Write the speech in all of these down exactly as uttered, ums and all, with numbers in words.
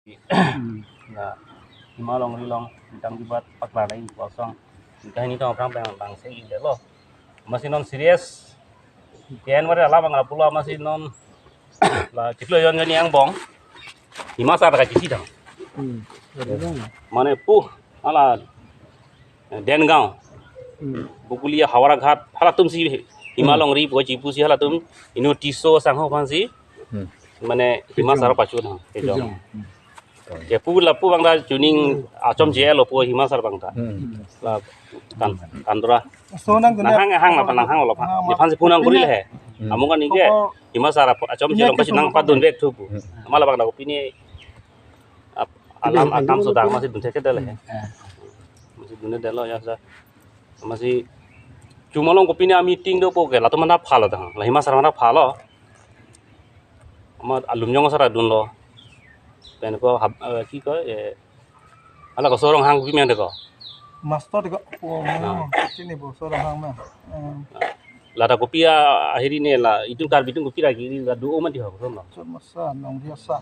Hmm. Na, Hima Longri along, tang jubat pakla nai kosong. Kahini tong aphrang bang, bang se ide lo. Amatsi non serious. Ken wari alam bang lapulo amatsi non. La chiklo jon joni angbong. Hima sar kachisi thang. Hmm. Mane pu, hala, eh, Dengaon. Hmm. Bokolia Howraghat, halatum si Hima Hmm. Longri pu chipusi halatum inut Tisso sangho aphansi. Hmm. Mane Hima Kejong. Sar pachu thang, kejong. Kejong. Hmm. Ke pu lapu bang ta chuning achom je lo pu Hima sar bang ta. Hmm. La kan, kandra. So nang Nang hang, hang la, nang hang lo pa. Ah, Nephan si phone nang kuri le he. Hmm. Amung kan nike. Koko Hima sar ap-, achom Ini je lo ke pasi nang sungguh padun pakai. Bek thu pu. Hmm. Ama labang dak pini ap-, alam Ini akam hang sudah dulu. Amatsi dun thek ke dale he. Hmm. Amatsi dun dalo ya sa. Amatsi chuma long kopine a-meeting do po ke latum manda phalo tang. La Hima sar manda phalo. Ama alum jong sar dunlo. Pen ko hap-, eh, ki ko, eh, ala ko Soronghang pi men de ko. Master de ko. Oh, Nah. Sini bo Soronghang ma. Eh. Lata kopi a ahiri ne la itum Karbi itum kopi ra kiri la do o mati ho ko lo. Chot masa nong dia sa.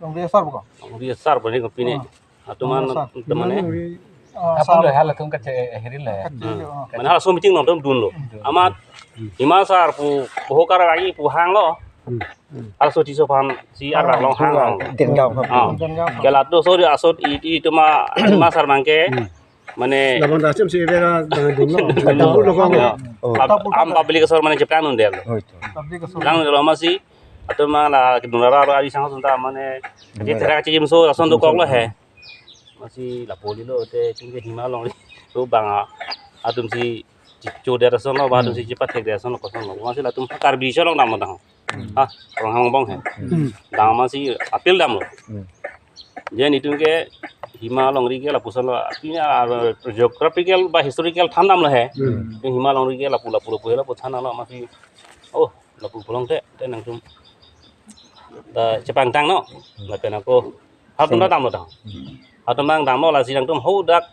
Nong dia sa bo ko. Nong dia sar bo ne kopine. Oh. Atum an, nong dia sa. Teman eh. Nong dia, ah, Apa sa lo bo. Halatum kache ahiri le. Kache, Hmm. Oh. Mane halaso meeting nangtum dunlo. Hmm. Amat Hmm. Hima sar pu bohokar lagi pu hanglo. Hmm. Hmm. Halaso Tisso aphan si Ah, arlo hang lo. Dengaon. Ah. Dengaon. Ke latum so di asot i, i tuma Hima sar bang ke. Hmm. Mane Labang da achom si bera dengan dun lo. Dunlo. Dun lo. Ya. Oh. Pub-, am public asor mane cheplang un del. Oh, itu. Public asor. Lang lo amatsi. Atum ma la kedun rara ari sang sunta mane. Iya. Dia tera chijim so ason do kok lo he. Amatsi lapu lilo te chingke Hima Longri. Pu bang a. Atum si chicho der ason lo, ba atum Hmm. si chipathek der ason lo kosong lo. Amatsi latum Karbi cholong dam lo tang. Hmm. Ah, orang hamong bong he. Hmm. Dam amatsi appeal dam lo. Hmm. Jen itum ke Hima Longri ke lapuson lo. Artinya, ah, geographical ba historical than dam lo he. Hmm. Itum Hima Longri ke lapu, lapu, lapu, lapu than lo amatsi. Oh, lapu pulang te, te nangtum. Ta chepangtang no. Lapen ako. Halatum ta dam lo tang. Halatum bang dam lo lasi nangtum hadak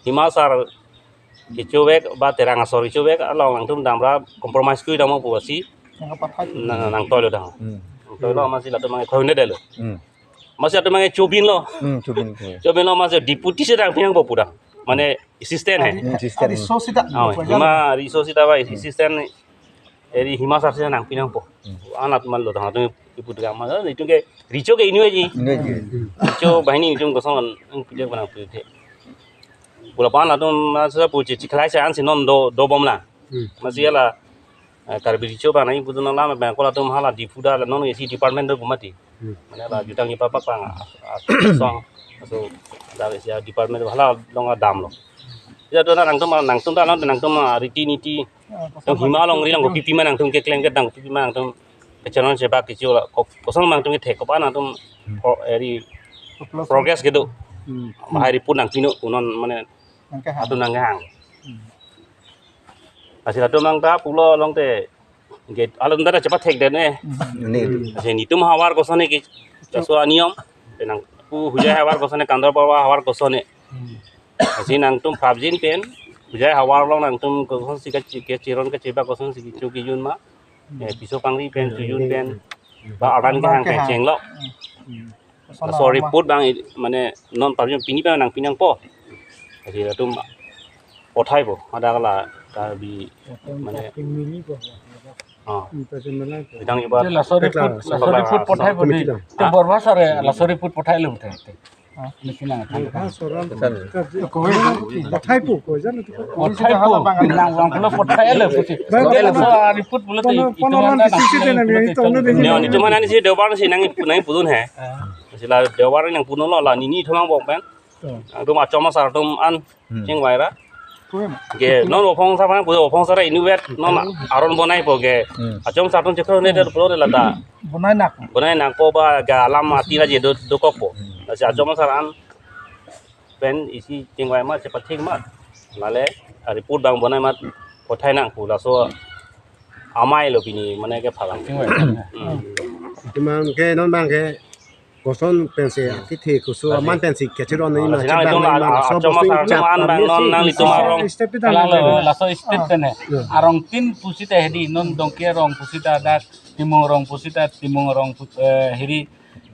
Hima sar kecho vek ba Terang asor kecho vek along nangtum dam ra compromise kui dam pusi. Nang pathai. Nang, nang toilo tang. Hmm. Nang toilo amatsi latum bang khoi ne delo. Hmm. Amatsi latum bang chobin lo. Hmm, chobin, chobin. Chobin lo amatsi deputy si nangpi nangpo pu tang. Mane assistant he. Hmm, assistant. Ari so sita. Oh, Hima Resource sita ba assistant. Eri Hima sar si nangpi nangpo. Hmm. Anat man lo tang atum ipu tiga ma, eh, itum ke Recho ke inut ji. Inut ji. Recho banghini itum kosong an, ang pilih mana pilih the. Pula pan atum masa pu chi, chikhalai sa an si non do, dobom la. Hmm. Amatsi la, eh, Karbi Recho bang nai ipu tu nang lam bang ko latum hala Diphu ta la non isi department do pu mati. Hmm. Mane la jutang ipa pak bang, ah, ah, song. So, da isi department hala long dam lo. Ya tu nangtum, nangtum ta nangtum, ah, riti niti. Nang Hima Longri along kopi pi ma nangtum keklem ke tang kopi pi ma nangtum kechannong chebak kecho la ko-, kosong ma nangtum kethek kopa nangtum Hmm. pro-, eri Plus progress kedo. Hmm. Bahai report nangpi non unon mane Nangkehang. Atum nangkehang. Hmm. Lasi latum nang ta pulo long te gate along ta chepathek den ne. Hmm. Ini. Lasi netum havar kosonne ke laso aniyom. Penang pu Hojai havar kosonne, Kandor Parva havar kosonne. Hmm. Lasi nangtum prapjin pen, Hojai havar along nangtum kosonsi kachi-, kachiron kachebak kosonsi kecho kejun ma. Hmm. Eh, piso kangri pen, Hmm. Chojun pen, Hmm. ba aran Aran kehang kehang. Kecheng lo. Hmm. Laso report bang i-, mane non prapjin pini pen nangpi nangpo. Lasi latum pothai po, ada kala Karbi mane. Ah. Bidang iba. Laso report, laso report pothai po di. Te Borba sare, laso report pothai lo te. Nisi nang than. Pothai po, ko jan tu. Pothai po, nang wang pulo pothai lo pusi. Bang, laso report pulo te, kono, itu kono mana nang di sisi nang than, itu mana nang nang than. Neo, itu mana nisi Deobar si nang ipu, nang ipu dun he. Ah. Sila Deobar nangpu non lo la nini thomang bok pen. Oh. Nangtum achom asar atum an Hmm. chingvai ra. Kuem. Ke non ophong sa phan pu ophong sare inutvet non aron bonai po ke. Hmm. Achom asar atum chekro ne der pulo de lata. Bonai nak. Bonai nak po ba ga alam ati la je do, dokok po. Hmm. Lasi achom asar an pen isi chingvai ma chepathik ma. Lale report bang bonai ma pothai nangpo laso amei lo pini mane ke phalang. Chingvai. Hmm. Timang ke non bang ke koson pensi akithe kusu aman pensi kechiron nang ima. Lasi chak nang bang itum ma la, laso achom asar atum an bang non nanglitum arong. Step pi dang. Laso step pen he. Hmm. Arong tin pusita hedi non Dongki arong pusita dak Timung arong pusita Timung arong pu-, eh, hiri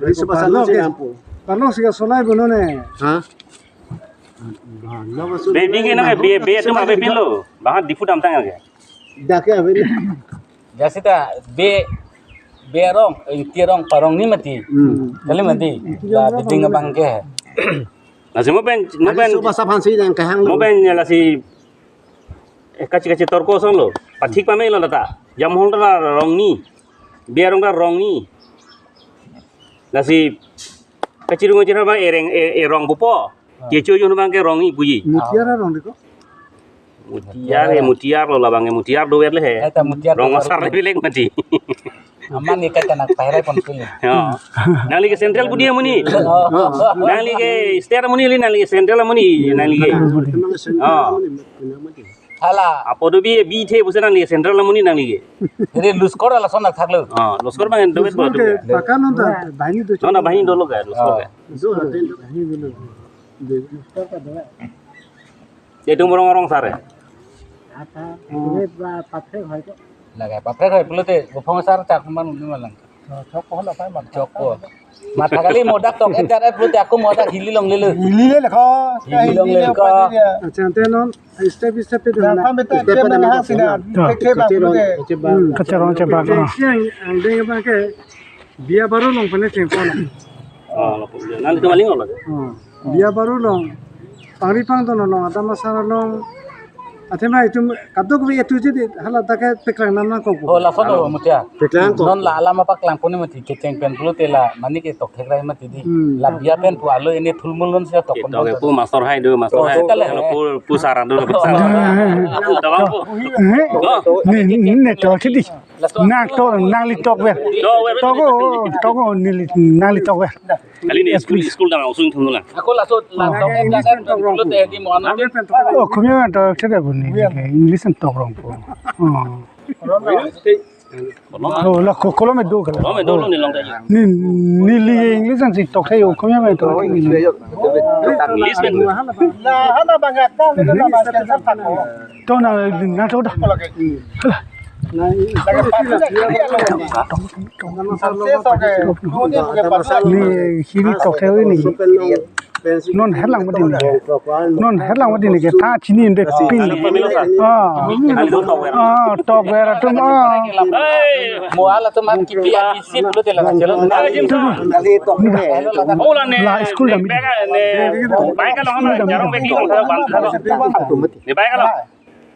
Riso pasal Parlo si ke, lampu. Parlo si ke solai bono ne. Ha? Be, be ke na ke, be, be atum abe pilo. Bahan Diphu damtang ke. Dak ke abe. Jasita be, be arong, ingti arong, parong ni mati. Hmm. Kali mati. La biding abang ke. Lasi mo pen, mo pen, Riso pasal aphan si nangkehang mo lo. Pen ya lasi, eh, kachi kachi torko song lo. Pathik pame lo data. Jamhong ta rong ni. Be arong ta rong ni. Lasi kachirung kachirung abang ereng, e, erong pupo. Ah. Kecho jon abang ke rong ni puji. Mutiara rong deko. Mutiar, eh, mutiar lo labang, eh, mutiar dover le he. Eh, ta mutiar rong dover asar le. Bilek mati. Aman ni kaita nak paherai pon pili. Ya. Nangli ke central budi amonit. Oh. Nangli ke state amonit li, nangli ke central amonit, nangli ke. Memang central Oh. Amonit, memang amonit. Hala. Apo do bi, bi the pusi nangli ke central amonit nangli ke. Jadi luskor ala son nak thaklo. Oh, luskor bang dover Luskor bola ke tu. Paka non ta, bahini do. Non ta bahini dolo ke, luskor ke. Do la den do. Bahini dolo. De, luskor ka do. Jadi tumrong orang sare. Apa? Ini ba paprek hai ko. Laga paprek hai pulote, buphong sar chak man uni malang. Chok ko na pa man. Chok ko. Matha kali modak tok et jar et pulote aku modak hili longlelo. Hili le lekho. Hili longlelo ko. Acha ante non step step pe Yang dona. Pam beta Step dia pe mana dona. Hang sida. Keke ba pulote. Kacharong chebak. Siang ang deng ba ke. Biya Baru along pen chengpo na. Oh, lapu dia. Nangtum aling lo. Oh. Biya Baru along. Pangri pangdon along, adam asar along. Athema itum kadokave itu jadi hala ta ke peklang nam nangkok. Oh, lason lo mutia. Peklang ko. Non la alam apa klang puni mati kecheng pen pulote la mane ke tok thek rai mati di. Hmm. La biya pen pu alo ini thulmul non sia tok pon. Tok pu master hai do, master hai. Oh, pu, pu saran do, pu saran. Tok pu. Eh? Oh. Ne, ne, ne, tok thidi. Nang tok, nangli tokver. Tokver. Toko, toko, neli, nangli tokver. Kali ni school, school dang usung thum na. Ako laso, laso, Oh. Laso, laso, laso, laso, Oh, kami mah tok, tidak pun ni. English an tok rong po. Oh. Oh, la ko, kolom do kala. Kolom do ni long kaji. Ni, neli English an si tok thayo, kami mah tok. English pen. La, hana bang akal, ni na bang akal sa tako. To na, na to da. Hala. Ni hiri tok theo ni. Non herlang mati ni. Non herlang mati ni ke ta chini be pin. Ah. Ah, tok vera tum ah. Mo ala tum an kipi abisi pulote la chelo. La school dam. School dam. Ni bai ka lo.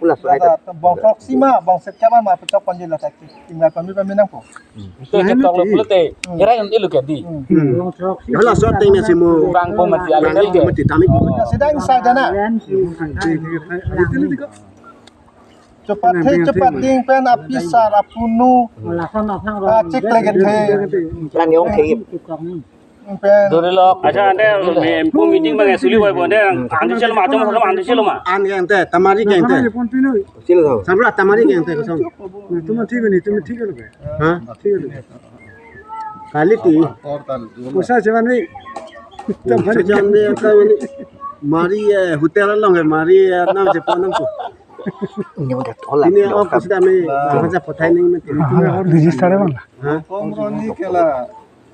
Bongkrok sima, bongset kama ma pechok panji la tak. Tinggal pami pami nangpo. Itu ke tok lo pulote. Kira yang ilu ke di. Hmm. Hala short time ya simu. Bang po mati alu Bang ke. Mati tamik. Sedang saja na. Cepat he cepat ding pen apisar apunu. Ah, cek lagi the. Lang yong the. Pen. Dori lok. Acha ante me-, empu meeting bang suli boy bonde andu chelo ma, achom achom andu chelo ma. An yang te, tamari yang te. Silo tho. Sabra tamari yang te kosong. Tuma thik ni, tuma thik lo. Ha? Thik lo. Kali ti. Usa jawan ni. Jawan ni, jawan ni. Mari, eh, hotel along, eh, mari, eh, nam je ponam ko. Ini udah tolak. Ini apa sudah me, apa saja potai ning me. Ah, register ya, Bang? Hah? Komroni kela.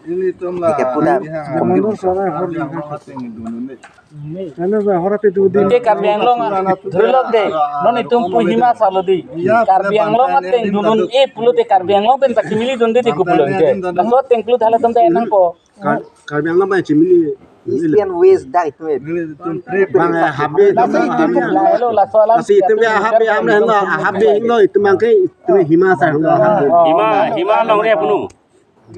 Ini tum la. Ini ke puda. Ini hang. Mundur sana, hor yang hang. Ini ba hor ate du di. Te Karbi Anglong, ah, dhurlok de. Non itum pu Hima asar lo di. Iya, Karbi Anglong ateng dunun e pulote Karbi Anglong pen pachimili dunde te kupulon ke. Laso ateng pulo thala tum ta enang po. Kar-, Karbi Anglong ba chimili. Eastern West dak itu ya. Bang, eh, habis. Laso itum ke laelo, laso alam. Laso itum ya habis, habis, habis, habis, itum bang ke, itum Hima asar lo. Hima, Hima alongri apunu.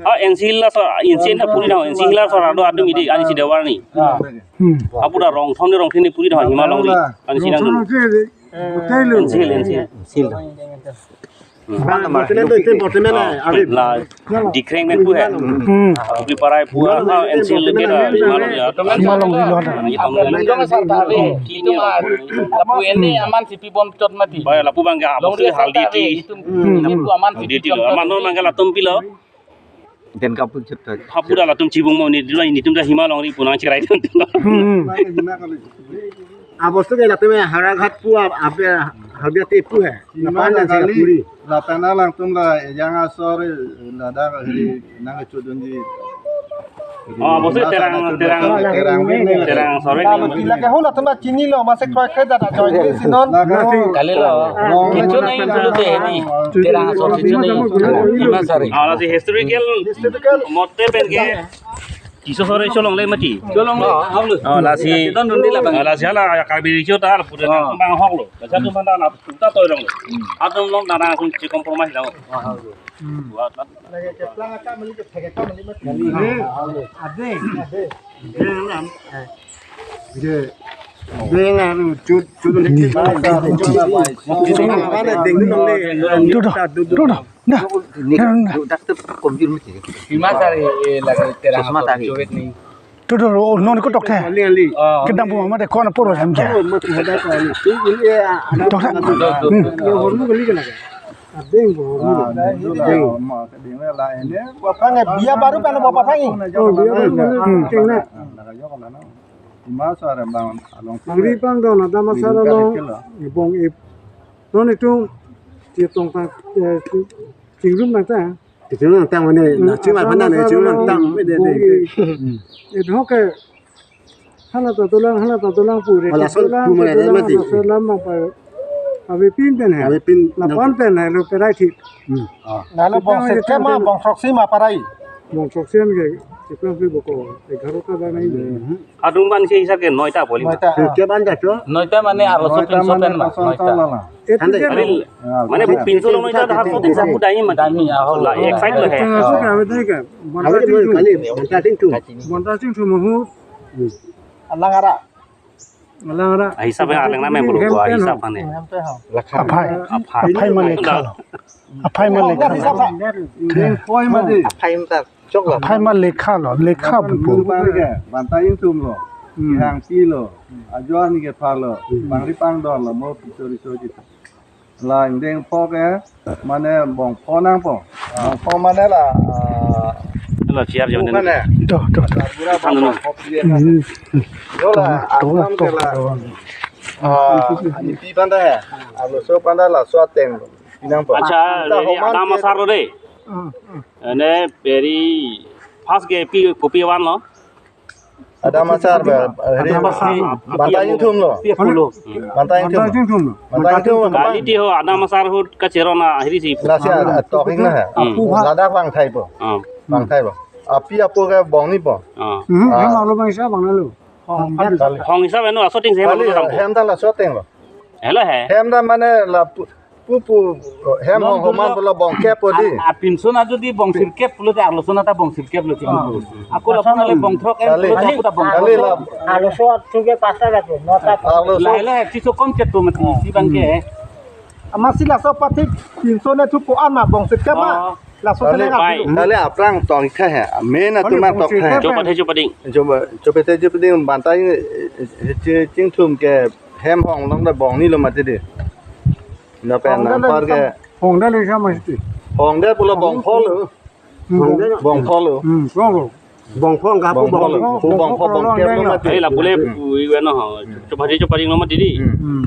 Oh, N C Hills laso, N C Hills na puri na, N C Hills laso arlo atum idi, ani si Dewarni. Hmm. Apura Rongthom ni Rongthom ni puri na, Hima alongri, ani si nang. Rongthom ke, hotel lo. N C Hills, N C Hills. N C Hills. Hmm. Bang, bang, hotel lo, hotel, hotel lo, ah, abi. La, Dikreng pen pu he. Hmm. Abi parai pu, ah, N C Hills ke na, Hima alongri ya. Hima alongri lo. Ini tong lo. Itum, ah, lapu ini aman sipi bom chot mati. Ba, lapu bang ke, ah, Longri haldi asar ti. Itum, hmm, itum aman sipi bom chot mati. Aman non bang ke latum pilo. Den kapu chut ta. Hapura latum chibung mo ni dula ini tum ta Hima alongri pu nangcherai tum. Hmm. Abostu ke latum Howraghat pu ab-, abe Howraghat te pu he. Lapan dan sega puri. Lapen alangtum la yang asor ladak hari nang chudun di. Oh, bosu Terang, Terang, Terang, Terang asor. Kalau tidak ke hula tum chinilo, masih kroikre dak join di sinon. Kalilo. Kichun nai pulote ini. Terang asor kichun nai. Hima asar. Ah, lasi historical, historical mote pen ke. Kiso asar cholongle mati. Cholongle. Oh, lasi. Don don dila bang. Ah, lasi hala Karbi Riso ta pura bang hok lo. Lasi atum bang ta na tuta toirong lo. Atum long dana atum chi compromise lo. Hmm. Buat kan. Lagi keplang ata meli ke phek ata meli mati. Ade, ade. Dengan, eh, dengan chut, chut. Tuh, tuh, tuh, tuh. Nah, nah, nah. Hima asar, eh, lagi Terang asor tari. Chowet ni. Tuh, tuh, oh, non ko tok the. Ali, ali. Oh. Kedam pu mama de kon apor jam ja. Oh, mati hada ko ali. Tok the. Tuh, tuh. Hmm. Ye hormu kali kana. Adeng ko hormu. Ah, ding la, ma, ding la, la ini. Bapak nge, biya baru kan bapak pangi. Oh, biya baru kan. Hmm. Keng na. Hima asar bang along. Bangri pangdon, Adam asar along. Bong ip. Non itum chetong tang, eh, chingrum nang ta. Chingrum nang ta mane, na chingrum nang ta, chingrum nang ta, bede de. Bong ip. Hmm. Edho ke hala ta dolang, hala ta dolang pure. Hala son dolang, pu mane dolang, mati. Hala son lam apa? Abi pin pen he. Abi pin. Lapan pen he lo perai thik. Hmm. Ah. Lalu bong sirkep ma, bong throksi ma parai. Bong throksi an ke, chiklang phi boko, egharo ta ba nai. Hmm. Adung ban si hisab ke noita poli ma. Noita. Sirkep an jacho. Noita mane arloso pinso pen ma, noita. Hande. Mane bu pinso lo noita dah aku tin sapu dai ma. Dai ma, ah, la, excite lo he. Kali, kali, bonta chingthum. Bonta chingthum ho. Hmm. Alang ara. Alang ara. Ah, hisab ya, alang nama yang berubah, hisab mana? Aphai. Aphai. Aphai ma lekha lo. Aphai ma lekha lo. Aphai ma lekha lo, lekha bu. Bonta chingthum lo. Hmm. Kehang pi lo. Ajo ani kepha lo. Hmm. Bangri pangdon lo, mo pichori so jita. La ingdeng pho ke, mane bong pho nangpo. Bong pho mane la, ah, la chair jong mane. Tuh, tuh, tuh. Bura bong pho pi na. Hmm. Yo la, tuh, akam tuh, ke la. Tuh. Ah, ani pi panda he. Arloso panda laso ateng. Pi nangpo. Acha, ta ini homan Adam ke asar lo de. Hmm, hmm. Ini very first ke pi kopi wan lo. Adam asar ba, hari Adam asar. Bonta chingthum lo. Bonta chingthum. Bonta chingthum lo. Bonta chingthum lo. Kali ti ho, Adam asar ahut kacheron na, hari si. Lasi atok ik na he. Hmm. Ladak bang thai po. Ah. Bang thai po. Api apo ke bong ni po. Ah. Hmm, ah. Hem alo bang isa bang na lo. Hong, hong isa beno aso ting se. Kali, hem ta laso ateng lo. Helo he. Hem ta mane la pu-, Pupu, hem hong homan pulo bong kep po di. A, apinso na jodi bong sirkep pulote arloso na ta bong sirkep lo ti. Ah. Ako lapu na le bong throk em kali, pulote aku ta bong kali throk. La. Arloso athu ke pasta lagi, nota. Arloso. Lahai lahai, chiso kom chet po mati, si bang ke. Ama si laso pathik, pinso ne thu ko ama bong sirkep ma. Oh. Laso kali, kene nggak pai. Kali aphrang tong kha he, main atum kali ma bong tong kha he. Sirkep. Chopa the, chopa ding. Chopa, chopa the, chopa ding, bonta ching, ching, chingthum ke hem hong long da bong ni lo mati di. Lapen hong da nang le par ke. Hong da le sa mesti. Hong da pulo bong pho lo. Hmm. Bong pho lo. Hmm, bong pho. Bong pho nggak bong pho lo. Bong pho, bong pho, bong pho, bong pho, bong pho, bong pho, bong pho. Ai la pule pu iwan ho. Chopa the, chopa ding lo mati di. Hmm. Hmm.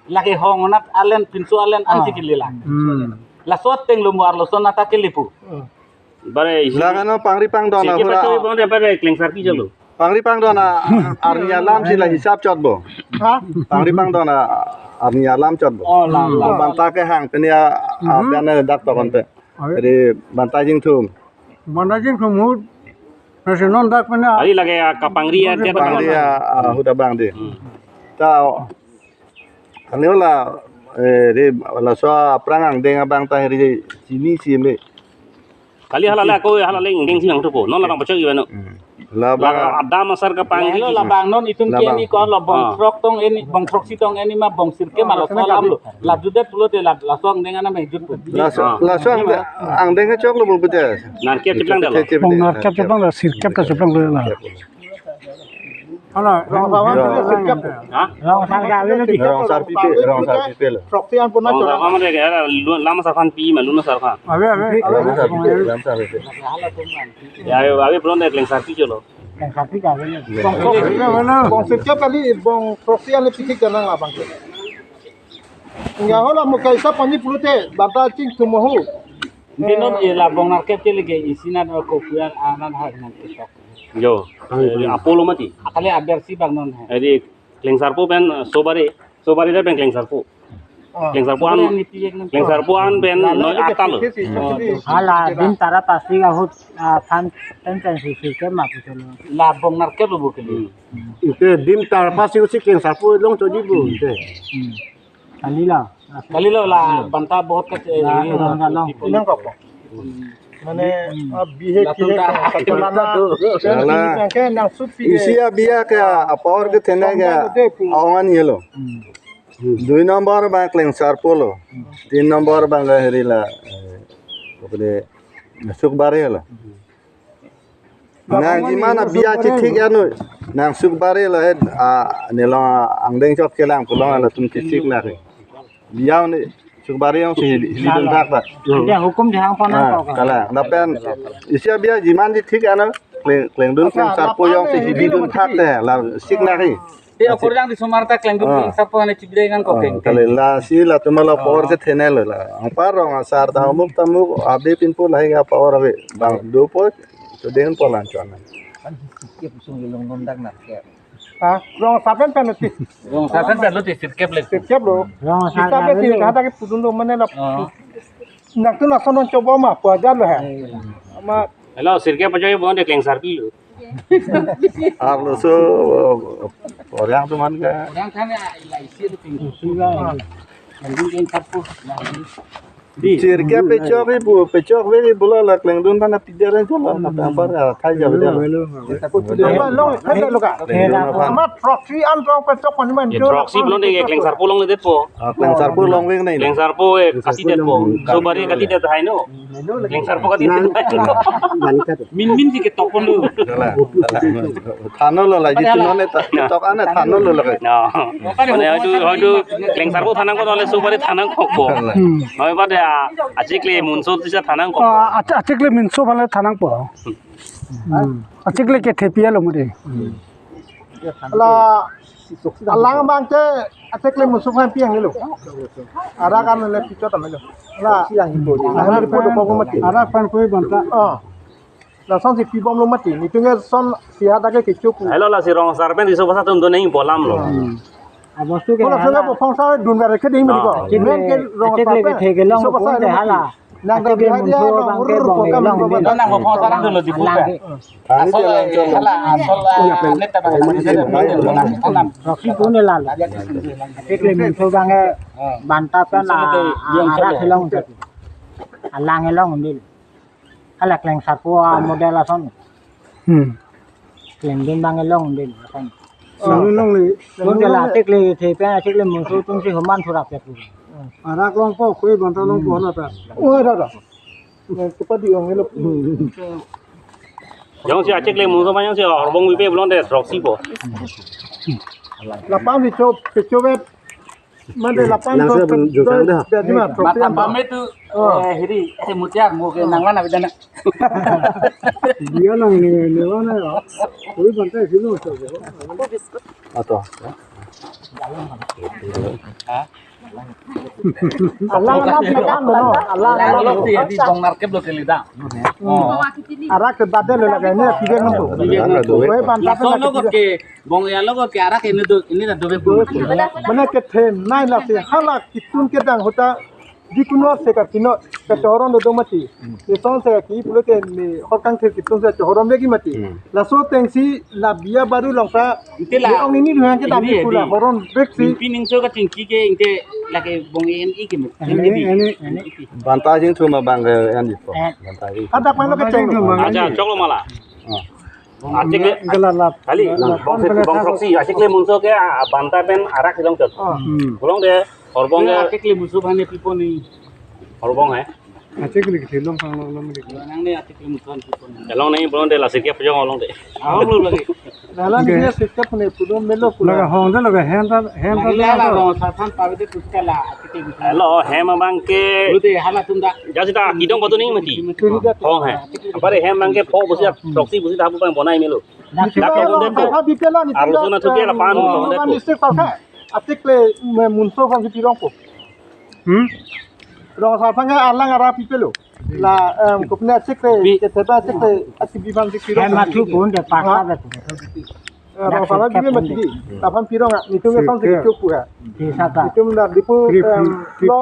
Lake hong onat alen pinso alen ansi Ah. kelelang. Hmm. Laso ateng lo mo arloso nata kelepu. Bare isi Lake no pangri pangdon seke ahura. Pacho bang de bare klengsar pi jalo. Pangri pangdon a arni alam si la hisap chotbo. Ha? Pangri pangdon a arni alam chotbo. Oh, lam, lam. Banta kehang pini a, a, Mhm. pian dak tokon pe. Ayo. Jadi banta jingthum. Banta jingthum ahut. Nasi non dak pini a Ari lage a kapangri a dia Pangri a, a, ahut abang di. Hmm. Ta, Kali la, eh, re, laso aphrang angdeng abang ta re chinisi me. Kali hala le ako hala le angdeng si nangthupo. Non la nangpachok iba no. Hmm. Labang. La adam asar kapangri. Lahelo labang non itum ke labang. Ni ko lo bong Ah. Throk tong eni, bong throksi tong eni ma bong sirkep ma laso alam lo. La jutdet pulote la, laso angdeng anam jutpo. Laso, Ah. Laso angdeng, angdeng kechok lo bu bete. Narkep cheplang dalo. Chep-, chep-, Bong narkep cheplang lo, sirkep ta cheplang lo la. Hala, rong sawan Rong. Sirkep. Ha? Rong sar ka avelo di. Rong sar pipe, rong sar pipe lo. Throksi an puna Rong chona. Sar ka mane ke, lun-, lama sar khan pi ma, lun sar khan. Ave, ave. Rong sar pipe, rong sar pipe. Ya, ya, ave pulote klengsarpi cholo. Klengsarpi ka avelo. Bong throksi, bong sirkep kali, bong throksi an le pithik janang labang ke. Enggak hola mo kaisa pani pulote, bata chingthum ho. Di non e la bong narkep ke lege isi nan ko kuyan anan ha nan ketok. Jo, eh, apolo mati. Akali aber si bang non hai. Edi klengsarpo pen, eh, sobari, sobari pen klengsarpo. Oh. Klengsarpo an, sobari an ni piyek nang. Klengsarpo an pen noi atal lo. Hala, dim tara pasi ahut, ah, phan pen pen si si ke ma pucholo. La bong narkep lo bu ke. Hmm. Ite dim tara pasi usi klengsarpo longchotji bu ite. Hmm. Kali lo. Kali lo la banta bahut ke, eh, la, ini la, la, la. Inang kok. Mane, hmm, ah, bihe latum kihe ta ka, ka, ka, la, la. Nang supi isi ke. Abiya ke apor ke thene ke aongan yelo. Hmm. Dui nombor bang klengsarpo lo. Tin nombor bang ke heri la, eh, kopede sukbari lo. Nang jiman abiya chethik anu. Nang sukbari lo he, ah, nelong angdeng chok chelang pulo latum chethik na he. Biya ni sukbari jongsi hili, hilidun thak ta. Dia hukum dihang pon nang kok. Kala, lapen isi abiya jiman chethik anu, kleng, klengdun klengsarpo jongsi hilidun thak te, la sik na he. Te akorjang di somar ta klengdun, ah, klengsarpo ane chibide ngan kok. Ah, keng. Kali lasi latum la apor ke thene lo la. Apor rong asar ta amuk tamuk abe pinpo lahai ke apor abe. Bang dopo to den polan chon. Kan sirkep sung ilong non dak na ke. Ah, rong sar pen pen lo ti. Rong sar pen pen lo ti sirkep le. Sirkep lo. Rong sar kita pen pen ti lo. Kata ke pudun lo mane la. Ah. Nang tu na sonon choba ma, puajar lo he. Ama hello, sirkep pachoi bon de klengsarpi lo. Arloso, orang tu man ke. Orang kan ya, ya isi tu tinggi. Mending klengsarpo. Di. Sirkep pechok ibu, pechok ve ibu la klengdun mana pijar itu la, apa ya, thai ja beda. Ama throksi an rong pechok pani man. Ya, throksi pulote ke klengsarpo longledetpo. Ah, klengsarpo longvek nai. Klengsarpo, eh, katidet po. Sobari katidet hai no. Klengsarpo katidet hai no. Min min si ketok pon lo. Thanlo la, jitu non ta, tok ane thanlo la. No. Mane hoitu, hoitu klengsarpo than nangpo, nole sobari than nangpo. Hmm. Noi pada achikle munso tisa than nangpo. Ah, ach-, achikle munso bale than nangpo. Hmm. Achikle ke thepi alo mudi. La, alang abang ke achikle munso phan pi ang lo. Arak an le pichot am lo. La, arak pen, arak pen koi banta. Oh. Lasonsi pibom lo mati. Nitung ke son sihat ake kecho pu. Hello, lasi rong sar pen riso basa atum do neng polam lo. Hmm. Abostu ke bola hala. Sanga bo phong sar dun bare ke ding mati ko. Achikle, men ke rong achikle sar pen ke thek long riso basa pon de lo hala. Nang achikle dia munso rong bang ke ur bong ko kam long ko de. Nang bo phong sar dun lo di pu. Alang ke. Ani asol, jalan eh, jalan. Hala, asol, ah, net ta bang. Throksi pun de lalo. Achikle munso bang ke banta pen la, ah, arak long. Alang long de. Hala klengsarpo amodel ason. Hmm. Klengdun bang long din ason. Klengdun longle. Pon ke la achikle thepi achikle munso atum si homan thura pe pu. Arak longpo, koi banta longpo na ta. Oh, da, da. Yang cepat di ong lo. Jongsi achikle munso ma jongsi horbong pipe pulote throksi po. Lapan di chop, chop. Mande lapan. Langsung to, jukang dah. Jadi mah, mata pame tu, oh, eh, hiri, eh, mutiar, mo ke nang mana bidana. Dia nang ni, ni mana ya? Koi banta sih lo, so. Atau. Hah? Alang, alang, alang, alang, alang. Alang, alang, alang. Di, di bong narkep lo ke lida. Oh. Arak ke bade lo lagi ni, tiga enam tu. Tiga enam tu. Koi banta. Laso lo ke, bong ya lo ke arak ini tu, ini dah dua puluh. Mana ke thenai lasi, hala kitun kedang hota. Di kuno se ka kino, kachohoron do mati. Hmm. Lason se ki pulote ne hor kangthir kitung se chohoron lagi mati. Hmm. Laso atengsi la biya baru longsa. Ante la. Di ong nini ruang ke dam ini pula di horon bek si. Pini so kachingki ke ante lake bong en iki mati. Ini, ini, ini. Banta jing thuma bang ke en ipo. Eh. Banta jing. Ada apa lo kecheng? Acha, choklo mala. Ah. Achikle, kali, bong proxy, achikle munso ke, ah, banta pen arak hilong chot. Ah. Hmm. Pulo de, horbong ke. Achikle munso bhane pipo ni. Horbong hai. Achikle ke hilong sang long long de. Nang ne achikle munso pipo ni. Along ne pulo de la sikep jong along de. Ahong lo lagi. Dalam dia sikep ne pulo melo pulo. Laga hong de laga hen ta, hen ta. Lagi la la bong sa than pa de tuska la. Hello, hem abang ke. Lute hala tunda. Jasi ta kidong batu ni mati. Hong he. Apare hem abang ke pho busi proxy busi ta bang bonai melo. Dak ko bonai de ko. Arloso na thuke la pan ko bonai de ko. Atik le munso bang si pirong ko. Hmm? Rong sa phang alang ara pipelo. La, em, kopne atik le, ke theta atik le, atik bi bang si pirong. Hem mathu pon de pakha de. Eh, rong sa la bibe mati di. Laphan pirong a, nitum ke song si kechok pu ha. Di sata. Nitum da dipu, em, lo,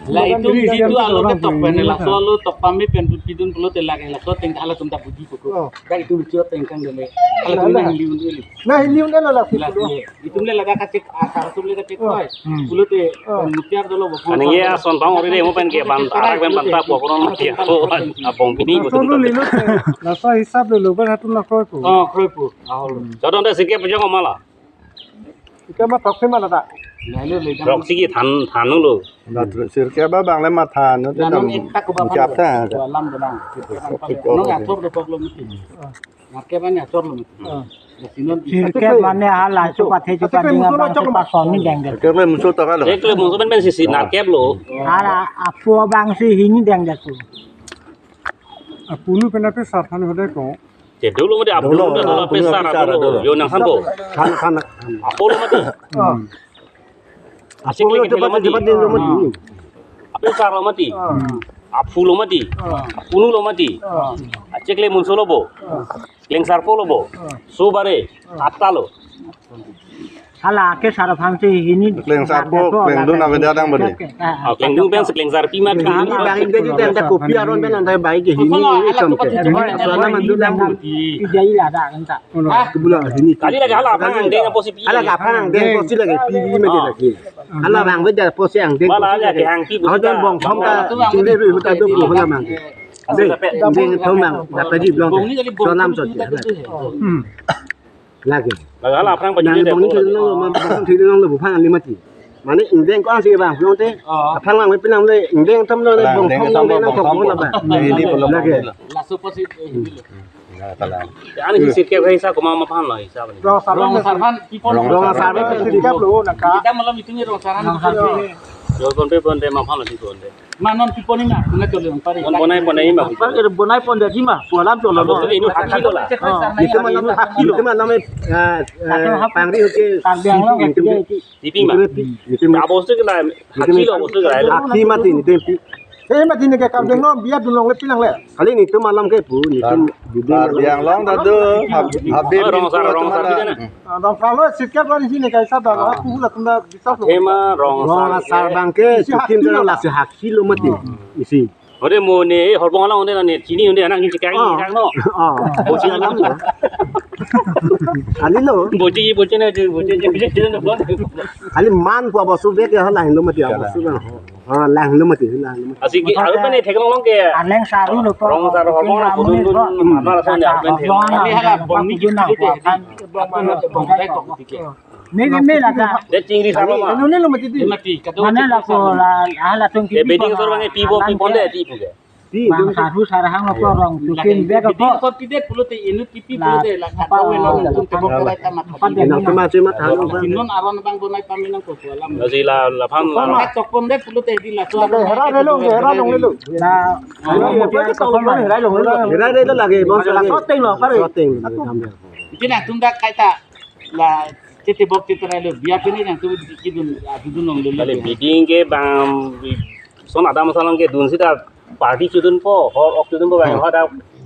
la itum di tu alo ke tok pen, laso alo tok pame pen pidun pulote lake, laso teng hala tum ta budi ko. Oh. Dak itum chio teng kang dele. Hala tum na hili un dele. Na hili un dele la si pulo. Itum le laga kachek, asar tum le kachek koi. Hmm. Pulote, oh, mutiar dolo bo. Aning ya son bang ori de mo pen ke ban, arak pen banta po koron mati. Oh, abong pini. Laso lo lilo. Laso hisab lo lo ban hatun na kroi pu. Oh, kroi pu. Ahol. Jodon de sikep jong mala. Ika ma proxy mala ta. Proxy ki than, than lo. Sikep abang le ma than no. Ekta ko ba than. Siap ta. Alam de bang. Nong ator de pok lo mati. Narkep an ator lo mati. Sikep mane hala chupathe chupat dinga bang chupa soni deng deng. Sikep le munso ta lo. Sikep le munso pen pen sisi narkep lo. Hala apu bang si hini deng deng tu. Apunu pen ape sar than hode ko. Che dolo mati apunu dolo, dolo ape sar dolo. Yo nang than ko. Than, than. Apolo mati. Ah. Achikle apolo ke cepat, mati. Cepat din mati. Ape sar lo mati. Ah. Aphu lo mati. Ah. Apunu lo mati. Ah. Achikle munso lo bo. Ah. Klengsarpo lo bo. Ah. Sobare. Ah. Atta lo. Hala ke sar aphan si hini. Klengsarpo, klengdun avedang bodi. Ah, klengdun pen si klengsarpi ma. Hini bang ingde di tanda kopi aron pen anda bang ke hini itum ke. Sola mandun lang. Ijai la da anta. Kebula hini. Kali lagi hala aphan angdeng apo si pi. Hala aphan angdeng apo si lagi pi mati lagi. Hala bang beda apo si angdeng. Mala aja ke hangpi. Aho dan bong thom ta chingde ru ta do ko hala mang. Deng, deng thom mang dapat di blong. Sonam so. Hmm. Lagi. Lagi hala aphan nang bang ni thil nang lo, ma bang thil nang lo, buphang ali mati. Mane ingdeng ko ang si bang, pulote. Oh. Aphan lang, pinang le, ingdeng thom lo, bong thom lo, nang thom lo ba. Ini belum. Lagi. Laso apo si, eh, ini lo. Ya, talang. Ya, ani sikep hai sa, komat ma aphan lo, sa. Rong sa, rong sa aphan, pipo. Rong sa aphan, sikep lo, nangka. Kita malam itu ni rong sa aphan. Rong sa aphan. Yo, pon pe, pon pe, ma aphan lo, pon pe. Ma non pipo ni ma, kuna chole pari. Pon bonai, bonai ma. Pari bonai pon de ma, pualam cholo. Abo tu ini hakhi lo la. Itu malam hakhi lo. Itu malam, eh, eh, pangri hoke. Karbi Anglong itu. Tipi ma. Itu ma. Abo tu kena hakhi lo, abo tu kena. Hakhi mati ni tempi. Eh, mati ni ke Karbi Anglong biar dulong le pinang le. Kali ni tu malam ke pu, ni tu. Karbi Anglong ta do, hab-, habib. Oh, rong sa, rong sa, rong sa. Ah, rong sa lo, sikep lo di sini kaisa dah, aku pula tunda. Ema rong sa. Rong asar bang ke, isi chukim hakhi lo. Lasi hakhi lo mati. Hmm. Isi. Ode mo ne, eh, horbong alang ode ne, chini ode anak ni chikai ni kang no. Oh. Bochi alam ya. Kali lo. Bochi, bochi na, bochi, bochi, bochi, bochi. Kali man pu abasu bek ya, lahin lo mati abasu bang. Ah, lahin lo mati, lahin lo mati. Asi ki, aru pen ne theklong long ke. Aleng saru lo. Rong sa, horbong alang pudun dun, mana lason ya, pen thek. Kali hala bong ni. Mimi mila ka. De chingri sar lo ma. Nune lo mati di. Mati, kado. Mane la ko la, ah, la tung. De beding sor bang pipo, pipo de di pu ke. Di, bang saru sarhang lo ko rong tukin bek ko. Beding ko pidet pulote inut kipi pulote la kado we lo tung tebok kara kama. Ina tuma cuma thalu. Inut aron bang bonai paminang ko alam. Lasi la, laphan. Chokpon de pulote di la so. Hera relo, hera long relo. La, hera relo lagi, bos lagi. Shooting lo, pare. Shooting. Iti na tunda kaita. La, chete bok chete rai lo, biya pini nang tu kidun, ah, dudun long lo. Kali bidding ke bang, son adam salong ke dun sita party chudun po, hor ok chudun po bang, hor da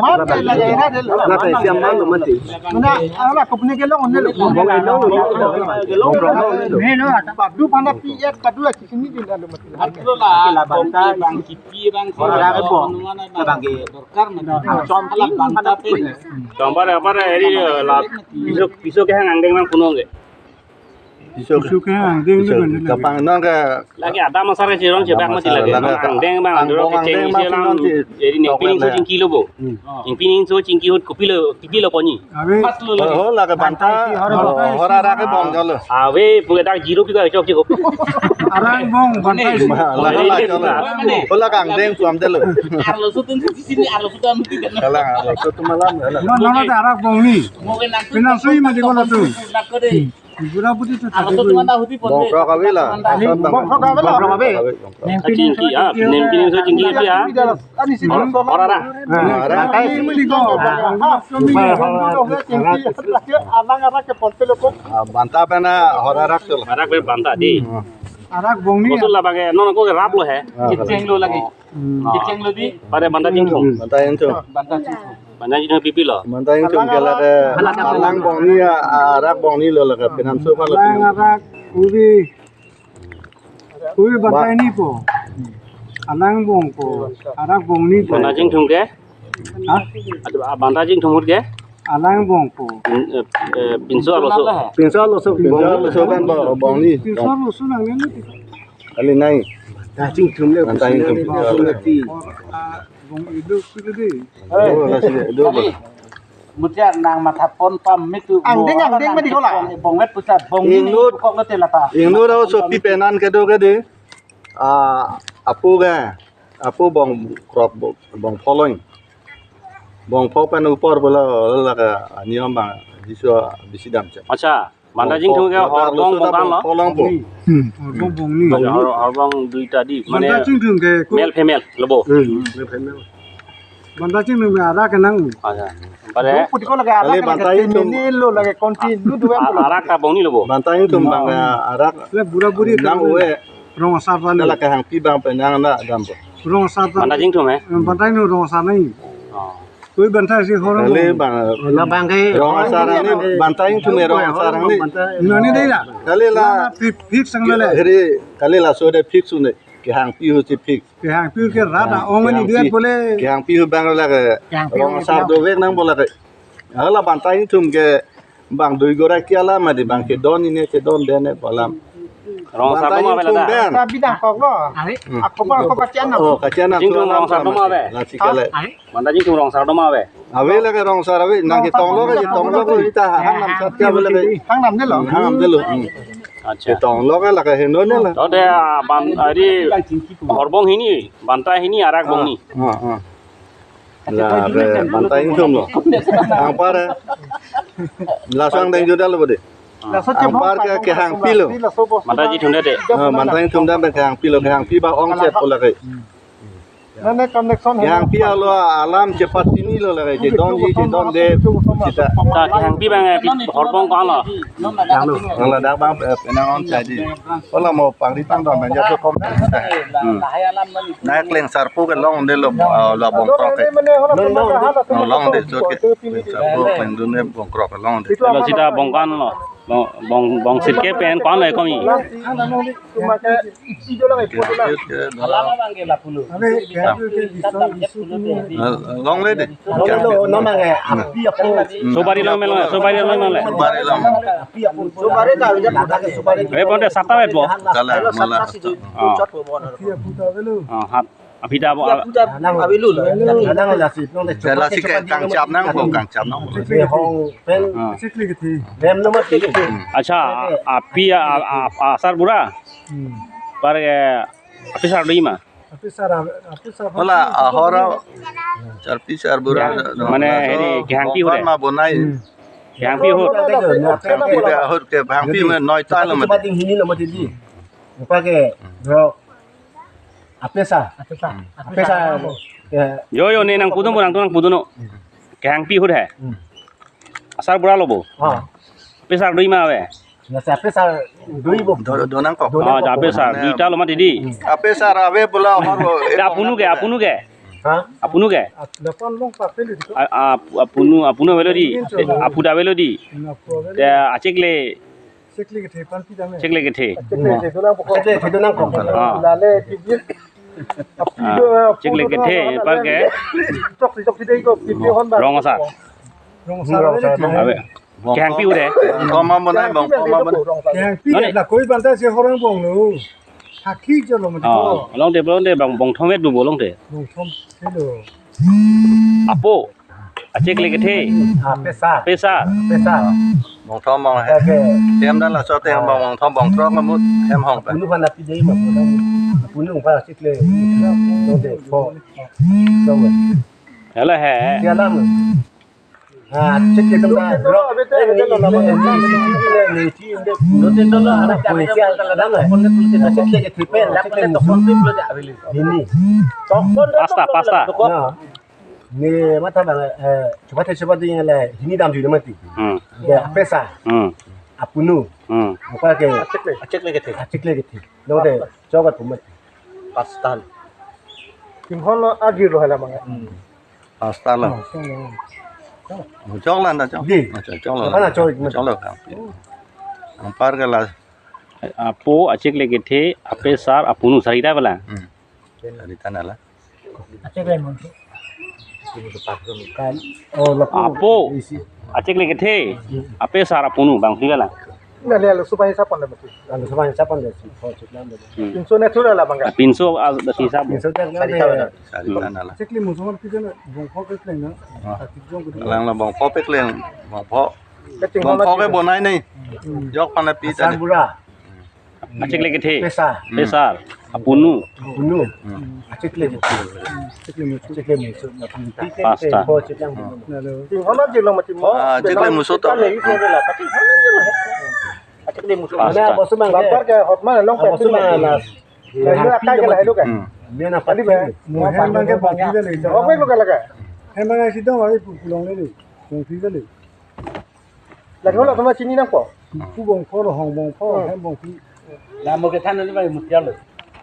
Mati lagi, na deh lo. Mati siam man lo mati. Mana, ala kopni ke long, ne lo. Bong ke long, long, long, long. Bong ke long, long. Badu phana pi et kadu la sini din lo mati. Ake la banta, bang kipi, bang hora ke bong. Bang ke dorkar mati. Som ala banta pen. Gambar apa dah, eri, eh, la piso, piso kehang angdeng bang kuno ke. Piso, piso kehang angdeng piso, ni kan, kapang non ke. Lake adam asar ke chirong chebak mati lake. Lake non angdeng bang, angdeng, angdeng kecheng bang isi alam, non si eri ningpi ningso chingki lo bo. Hmm. Ningpi ningso chingki ahut kopi lo, kopi lo konyi. Ave. Ho, ho, lake banta. Banta isi hora, oh, banta isi hora ra ke bong jalo. Ave, pura dak zero pi ka chok chok. Arang bong, banta isi. Ma, lake, lake, lake. Ho, lake angdeng suam delo. Arlo sutun sini, arlo sutun sini. Kalang, arlo sutun malam, kalang. Non, non, non, arak bong ni. Pinang sui mati ko latum. Bura budi tu tadi. Bongkrok ave la. Bongkrok ave. Bongkrok ave. Chingki, ah, ningpi ningso chingki ave, ah. Hora ra. Hora ra. Ah, banta pen hora ra cholo. Arak pen banta dei. Arak bong ni. Botul la bangke, non ko rap lo he. Ah, kecheng lo lagi. Hmm. Kecheng lo dei. Pare banta chingthum. Banta chingthum. Banta chingthum. Banta chingthum pipi lo. Banta chingthum ke lake alang bong ni, ah, arak bong ni lo lake pinam so palo. Alang arak ubi. Ubi banta ni po. Alang bong po. Arak bong ni po. Banta chingthum ke? Ha? Aduh, ah, banta chingthum ahut ke? Alang bong po. Pin-, eh, eh, pinso arloso. Pinso arloso, pinso arloso kan bo-, bong ni. Pinso arloso nang ni. Kali nai. Banta chingthum le, banta chingthum. Bong idu sini dei. Oh, lasi idu bo. Mutia nang matha pon pam mitu. Angdeng, angdeng mati ko la. Bong met pusat, bong ni. Inut, kok lo te lata. Inut aso pi penan kedo ke dei. Ah, apu ke. Apu bongkrok bo-, bongpho lo. Bongpho pen upor bola lake aniyom bang jiso bisi dam che. Acha. Banta chingthum ke hor bong bong kan lo? Bongpho lo po. Hmm, hor bong bong ni. Bong hor, hor bong duita dei. Mane banta chingthum ke ko male female lo bo. Hmm, male female. Banta chingthum ke arak kenang. Acha. Pare putiko lake arak kali banta chingthum ni lo lake continue dua a-, arak ta bong ni lo bo. Banta chingthum bang, hmm, arak. Le bura buri nang ke ove. Rong asar ta ni. Lake hangpi bang penang na dam bo. Rong asar ta. Banta chingthum, eh? Hmm, banta chingthum rong asar ni. Oh. Koi banta si horong. Kali bang. La bang ke. Rong asar ni, banta chingthum rong asar ni. Nani dei la. Kali la. Fix, fix sang le. Heri, kali laso dei fix un-e. Kehangpi ahut si fix. Kehangpi ke rat a-ong ni dia bole. Kehangpi ahut bang lake. Kehangpi rong asar dovek nang bo lake. Hala banta chingthum ke bang dui gora kia la mati bang kedon ini kedon dene bolam. Rong asar doma ave la da. Banta chingthum ben. Tapi dah kok lo. Hmm. Ako bang ako kachian na. Oh, kachian na. Chingthum rong asar doma ave. Lasi kali. Banta chingthum rong asar doma ave. Ave lake rong asar ave. Nang ketong lo, ketong lo ko ita hang nam sat ke ave lake. Hang nam dei lo. Hmm, hang nam dei lo. Hmm. Acha. Ketong lo ke lake heno ne la. Lo dei, ah, ban, ah, dei hor bong hini, banta hini, arak bong ni. Ah, ah. La, re, banta chingthum lo. Anpar, eh. Laso angdeng jodal lo dei. Anpar ke, kehangpi lo. Banta chingthum dei. Ah, banta chingthum dei, kehangpi lo, kehangpi ba ong chet pula ke. Nane connection hai. Kehangpi alo alam chepat chini lo lake, chedon ji, chedon de, sita. Ta kehangpi bang, eh, hor bong ko-an lo? Nang ladak bang, eh, penang on chai dei. Hala mo pangri pangdon bang jaso kom. Hmm. Na kleng sarpo ke long dei lo, ah, la bongkrok ke. Long dei so ke. Kleng sarpo kleng dun ne bongkrok ke long dei. Lo sita bong ko-an lo. Bong, bong, bongsit ke pen ko-an lo komi. Long le dei. Sobari long me long, sobari long me long. Sobari long. Eh, bonte sata vet bo. Kala, mala. Oh. Oh, hat. Aphi ta bo. Lasi kangchap nang bo, kangchap nang bo. Ah. Acha, a, api a, a, a, asar bura. Par, eh, api sar dei ma. Hola, ahora. Sarpi sarbura. Ya, mane laso hini kehangpi ahut, bongkar ma bonai. Hmm. Kehangpi ahut. Kehangpi ahut ke, kehangpi mane noi ta lo mati. Hini lo mati di. Upa ke, bro. Apesa. Apesa. Hmm. Apesa. Ya. Jo, jo, ne nangpudun, nangtum nangpudun non. Kehangpi ahut he. Hmm. Asarbura lo bo. Ha. Apesar dui ma ave. Nasi apesar dui bo. Do, do nangkok. Do nangkok. Ah, apesar. Duita lo mati di. Hmm. Apesar ave pula hor bo. Apunu ke, apunu ke? Ha? Apunu ke? Lapu-an long pa pelu di ko. A, a, apunu, apunu avelo di. Apunu avelo di. Apunu avelo di. Apunu avelo di. Ya, achekle. Achekle kethe, pan pi dame. Achekle kethe. Achekle kethe, do nangkok. Achekle kethe, do nangkok. Ah. Lale, pi di. Ah, achekle kethe, apar ke? Tok, tok, tok, tok, tok, tok, tok, Rong asar. Rong asar. Rong asar. Ave. Kehangpi ahut he. Bongkar ma bonai, bongkar ma bonai. Kehangpi. None. La koi banta si horong bong lo. Hakhi jolo mati ko. Oh, long te, long te, bong, bongthom et do bo long te. Bongthom et do. Apo. Achekle kethe. Apesa. Apesa. Apesa. Bongthom bong he. Oke. Tem dan laso tem bong, bongthom bongthrok ma mut hem hong pa. Apunu aphan api dei ma apunu. Apunu aphan achekle. Long te pho. Long. Hala he. Dia lam. Ah, achekle tum ta. Lo, abete, abete, lo, lo, lo. Achekle kethe pen, achekle kethe pen. Hini. Pasta, pasta. Ya. Ne matha bang, eh, chupate chupate yang le hini damjui mati. Hmm. Ya, apesa. Hmm. Apunu. Hmm. Apa ke? Achekle, achekle kethe. Achekle kethe. Lo de, choba tu mati. Pasta. Kinhon lo agir lo hala bang. Hmm. Pasta lo. Hmm, hmm. Chok lo anda chok. Di. Chok, chok lo. Apa na chok? Chok lo kan. Anpar ke la. Apo, achekle kethe, apesar, apunu, sarita bala. Hmm. Sarita na la. Achekle mungsu. Kan, oh, lapu. Apo, isi. Achekle kethe, apesar, apunu, bang tiga la. Nale alu supai sapon le mati. Alu supai sapon le, si, oh, chuklam le. Hmm. Pinso ne thura la bang. Ah, pinso, ah, da si sap. Pinso ta sari na. Sari na la. Achekle mungsu man pi jana, bongpho pekleng na. Ah. Atik jong kudu. Lang la bongpho pekleng, bongpho. Bongpho ke bonai nei. Hmm. Jok aphan api ta. Asarbura. Achekle kethe. Apesa. Apesar. Apunu. Apunu. Hmm. Achekle kethe. Achekle mungsu. Achekle mungsu. Pasta. Pho chikang. Halo. Ting hona jilo mati mo. Ah, achekle mungsu to. Achekle mungsu. Pasta. Mana bosu mang. Lapar ke hot mana long. Bosu mang las. Lalu akai ke lalu kan. Hmm. Dia na pati. Mo hem bang ke bang ke le. Oke lo kala ka. Hem bang si dong ai pu long le. Bang si le. Lagi hola sama chini nangpo. Pu bongpho lo, hong bongpho, hmm, hem bongphi. La mo kethan ni bang mutiang lo.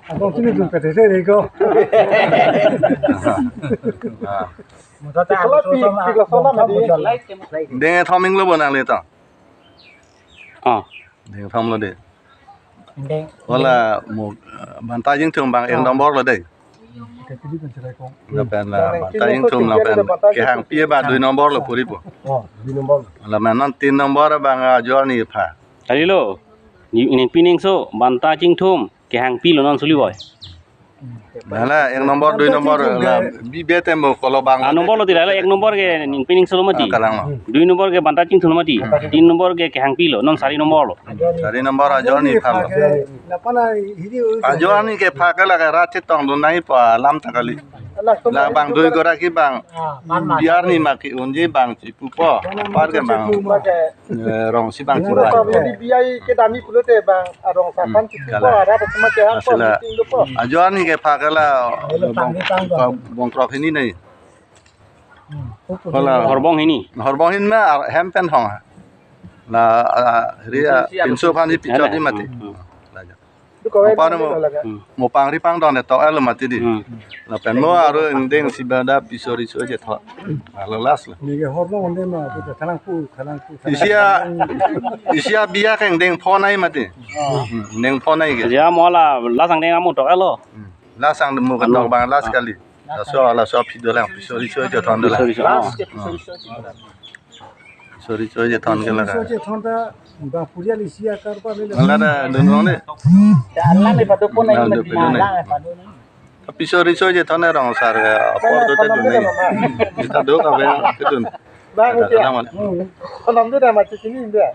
Abang chini dun pete se re ko. Mo ta ta. Kalau pi, pi lo sola mati. Deng thoming lo bonang le to. Ah. Deng thom lo de. Deng. Wala mo, eh, banta jingthum bang ek nombor lo de. Lapen la banta jingthum lapen kehangpi ba dui nombor lo puri po. Oh, dui nombor. Lapen non tin nombor bang ajo arni pha. Tadi lo. Ni, ni pining so banta jingthum kehangpi lo non suli boy. Nala ek nombor, dui nombor la bibe tem bo kolo bang. Ah, nombor lo tidak la ek nombor ke ni pining so lo mati. Ah, kalang lo. Dui nombor ke banta jingthum lo mati. Hmm. Tin nombor ke kehangpi lo non sari nombor lo. Sari nombor ajo arni pha lo. Ajo arni kepha ke la ke rat chetong dun nai pa lam ta kali. La bang dui gora ki bang. Biar ni ma ki unji bang chipupo. Par ke bang. Eh, rong si bang chibai. Jadi biar ke dami pulote bang, ah, rong sapan chipupo, hmm, rat chetong ma kehang po, asila ting do po. Ajo arni kepha ke la bong, bongkrok hini nai. Hola. Horbong hini. Horbong hin ma, ah, hem pen hong. La, ah, ria, pinso aphan si pichot di mati. Hmm. Opa no mo, mo pangri pangdon de tok el mati di. Hmm. Lapen mo aro ingdeng si bada piso riso je tho. Alo las lo. Ni ke horbong onde ma, tu khalang pu, khalang pu. Isi a, isi a biya ke ingdeng pho nai mati. Hmm, ingdeng pho nai ke. Ya mo la, las angdeng amo tok elo. Hmm. Las ang mo ketok bang las kali. Laso, laso aphi dolang, piso riso je thon dolang. Piso riso, oh. Piso riso je thon ke la. Piso riso je thon ta, bang purial isi akar pa le. Ala da dun rong de. Ya, ala le padu pon nai, padu nai. Piso riso je thon rong sar ke, apor tu te dun nai. Kita do ka be, te dun. Bang, ya. Kalang mana? Hmm. Kolam tu dah mati sini, dia.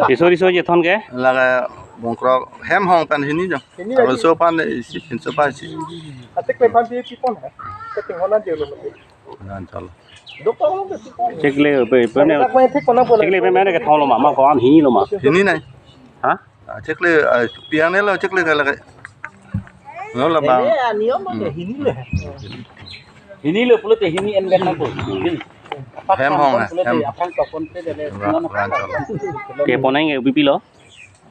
Piso riso je thon ke? La ke, Bongkrok hem hong pen hini jong. Hini lagi. Arloso aphan isi, pinso aphan isi. Atik le aphan pi pipon hai. Keting honan jelo mati. Nan chalo. Doktor lo pi pipon. Chekle pe pe ne. Tak main thik kona bola. Chekle pe mane kethom lo ma, ma ko-an hini lo ma. Hini nai. Ha? Ah, chekle, ah, pi-an ne lo chekle kala ke. Lo la bang. Ini aniyom ke hini le. Hini le pulote hini en vet nangpo. Hini. Hem hong, hem. Aphan tokon pe dele. Ran, ran chalo. Kepon nang ke pipilo?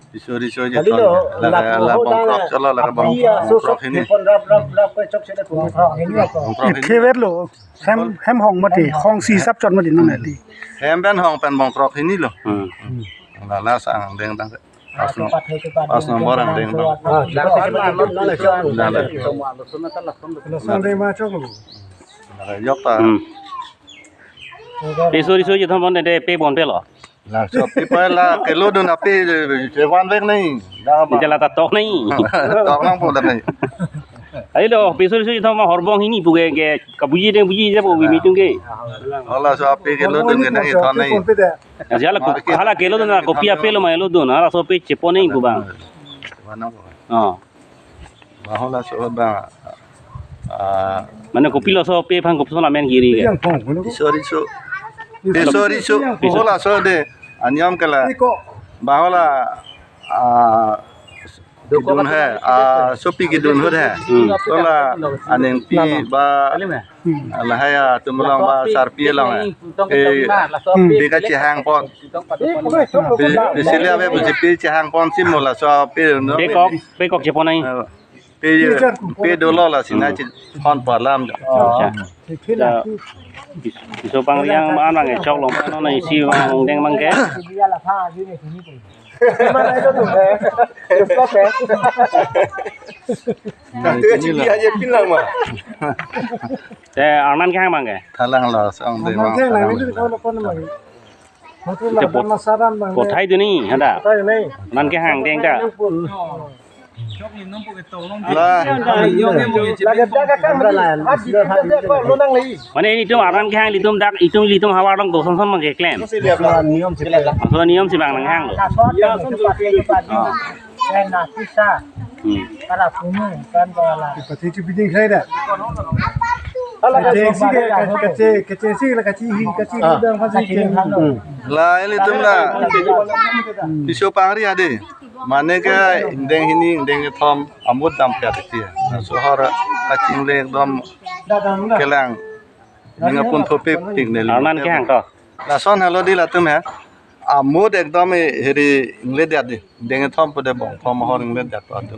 Riso, riso je. Kali thon lo, la, la, la, la bongkrok chalo, la bong, iya, so, bongkrok so, hini. Pon rap, rap, rap, ko chok sele ko. Bongkrok hini. Bongkrok hini. Thevet lo, hem, hem hong mati, hong si sap chot mati non ati. Hem pen hong pen bongkrok hini lo. Hmm. La, la sang deng dang. Pas no-, pas nombor angdeng dong. Ah, la, la. Lason dei ma chok lo. La, yok ta. Hmm. Pe suri suri thom bon de pe bon pe lo. Laso ape pai la kelodun ape chevan vek nai. Jala ta tok nai. Tok nangpo la nai. Ayo do, pe suri suri thom ma horbong hini pu ke, ke kabuji deng buji je po bi meeting ke. Hala so ape kelodun ke nang ithon nai. Jala ku, hala kelodun na kopi ape lo ma lodun, hala so pe chepon nai pu bang. Mana po? Oh. Bahula so ba, ah, mane kopilo so pe aphan kopi so amen giri ke. Isori so. Isori so. Bahula so de. Aniyom ke la. Bahula, ah, kedun hai, ah, sopi kedun hut hai. Hmm. Tola anengpi ba, hmm, lahai atum along ba sarpi along hai. Eh, hmm, pe kachehang pon. Pe, pe sili ave pe chehang pon si mo laso pe no. Pe kok, pe kok chepon nai. Eh, pe, pe dolo lasi na chehon pon alam. Oh. Acha. Pis-, piso pangri ang ma nang e chok long ma non isi angdeng bang ke. Te arnan kehang bang ke? Thalang lo, sang de ma. Te pot-, pothai duni, hada. Arnan kehang deng ta. La. Mane itum arnan kehang itum dak, itum itum havar along do son son bang ke klem. Niyom si. Laso niyom si bang nanghang lo. Ah. Hmm. Para punu kan bala. Pati chu biding khai da. Kache si ke, kache, kache si la kache hi, kache hi dang pasi ke. La ilitum la. Piso pangri ade. Mane ke ingdeng hini, ingdeng kethom, amut dam pya tiki. Sohor kachingle ekdom kelang. Ning apun thopi pik ne. Arnan kehang to. Lason halo di latum he. Amut ekdom e heri ingle dia di. Ingdeng kethom pu de bong thom hor ingle dia to atum.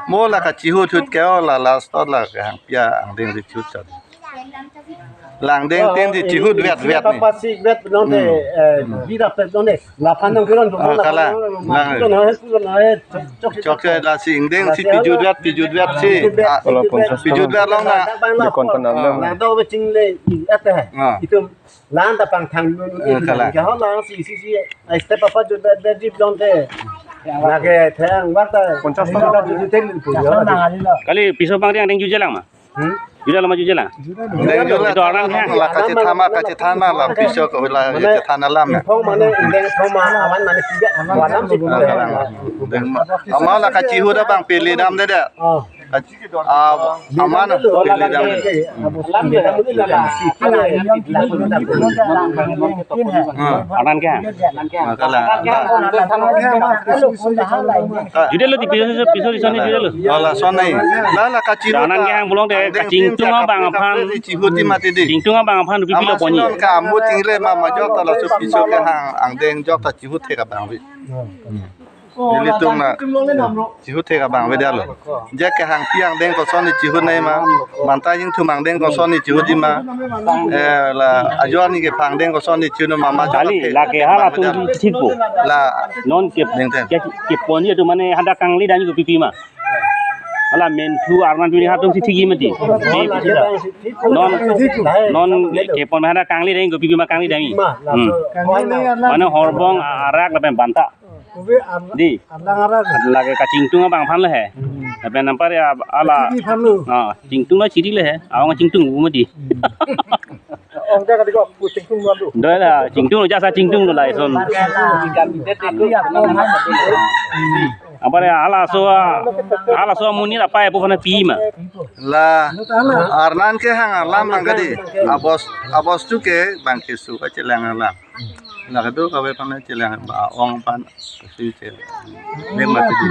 Mo la kachihut hut ke o la last to la kehang pya angdeng di chihut chot. Langdeng ten di chihut vet vet ni. Papa si vet non de, eh, bira pet non de. Laphan nang kiron. Ah, kala. Lang. Chok chok lasi ingdeng si pijut vet, pijut vet si. Ah, pijut vet long na. Dekon kon nam. Lang do be chingle ate. Ah. Itum lang ta pangthang nun. Eh, kala. Jaho lang si si si. Ai step apa jut vet vet jip long te. Lage thang wat ta. Pon chas ta jut jut ten pu. Kali piso pangri angdeng jut jelang ma. Hmm? Juda lama juda lang. Deng juda. Itu arnan kehang. La kachethama, kachethama la piso ko la kachethana lam ya. Phong mane, deng phong mane, awan mane tiga, awan lam si. Deng ma-, ama la kachihut abang pili dam de de. Oh. Kachi-, ah, ama na pili dam. Lam de. Hmm. Arnan kehang. Makalang. Juda lo di piso, piso di soni juda lo. Lala soni. Lala kachiru. Arnan kehang pulote kachingtung abang aphan. Chihuti mati di. Chingtung abang aphan rupi pilo ponji. Ama sinon ka amut ingle ma majok ta laso piso kehang angdeng jok ta chihut thek abang ave. Nelitum na chihut thek abang ave dia lo. Je kehang pi angdeng kosonsi chihut nai ma. Manta jingthum angdeng kosonsi chihut di ma. Eh, la ajo arni kepha angdeng kosonsi chihut ma ma. Kali, lake hala tum thikpo. La non ke, deng te. Ke, kepon atum mane hadak kangli dam ko pipi ma. Hala menthu arman pini hatum si thikji mati. Non, non kepon hadak kangli dam ko pipi ma kangli dam. Hmm. Mane horbong arak lapen banta. Di. Lake kachingtung abang aphan le he. Lapen nampar ya ala. Ah, chingtung la chiri le he. Awang chingtung bu mati. Doi la, Chingtung lo, jasa Chingtung lo la ison. Apar ya, halaso, halaso amonit apai apo aphan pi ma. La, arnan kehang alam bang kadi. Abos, abostu ke bang keso kachelang alam. La kedo kave aphan chelang ba ong aphan si chelang. Mek mati di.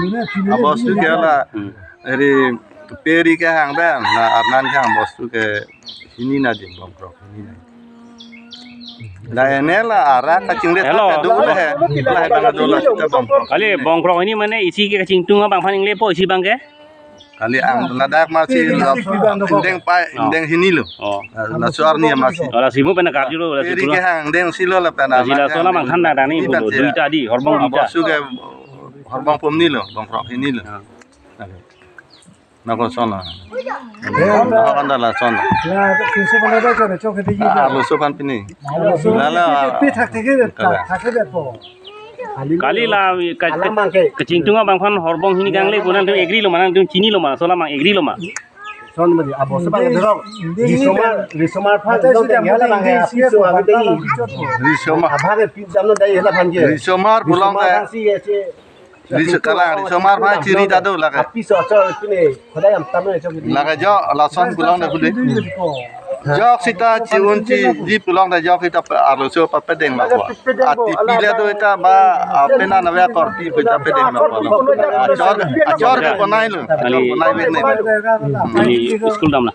Abostu ke la, Hmm. eri peri kehang dan, la arnan kehang abostu ke hini na di, bongkrok hini na. La ene la arak kachingret Hello. ta do le he. La he bang do la sita bongkrok. Kali bongkrok hini mane isi ke Chingtung abang aphan inglepo isi bang ke? Kali ang ladak masi la indeng pai, Oh. indeng hini lo. Oh. La suar ni masi. Ora simu pena karju lo, ora Peri simu. kehang indeng silo la pena. Sila sola mangkhan na dani Ini bulo, pasti. duita di, horbong duita. Abostu ke horbong pom ni lo, bongkrok hini lo. Ah. Nako sona. Nako kanda la sona. Ya, pinso mana dah sana, cok kedi Na kita. arloso aphan pini. Arloso La, la. pithak tiki, Kala. thak tiki po. Kali la, ka, Alam ka, bang ke. Kachingtung abang aphan horbong hini kangle, bonang tu agree lo ma, nang tu chini lo ma, sola mang agree lo ma. Son mari, abo sebang Hindi, dorong. Hindi, Risomar, Hindi. risomar phan Ata dong sudah tengah lah mulai bang ya, Hindi, pisau Hindi, abis tadi. Hindi. Risomar. Abang ke pin jam lo dai hela phan ke. Risomar pulang Risomar ke. phan si ya, si. Riso kala, risomar phan chiri ta do lake. Api so, so, sini. Khodai am tam na, so, Lake jo, lason pulang da kuli. Hindi ko. Jok sita chiun chi, ji pulang da jok sita pe arloso pa pedeng ma ko. Ati pila do ita ba, a, pena na via korpi pe ta pedeng ma ko. Achor, achor ke ponai lo. Achor ponai vek ne. Ini school dam la.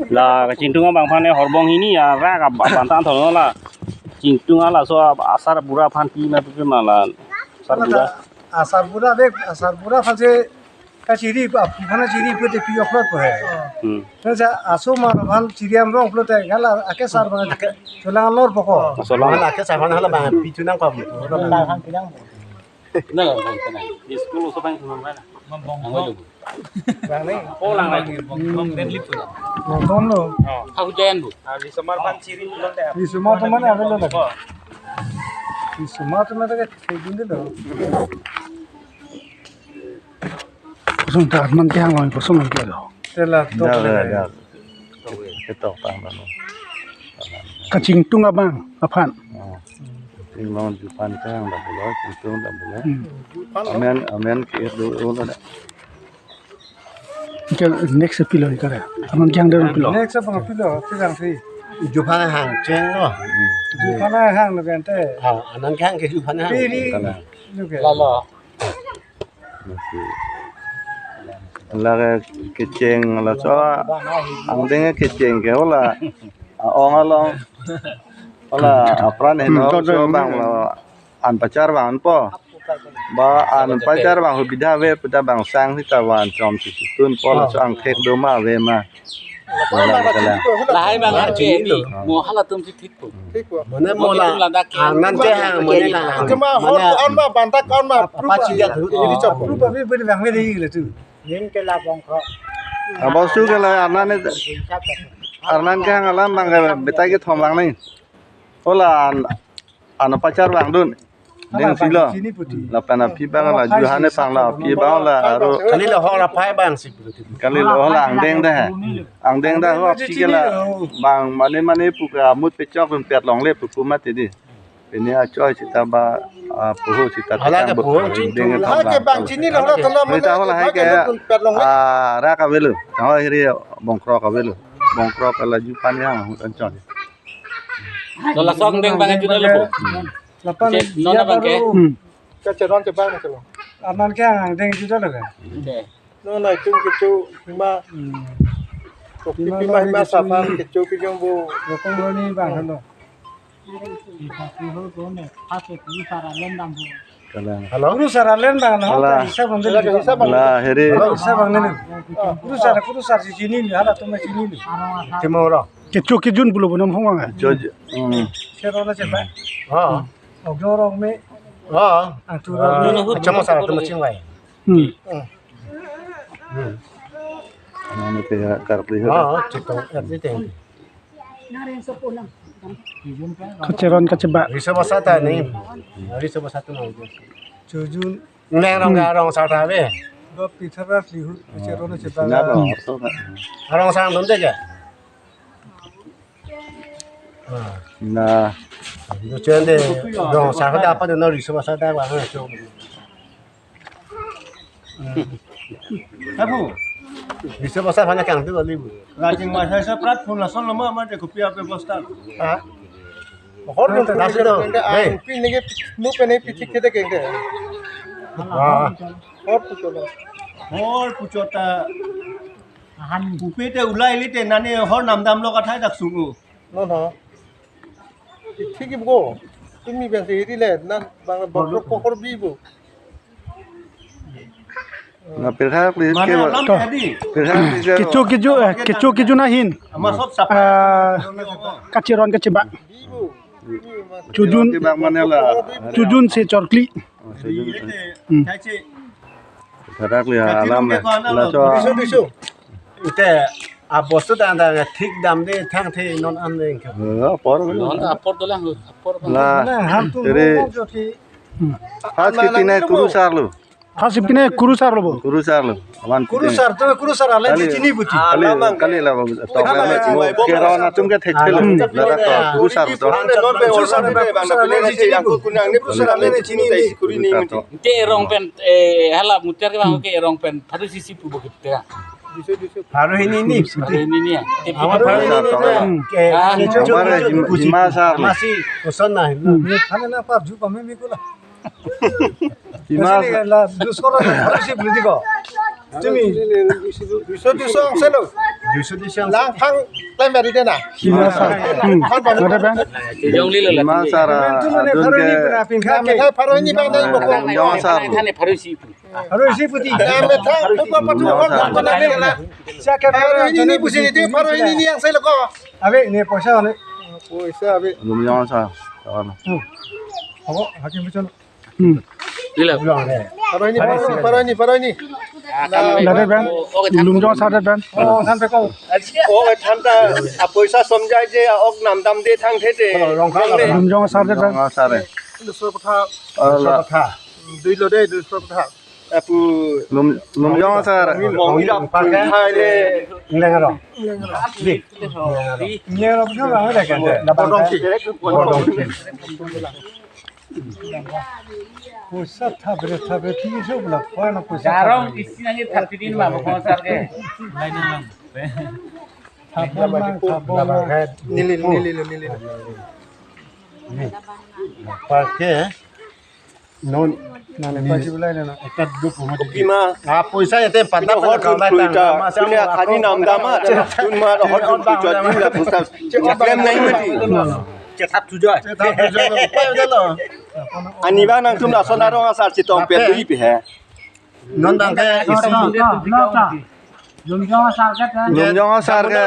La Chingtung abang aphan ne horbong hini ya rak ab-, abang tan thono la. Chingtung alaso ab-, asarbura aphan pi ma pi ma la. Asarbura. Asarbura dek, asarbura aphan si kachiri, aphan chiri pute pi oklot po he. Hmm. Nang sa aso ma aphan chiri am rong pulote gala ake sar bang cholang lor poko. Cholang. Mana ake sar mana hala bang pi chunang kom. Na, na, na. Di school oso bang chunang mana? Ang walo. Bang ni. Oh, lang lagi. Bang, bang, bang, lip. Bang, bang lo. Oh. Aku jayan bu. Ah, di semar pan chiri pulang deh. Di semar teman ada lo lagi. Oh. Di semar teman ada kayak gini lo. Kosong ta arnan kehang lo, kosong lo kehang lo. Tela tok Dak, le. dak, dak. Ketok tang tang. Kachingtung abang aphan. Oh. Chingtung abang aphan kehang ta pulo, Chingtung ta pulo. Hmm. Amen, amen ke do uno da. Ke next pilo ikare. Arnan kehang de pilo. Next apa pilo, pegang si. Juphan hang cheng lo. Juphan hang lo gente. Ah, arnan kehang ke Juphan hang. Piri. Bukan. Juga. Lalo. Lake kecheng laso angdeng kecheng ke hola a-ong along hola apran Hmm, heno to, to, so bang lo an pachar bang po ba an pachar bang hubidha ave puta bang sang sita van chom si tun po laso angthek do ma ave ma. Lahai bang R J ni, mo halatum si thik po. Thik po. Mane mo la, ladak ke. Arnan kehang, mane la. Cuma hor ko an ma, bantak ko an ma. Apa chijat hu, ini chop. Rupa bi beri bang beri le tu. Yen ke la bong ko. Abostu ke la arnan ni, arnan kehang alam bang ke betai kethom lang ni. Hola an, an pachar bang dun. Deng silo. Chini puti. Lapen aphi bang la juhane pang la aphi bang la aro. Kali la hor apai bang si puti. Kali la hor la angdeng dah. Angdeng dah ho aphi ke la bang mane mane pu ke amut pechok pun pet longle pu pu mati di. Pini achoi sita ba, ah, puhu sita Hala tetang ke bot puhu. Deng ke Hai ke bang chini lo la tala Sita hola hai ke pet longle. ah rak avelo. Ho hiri bongkrok avelo. Bongkrok la ju pan yang hut anchon. Lo laso angdeng bang juda lo po. Lapan Cek, nona bang ke? Hmm. Kacheron chebang na chelo. Arnan kehang angdeng juda lo ke? Oke. No na itum kecho hima. Hmm. Kopi hima hima hima sapang kecho kejong bo. Rokong roni bang halo. Kalang. Halo? Kurusar alen bang na. Hala. Isa bang Hala, dulu. Isa bang. La hiri. Isa bang ni. Kurusar, kurusar si chini ni, halatum chini ni. Timur. Kecho kejun pulo bonam hong ang. Kecho. Hmm. Sero na chepa. Ha. Ogdorong me. Ha. Ang turong me. Chamo sa tum chingwai. Hmm. Hmm. Ano pe karap liho. Ha, chitong, eh, chitong. Kacheron kacheba. Riso basa ta ni. Riso basa tu nang. Chojun. Neng rong ka rong sa ta be. Ba pithara lihu, kacheron cheba. Sina ba orso ka. Arong sang dum te ja. Na. Dochende, dong, sa kada apa deno riso masa ta wa so. Abu, riso masa hana kang tu kali bu. Rajing masa sa prat phun lason lama ama de kopi apa posta. Ha? Hor dun ta si do. Hei. Pi nege nu pe ne pi thik thede keng de. Ah. Hor puchot. Hor puchot ta. Ahan. Upe te ulai li te nani hor namdam lo kathai dak sungu. No, no. Thik ibu ko. Tumi bang se hiri le, na bang bang pokor bi bu. Na pirha kli Mane ke ba. Alam to. Jadi. Pirha kli ke. Kecho kecho, eh, kecho kecho nahin. Ama sob sapa. Ah, kachiron kachibak. Bi bu. Chojun. Kachibak mane la. Chojun se chorkli. Oh, chojun. Hmm. Kachi. Pirha kli alam na. Laso. Bisu, bisu. Ite, abostu ta ta thik dam de thang the non an de ke. Eh, apor. Non ta apor dolang, apor. La. Na, ham tu tere. Mo jo thi. First kiti ne kurusar lo. First kiti ne kurusar lo bo. Kurusar lo. Awan kiti ne. Kurusar to kurusar ale kali, chini buti. Kali, kali la bo. To kali, kali, mo kali, kero na tum ke thek thelo. Hmm. La ta ko kurusar to. Kurusar to, kurusar ale chini bu. Kurusar ale chini ni. Kurusar to. Ke rong pen, eh, hala muter ke bang ke rong pen. Pharo isi pu bo ke tera. Pharo hini ni. Pharo hini ni ya. Te amar pharo hini ni. Hmm. Ke, ah, ke, amar ke, hima, hima sar le. Masi koson na hin. Hmm. Ye phana na par ju pa me me ko la. Hima sar le, la, dusko la, pharo isi beli ko. Tumi. Duso, duso ang selo. Duso, duso ang. Lang phang klem bari de na. Hima sar. Hmm. Ada bang. Jong li lo la. Hima sar, ah, adun ke. Pharo hini bang dai boko. Hima sar. Thane pharo isi pu. Pharo isi puti. Dam methang, thukwa pathu, Lumjong Asar. Pharo ini, ini pusi ini, pharo ini, ini yang saya leko. Abe, ini poisa ane. Poisa abe. Lumjong Asar. Kawan. Hmm. Ako, hakim bichon. Hmm. Ila. Pulang deh. Pharo ini, pharo ini, pharo ini, pharo ini. Lade bang. Lumjong Asar de bang. Oh, than pe ko. Oh, than ta, ah, poisa somjai je, ah, ok namdam de thang the de. Lumjong Asar de bang. Lumjong Asar de. Lusor kotha. Alah. Lusor kotha. Dui lo de, lusor kotha. Apu Lum, Lumjong Asar. Mong irap pun thai le. Ingleng arong. Di. Ingleng arong pujo bang ada kan? Bodong si. Bodong si. Poisa thabre thabre thik so bla pa na poisa. Jarong isi nang thap pidin ma Lumjong Asar ke. Thap bom ma, thap bom ma. Nilil, nilil, nilil. Ni. Parke. Non, nang lepas si ulai na. Ekta dua puluh mati. Kopima. Ah, poisa ya te patna. Hot pun tang. Masa pun ya khani namdam ma. Tun ma hot pun tang. Tun la poisa. Klem nahi mati. Chetap tujuh. Chetap tujuh. Upai udah lo. Ani bang nangtum lason arong asar chetong pe tu ipi he. Non tang ke isi. Lumjong Asar ke. Lumjong Asar ke.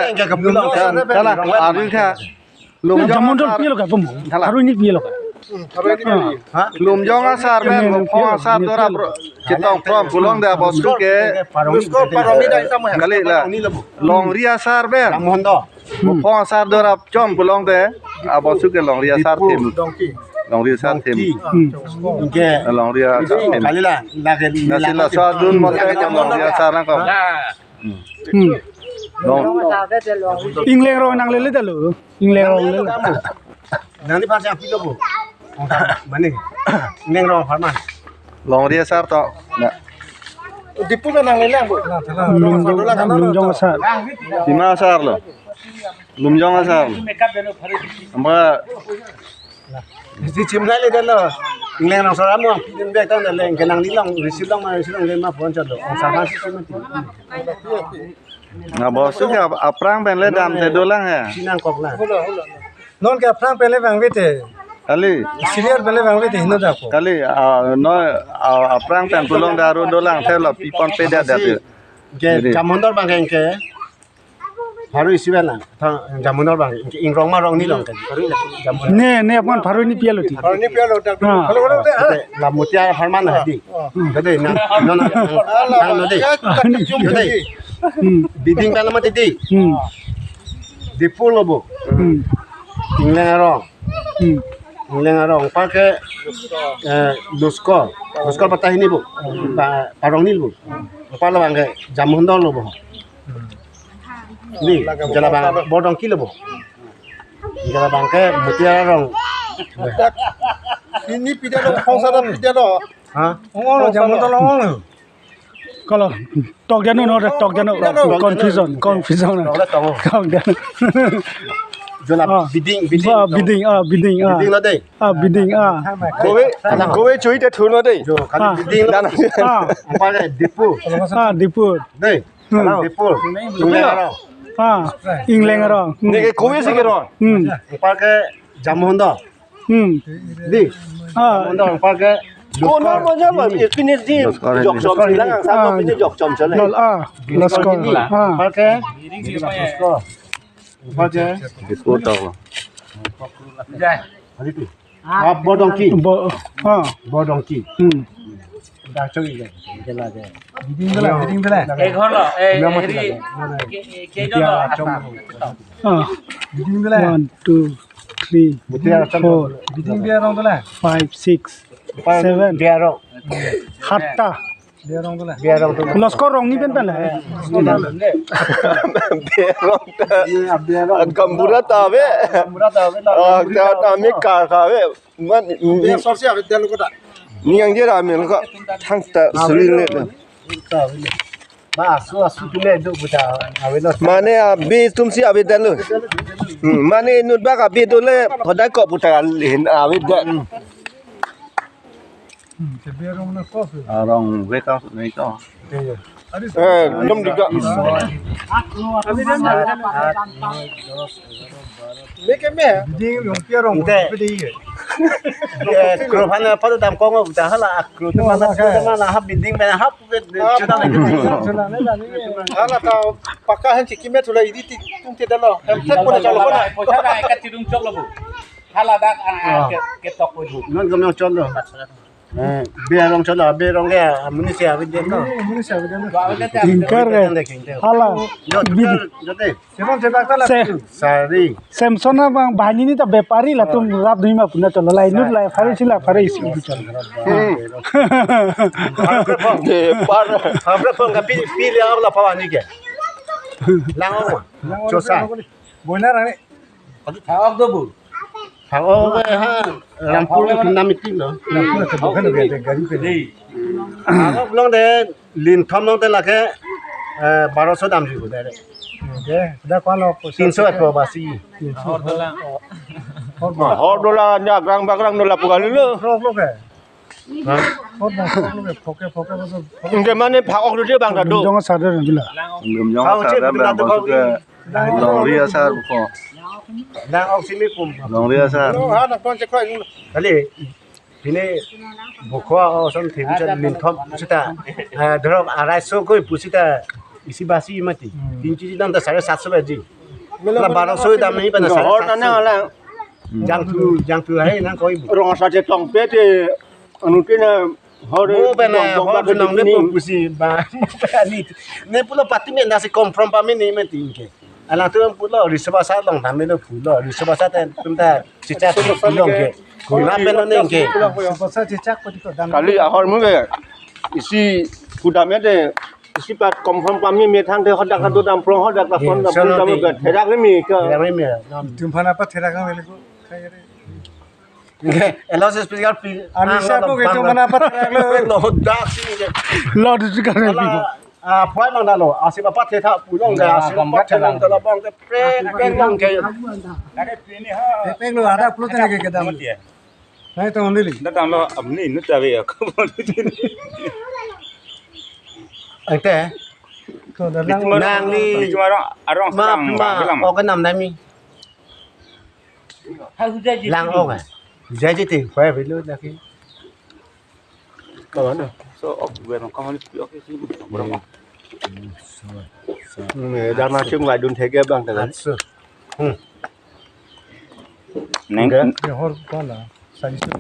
Kalang, ari kha. Lumjong Asar. Jamun dol pi lo ka pum. Thala. Pharo ini pi lo ka. Lumjong Asar pen, Pharo Asar dora bro. Chetong prom pulong de abostu ke. Kali la. Longri Asar pen. Pharo Asar dora chom pulong de. Abostu ke Longri Asar tim. Longri Asar tim. Hmm. Longri Asar tim. Kali la. Nasi laso adun mote Longri Asar nangkok. Hmm. Ingleng arong nang lele ta lo. Ingleng arong lele. Nang di pasi api lo bu. Mane. Ingleng arong pharman. Longri Asar to. Na. Dipu kan nang lele bu. Lumjong, Lumjong Asar. Hima Asar lo. Lumjong Asar. Amba Isi chimlai le dalo. Ingleng arong sar amo, pidin bek tang le, kenang ni long, risi long ma, risi long le ma phone chalo. Ong sama si sama ti. Na bostu ke ap-, aphrang pen le dam te dolang he. Sinang kok na. Non ke aphrang pen le vangve te. Kali. Serial pen le vangve te hino da ko. Kali, ah, no, ah, aphrang pen pulong daru dolang te lo pipon pe da da te. Ke Jadi. Jamundor bang ke. Pharo isi bela, tha, Jamunor bang, ingrong ma rong ni long kan. Jamunor. Ne, ne aphan pharo ni pialo ti. Pharo ni pialo tak. Ha. Kalau kalau teh. Oke, la mutia pharman hadi. Hmm. Gede na, na, na, na, na, de. Gede. Hmm. Biding bela mati di. Hmm. Dipu lo bu. Hmm. Ingleng arong. Hmm. Ingleng arong. Parke, eh, Luskor. Luskor patah ini bu. Pa, parong ni bu. Palo bang ke Jamunor lo bu. Ni, jala bang, bodong kilo bu. Jala bangke Mutiara Rong. Ini pida lo, kong sada pida lo. Ha? Ong lo, jamu to lo, ong lo. Kalau tok dia nu, no, tok dia nu. Tok dia nu. Confusion, confusion. Tok dia nu. Tok dia nu. Jala Ah. Biding, Biding. Ah, Biding, ah, Biding, ah. Biding lo dei. Ah, Biding, ah. Kove, kove chui te thun lo dei. Jo, kali Ah. Biding lo. Dan. Ah. Apa le, Dipur. Ah, Dipur. Dei. Hmm. Dipur. Ingleng Arong. Ah, Ingleng Arong. Hmm. Neke kove si ke Rong. Hmm. Apa ke Jamunda. Hmm. Dei. Ah. Jamunda apa ke Kono mo jalo, pini di Loskor ini. Jokchom silang, ang sama Ah. pini jokchom sele. Lol, ah, Loskor. Ini. Ah. Apa ke Loskor. Apa ke Dipur to. Hari tu. Ah, Bodongki. Bo-, ah. Bodongki. Hmm. Dah curi ke. Ike lagi. Biding dela, biding dela. Eh, ghor lo, eh, Nama heri, tidak. Ke, ke, ke Dia jono. Cuma. Ah. Biding dela. One, two, three, Mutiara Chandra. Four, Biding dia Rong dela. Five, six, Pan seven. Dia Rong. Hatta. Dia Rong dela. Dia Rong tu. Loskor Rong ni pen pen la. Dia Rong ta. Iya, Dia Rong. Gaonbura ta ave. Gaonbura ta ave, la. Ah, Gaonbura ta, ta ave. Mi kar ta ave. Man, Dia Rong si ave dia lo kota. Ni yang dia rame lo ko. Thang ta suri le. Ba, asu, asu tu le do buta. Ave lo. Mane abi tum si ave dan lo. Hmm, mane inut bak abi do le, hodai ko buta hin ave dan. Hmm, te Dia Rong na ko su. Arong ve ka nai to. Te ya. Eh, dum diga. Ave dan. Meke me. Biding Rong, Dia Rong. Ante. Biding. Eh, kro phan apa tu dam kong udah hala akro tu mana tu mana ha Biding mana ha. Hala ta paka han chiki me thula idi ti tung te dalo. Hem thek pone chalo pone. Poisa da ka chidung chok lo bu. Hala dak, ah, Ah. ke, ke tok ko bu. Non gam chon lo. Eh, Dia Rong chon lo, Dia Rong ke, amuni se avi den lo. Amuni se avi den lo. Ingkar ke. Hala. Yo, Biding. Yo, te. Semon se bakta la. Se- Sari. Samson abang banghini ta bepari latum rap dui ma puna cholo lai nut lai phari sila phari isi ubi cholo. Hmm. Bepar. Hamra pon ka pi pi le la pawa ni ke. Lang ong ma. Chosa. Boina rani. Thang ok do bu. Thang ok ha. Rampur na meeting lo. Rampur na meeting lo. Dei. Thang ok long de. Linthom long te lake, eh, baroso damji ko dei. Oke, sudah kuan lo, Tinso ekro basi. Tinso. Hor dola. Hor dola nya grang bagrang dola pugal lo. Krok lo ke? Hah? Hor dola krok lo ke? Phoke, phoke, phoke. Ingke mane phak ok dei bang ta do. Jong sadar bila. Jong Kau cip sadar bila bang tu kau masuk ke. Longri asar ko. Nang oksimi kum. Longri asar. Lo ha na kon cek koi. Kali. Pine bokho ason thim chan linthom sita. Eh, dorok arai so koi pusita isi basi mati. Hmm. Tin kg dam ta sare satso baji. La baroso dam nahi pana sare satso. Hor na na la. Jangthu, jangthu hai nang koi. Rong sa te tong pe te anu ke na hor Mo bana dong dong hor ba junang ne ni. Pu pusi ba. Ani ne pulo pati me nasi confirm pa me ni me tin ke. Alang tu pulo riso basa long tham me lo pulo riso basa te tum ta chicha pulo ke. Kuna pe lo ne ke. Basa chichak pati ko dam. Kali ahor mu ke. Isi kudam ya de. Isi pat confirm pa me me thang de hodak ka do dam prong hodak ka son dam Sono prong dam ti. Ke. Therak ni me ke. Therak ni me. Tum phana pa therak ni me ko. Kaya re. Nge, elo se speaker pi. Ani Ah, sa lo, po ke bang, cuma bang. Dapat lo. Lo dak si nge. Lo di juga Ala, pi. Ah, puai bang dalo. Asi bapak te tha pulong da, asi bapak te long da labang te prek, prek bang ke. Prek lo ada pulo tadi ke kedam. Nai to ndili. Datang lo amni nu tawi aku. Ante. To dalang. Nang ni. Cuma arong, arong ma, sedang ma, bang, bilang. Oke nam nami. Lang oke. Jaji te, koi velo lagi. Kawan tu. So, ok, gue orang kawan itu, oke sih. Berapa? Hmm, dah macam ngai dun thege bang tekan. Atso. Hmm. Neng. Enggak. Ya, hor pala. Saiso.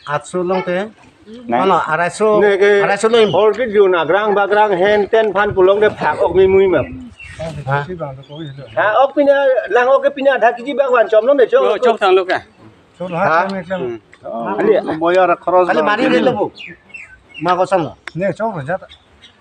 Atso long te. Neng. Pala, araiso. Neke. Araiso long. Hor ke juna grang bagrang henten phan pulong de phak ok mi mui map. Hah? Si bang tu koi lo. Ha, ok pina, lang ok pina adha kg bang wan chom long de chok. Yo, chok thang lo ka. Chok ha, Ha? Chom eklang. Hmm. Ali, moya ra khoros Kali bang. Mari re lo bu. Ma kosong lo. Ne, chok lo jata.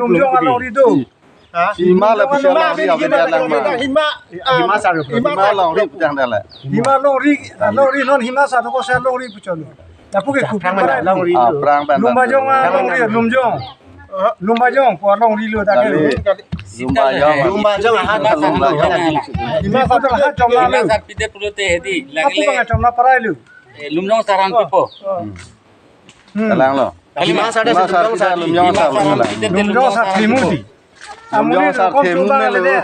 Lumjong alongri do. Hima le pusi alongri ave dia lang ma. Hima, Hima sar. Hima alongri putang dala. Hima alongri, alongri non Hima sar ko sar alongri puchon. Lapu ke kupang mana alongri. Ah, prang pen. Lumbajong alongri, Lumjong. Lumbajong ko alongri lo ta ke. Kali. Lumbajong. Lumbajong ahan. Lumbajong. Hima sar ahan chomla lo. Hima sar pite pulote hedi. Lapu bang chomla parai lo. Eh, Lumjong sar ahan pipo. Hmm. Kalang lo. Hima sar de Hima sar Lumjong sar. Lumjong sar. Hima sar pite Lumjong sar Lumjong sar pipo. Trimuti. Lumjong sar Amuni themu kom chungbang melo. Lele.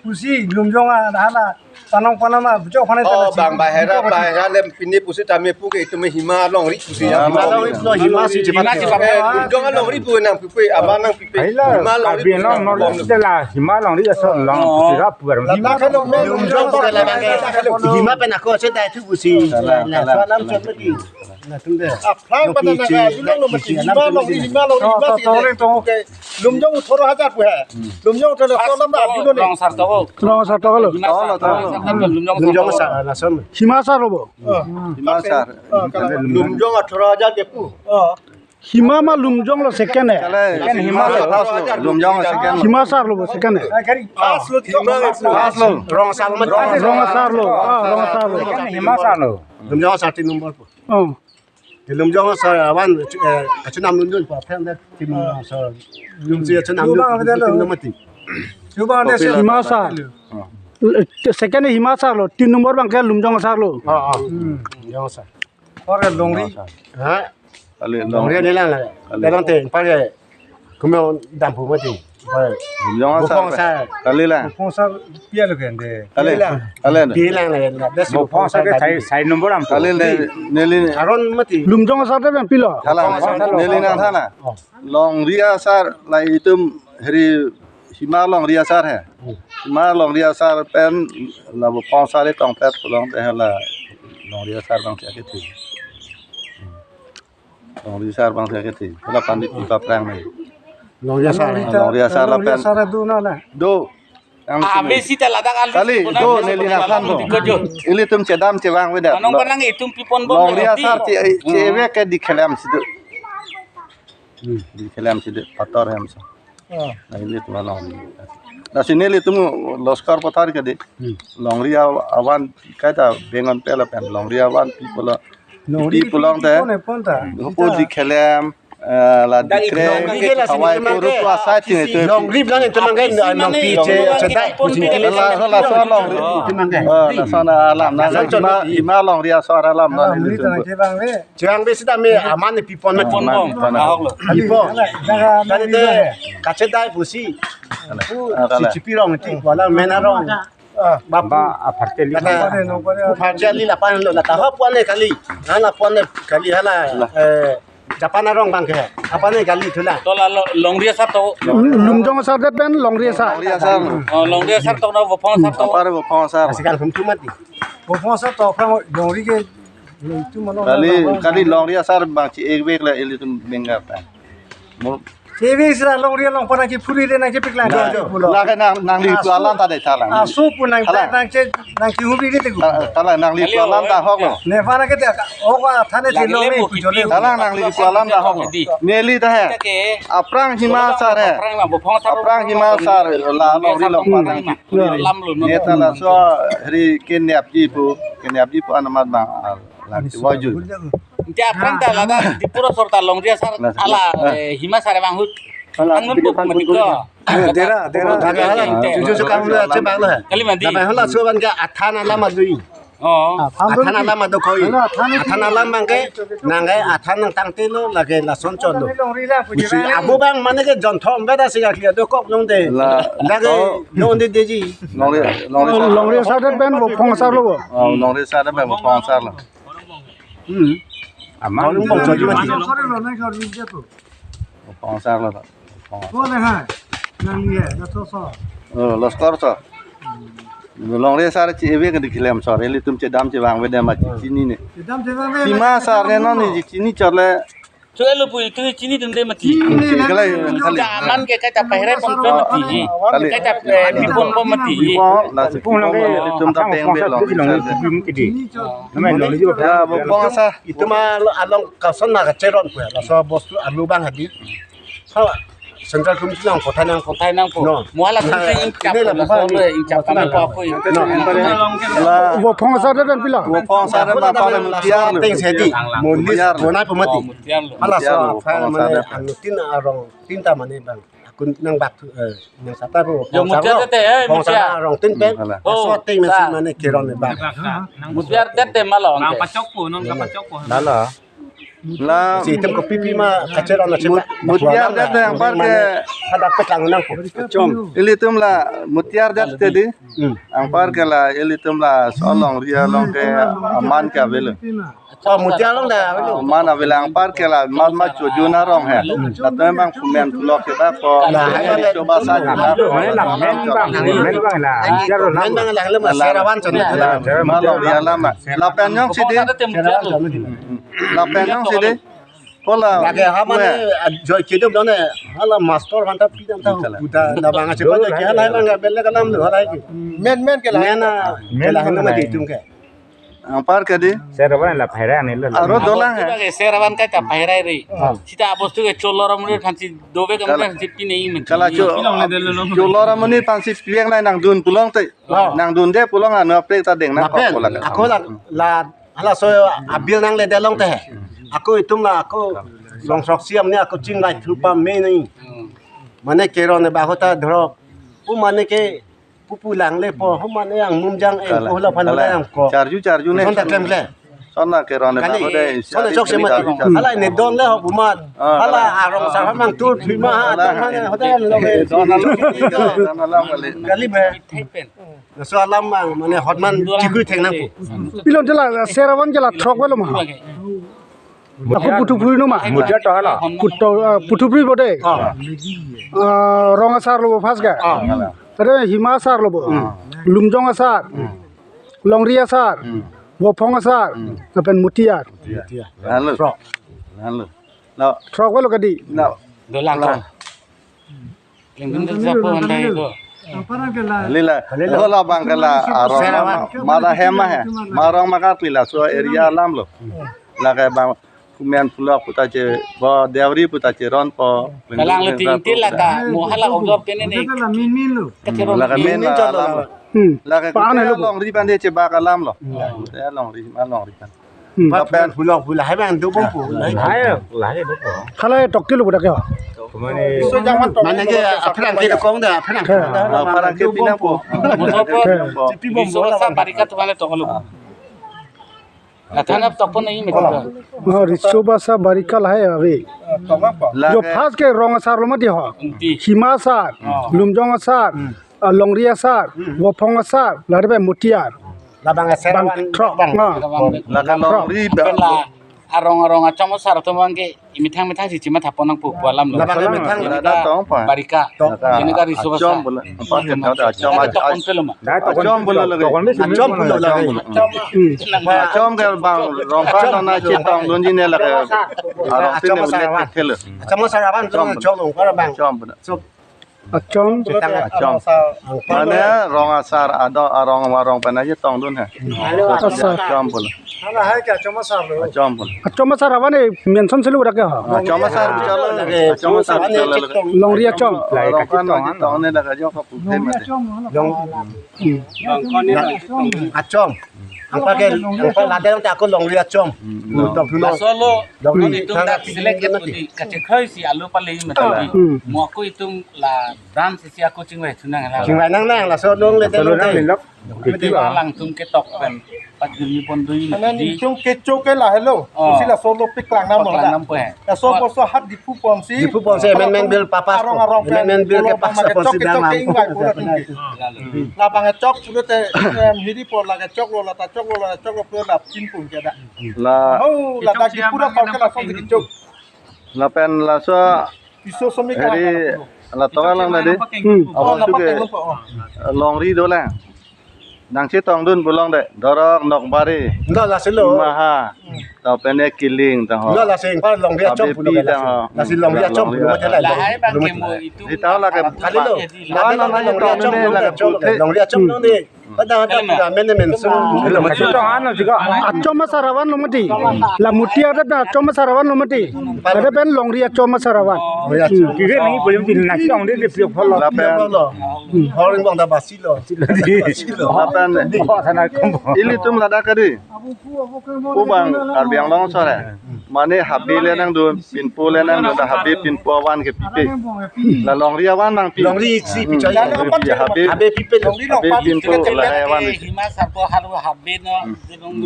Pusi Lumjong a hala panong panama bujo phane. Oh, tala bang si. Bahera, Bujo phane. Bahera le pini pusi tame pu ke itu me Hima alongri pusi ya. Ah, Hima alongri pulo Hima si Hima cepat. Cepat. Eh, Lumjong alongri pu nang pipe, abang nang pipe. Aila, Hima alongri Karbi pu Anglong nang North East de la Hima alongri ason long Oh. Sira puar. Lata kan Lumjong Lumjong ko la bang ke. Hima pen ako se dai thu pusi. Salam, Na salam, suanam salam. Chot mati. Na tum de. Aphrang pada naga, Lumjong lo mati, Hima alongri, Hima alongri, Hima si de. Toleng tong. Lumjong thoro hajar pu hai. Lumjong thoro hajar lam da, Lumjong. Rong sar to. Rong sar to lo. Hima sar. Tolo, tolo. Lumjong Lumjong sar. Sar, lason. Hima sar lo bo. Hima sar. Lumjong thoro hajar ke pu. Hima ma Lumjong lo second hai. Kale, Hima sar. First lo, Lumjong second. Hima sar lo bo second hai. First lo, Hima lo. First lo. Rong sar lo. Rong sar lo. Ah, rong sar lo. Hima sar lo. Lumjong sar tin number pu. Oh. Lumjong asar avan, eh, kachinam lundun pa phen dak tim asar. Lumsi kachinam Lumjong lundun asar. Mati. Lumjong asar. Hima asar. Second Hima asar lo, tin number abang ke Lumjong asar lo. Ah, ah. Lumjong asar. Or longri. Ha? Kali longri. Longri nelang la. Kali. Dalam te, pare. Kumel dampu mati. Pare. Lumjong asar. Bopong asar. Kali la. Bopong asar pia lo kende. Kali. Kali. Pia lang la. Bopong asar ke sai, sai number am. Kali le, neli. Aron mati. Lumjong asar te pilo. Kala, bopong asar neli nangthan na. Oh. Longri asar la itum heri Hima longri asar he. Hmm. Hima longri asar pen la bopong asar le tongpet pulang te la longri asar abang si akethe. Longri asar abang si akethe. La pandit pipa prang ni. Longri asar. Longri asar la pen. Longri asar do na na. Do. Yang ah, sini. Besi ta ladak alu kali, sini do, neli nangthan do. Ilitum chedam chevang vedet. Anong parang itum pipon bom longri asar che, che eve ke dikhelem situ. Hmm. Dikhelem situ, pator hem sa. Oh. Na ilitum along. Na sini ilitum Loskor Pathar ke di. Hmm. Longri aw-, awan kaita bengon pela pen. Longri awan people. Longri pi pulang te. Pon e pon ta. Hupu dikhelem, eh, la dak dikre, longri ke la sini kawai ke puru ke tu asai ting itu. Longri bilang itu mangke, apisi nang mane, pi che, longri chetai, pon pusi ke la, la, la, so longri. Itu mangke. Eh, la so na alam, na, lason Hima, chon Hima longri asar alam, na, alam ini ni tu. Tang ke bang le. Chang be sita me aman ni pipon mati. Pipon bom. Pipon. Ahok lo. Pipon. Jaga tadi longri te, kachetai pusi. Ah, si kala. Chipi rong ti, wala mena rong. Ah, bapu. Ba, ah, pharcheli. Kata, pharcheli lapan lo, la tahap puan le kali. Hala puan le kali hala, eh, Japan arong bang ke. Apa ne kali thula? To la lo-, longri asar to. Lumjong asar det pen longri asar. Longri asar. Oh, longri asar to na bopong asar to. Apa re bopong asar? Asikal hum tu mati. Bopong asar to aphrang longri ke itu mana kali, kali longri asar bang chi ek bek la ilitum bengar ta. Mo Chevi sira longri along pen nangkephuri de nangkepiklang. Nah, jo, jo. Pulo. Lake nang, nangli asu, pualan ta de thalang. Asu pu nang thalang. Nang che, nangkehuri de tegu. Tha-, thalang nangli pualan ta hok lo. Nephan ke te, oka thane lagi thilong lebu ni pujole. Thalang nangli pualan ta hok lo. Neli ta he. Kita ke aphrang Hima asar he. Aphrang na bopong asar. Aphrang Hima asar la longri along pen nangkephuri. Lam lo, no. Neta laso heri kenyapji pu, kenyapji pu anamat bang. Lang ti waju. Ante aphrang ta ladak Dipura sorta longri asar ala, eh, Hima asar abang ahut. Angun buk mati ko. Dera, dera. Dera, dera. Tujuh suka mula ache bang lah. Kali mati. Dapat hala suban ke athan alam adui. Oh. Athan alam adu koi. Athan alam bang ke nang ke athan nangtangte lo lake lason chon lo. Busi abu bang mane ke jonthom beda sih kali adu kok nong de. Lake nong de deji. Longri, longri asar. Longri asar det pen bopong asar lo. Oh, longri asar det pen bopong asar lo. Hmm. Aman. Bopong asar lo. Bopong asar lo. Bopong asar. Oh, Loskor so. Longri asar chi eve ke dikhelem so. Ilitum chedam chevang vedem ma chini ne. Chedam chevang ve. Hima asar ne non ni chini chot le. Chule lo pu itu chini dun de mati. Chini kalai, kalai. Aman ke kaita pahre pon mati. Kalai. Kaita, eh, pipon pon mati. Pipon, la si pipon, ilitum ta peng be long. Chini chot. Ya, bopong asar. Itum along kason na kacheron pu ya. Laso bostu alu bang hadi. Ha, Central Committee nang kothai nang kothai nang po. No. Muhala sing sing ingchap. Ini lah la bukan solo ini. Ingchap kami po ako. No. Bopong asar dan pila. Bopong asar dan apa dan mutiar lo. Ting sedi. Mutiar lo. Bonai pemati. Oh, mutiar lo. Hala so apa mane annutin arong tinta mane bang. Akun nang bak, eh, nang sata po. Yo, mutiar tete, eh, bopong asar mutiar. Arong tin pen. Hmm, hala. Oh, so ting mesi mane keron bang. Mutiar tete malo. Nang pachok po, nang pachok po. Lala. La si itum kopi pi ma kacheron na mut-, mutiar det anpar ke hadak petang nang ko. Ilitum la mutiar det tadi. Hmm. Anpar ke la ilitum la so longri along ke aman ke avelo. Oh, mutiar along dah avelo. Aman avelo anpar ke la mat mat chojun arong he. Latum bang kumen pulok ke ba ko. Nah, coba saja ba ko. Men bang, men bang la. Mutiar along. Men bang la, la, la, serawan sana. La, la, longri alam. Lapen jongsi di. Lapen jongsi di. Kola. Lake ha mane, joy kedok done. Hala master hanta pi dam ta. Uda na bang ache ko ke hala hala nggak bela kalam lo hala ke. Men men ke la. Men na, men ke la na mati itum ke. Anpar ke di. Serawan la phaira ni lo. Aro dolang he. Ke serawan kaita phaira ri. Ah. Sita abostu ke cholor amri khansi dobe ke amri khansi pine imen. Kala cho-, cholor amri khansi piang nai nangdun pulang te. Oh. Nangdun de pulang anu aprek ta deng na. Lapen, ko kola. Ako la, la, hala so abil nangle delong te. Ako itum la ako Longsrok siam ne ako chinglai thu pame nai. Mane keron ne ba hota dhrok. Pu mane ke pupu lang le po, hu mane yang mumjang eng Kala, ko la phan kala. Yang ko. Charju, charju ne. Son ta klem le. Son na keron ne Kali, ba hota son na chok se mati. Charju, charju. Hala ne don le ho bumat. Ah, Hala kala. Arong sa mang tur phi ma ha, Kala. Don ha ne hota ne lo. Don alam, don alam kali. Kali be. Laso alam mang mane hotman chikui theng nang pu. Pilon jela seravan jela throk velo ma. Ako Puthupuri no ma. Mutia to hala. Puto, ah, Puthupuri bode. Ah. Ah, Rong asar lo first ga. Ah. Tare Hima asar lo bo. Hmm. Lumjong asar. Hmm. Longri asar. Hmm. Vophong asar. Hmm. Lapen Mutiar. Iya. Lalu. Throk. Lalu. Lo. Throk velo kadi. Lo. Dolang. Dolang. Lingkung tu siapa handai ko? Lila, Lila. Ko labang ke la arong Seravan. Ma, mada hem ma he. Ma arong ma kat lila so area alam lo. La ke bang kumen pulak puta che bo Deuri puta che ron po. Kalang le ting til la ka mo hala observe pene ne. Min min lo. Kache ron La ke min min la chalo alam la. Lo. Hmm. La ke Pan helo. Longri pande che bak alam lo. Hmm. Ya longri ma longri pan. Hmm. Lapen pulak pulak hai bang do bom pu. Hai, lahai do ko. Hala tok kilo budak ya. Mane Mane ke aphrang ke kong da, aphrang. Ah, parang ke pinang po. Motor po. Pinang po. Pi bom Riso bola Basa bang. Barika tu mane toklo. Ah. Lathan ap tokpon nai me. Oh, Riso Basa Barika lahai ave. Tokang po. La Jo ke first ke Rong asar lo mati ho. Unti. Hima asar, Oh. Lumjong asar, Hmm. ah, Longri asar, Hmm. Vophong asar, lare pen Mutiar. Labang asar Bang wan throk. Bang. Ah. Labang La ke Longri ba. Pela arong arong achom asar atum bang ke imethang methang si chima thapon nang pu pu alam lo. Labang methang Lada tong pa. Barika. Tong. Ini ka Riso Basa. Achom bola. Apa ke tau da achom Ada achom. Tokon pelo ma. Achom bola lagi. Achom bola lagi. Hmm. Achom ke bang rong pa na chetong dun ji ne lagi. Arong Achom sini asar ulit wan. Kecil. Achom asar wan Achom chong chong para bang. Achom bola. So Achom. Chetang Achom. Mane Rong asar ado arong warong pena je tong dun he. Asar. Achom pun. Hala hai ke Achom asar lo. Achom pun. Achom asar avan e mention selu rak ya. Achom asar bichar lo. Achom asar bichar lo. Longri Achom. Rong kan tong ne dak ajo ka puthe mate. Long. Hmm. Achom. Angpa ke, angpa ladak ta ako Longri Achom. Hmm. Tong thuno. Laso lo, Longri. Non itum dak select et pudi, kachekhoi si alo pale mati. Hmm. Mo ako itum la branch si ako chingvai thunang la. Chingvai nang nang, laso long le Laso long nang te. Nilok. Kiti Iti ba? Alang tum ketok pen. Pat gumi pon dui Anan mati. Itum kecho ke la helo. Oh. Usi laso lo piklang nam Paklang la. Nam pe. Laso Oh. Boso hat Diphu ponsi. Diphu ponsi amendment bill papas Arong po. Arong pen. Amendment bill ke Polo pass mama ponsi ketok, ketok dam ke ang. Ingvai pura tingki. Lalu. Labang chok pura te, em, hiri por lage chok lo, lata chok lo, lata chok lo, pura la pin pun ke da. La Oh, lata Diphu da kau ke la song di chok. Lapen laso Piso somi ka Heri la pura. La toka lang tadi. Hmm. Awas Oh, la juga. Pakai lupa, oh. Longri dolang. Nang chetong dun bulong de, Dorok, Nokbari, Ndo la selo. Maha, tau pene Kiling tang ho. Ndo la sing par Longri Achom Abepi pulo tang ho. La si Longri Achom Longri pulo Achom. Mate la. Lahai bang Pulo mate. Kemo itu. Di tau la ke Kali lo. Lada Lada Longri Longri Achom Achom lo ne Longri Achom Achom lo ne. Pada ada Kali ma? Pura mene men sung. Longri Achom ano juga. Achom asar avan lo mati. La Mutiar da Achom asar avan lo mati. Ada pen Longri Achom asar avan. Oh, ya. Hmm. Kiri nang boleh mati nasi ong de de pio polo. Lapen. Lo. Hmm. Horing bang da basi lo. Lapen. Oh, sana kombo. Ilitum ladak kadi. Ubang Karbi Anglong sore. Mane habe le nangdun, pinpo le nangdun, ta habe pinpo avan ke pipe. La Longri avan nangpi. Longri si Hmm. Pichai. Longri pi, habe. Habe pipe. Longri Habe pinpo la avan. Hima sarpo haru habe no. Hmm.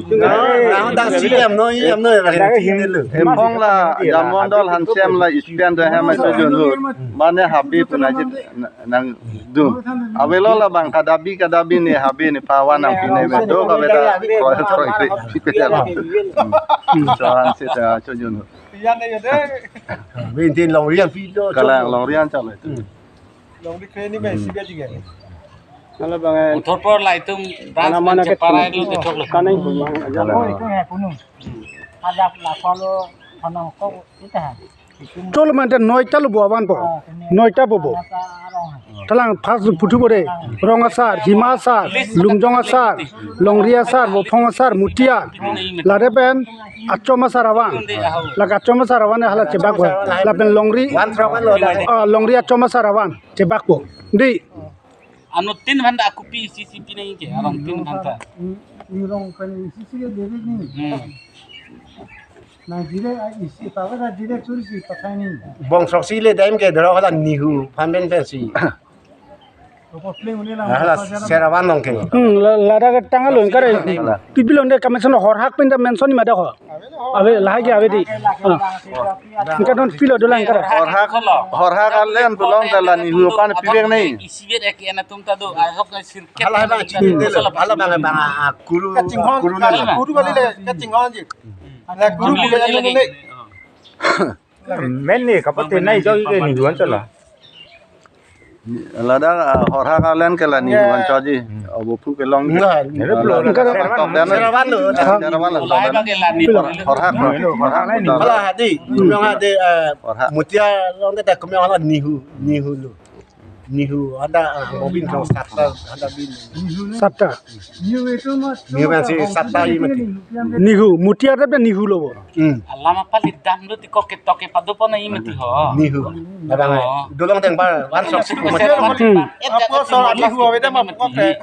Nang dang si em no, em no, Lagi him. Him hong la, Jamon dol hansem la, ispian do hem aso jun hu. Mane habe puna jit. Nangdun. Avelo labang kadabi kadabi ne habe ne pavan nangpi ne me do ka beta kroi kroi kre. Chohan seta chojun. Bintin Longri Achom pi do. Kalang Longri Achom itu. Longri kre ni me sibe jige. Kalau bang Uthor por la itum Mana mana pen ke cheparai lo, chechok lo. Kanai. Kalang. Ada la solo hanang kok ita. Cholo mante noita lo bo avan po. Noita po bo. Talang first puthu bore. Rong asar, Hima asar, Lumjong asar, Longri asar, Vophong asar, Mutiar. Lare pen Achom asar avan. Lake Achom asar avan hala chebak bo. Lapen Longri, One three one lo da. Ah, Longri Achom asar avan chebak bo. Di. Ano tin bhanta akupi C C P nai ke, arong tin bhanta. Ni rong pen C C P de ni. Hmm. Na direct, ah, isi, pakai na direct suri si pakai ni. Bongsoksi le dam ke doro hala Nihu phan pen pensi. Ko pleng uni lang. Hala Seravan along ke. Hmm, la-, ladak tanglo ingkar. Hala. Pipilo nde kamenson horhak pen ta menson ni mada ho. Ave lahai ke ave di. Ah. Ingkar non pilo dolang ingkar. Horhak, horhak alen pulo ta la Nihu aphan pivek nai. Isi vet ek ena tum ta do, I hope na sirkep. Hala bang chini de lo. Hala bang bang, ah, kuru, kachinghon, kuru kali, kali. Kuru kali le, kachinghon ji. La kuru kali le. Men ni kapate nai jo ke Nihu anchot la. Ladak, ah, horhak alen ke la Nihu anchot ji. Abo phu kelong. Enggak. Tok dan. Seravan lo. Seravan lo. Horhak lo. Horhak lo. Hala hadi, kumyong hadi, eh, horhak. Mutia along kita kumyong hala Nihu, Nihu lo. Nihu, ada, ah, bobin kau sata, ada bin. Sata. Nihu itu mas. Nihu kan si sata ini mati. Nihu, Mutia ada Nihu lo bo. Hmm. Alam apa lidam do tiko ketok ke padu pona imati ho. Nihu. Abang, oh. Dolang teng bar, wan sok si kumat. Hmm. Apa soal Nihu ave dam apa ke?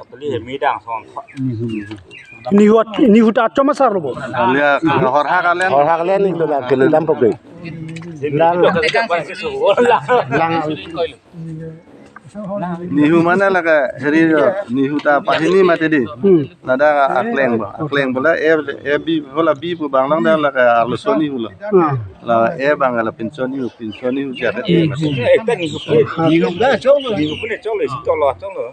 Nihu, Nihu ta choma sar lo bo. Lia, horhak alen. Horhak alen ni dolang ke lidam pokok. Lang, lang. Nihu mane lake heri jo, Nihu ta pahini mati di. Hmm. Ladak akleng bo, akleng bo la, e, e bi, hola bi pu bang lang dan lake arloso Nihu lo. Ah. La e bang la pinso Nihu, pinso Nihu siapa ti mati. Nihu ba chong lo. Nihu pule chong lo, si chong lo, chong lo.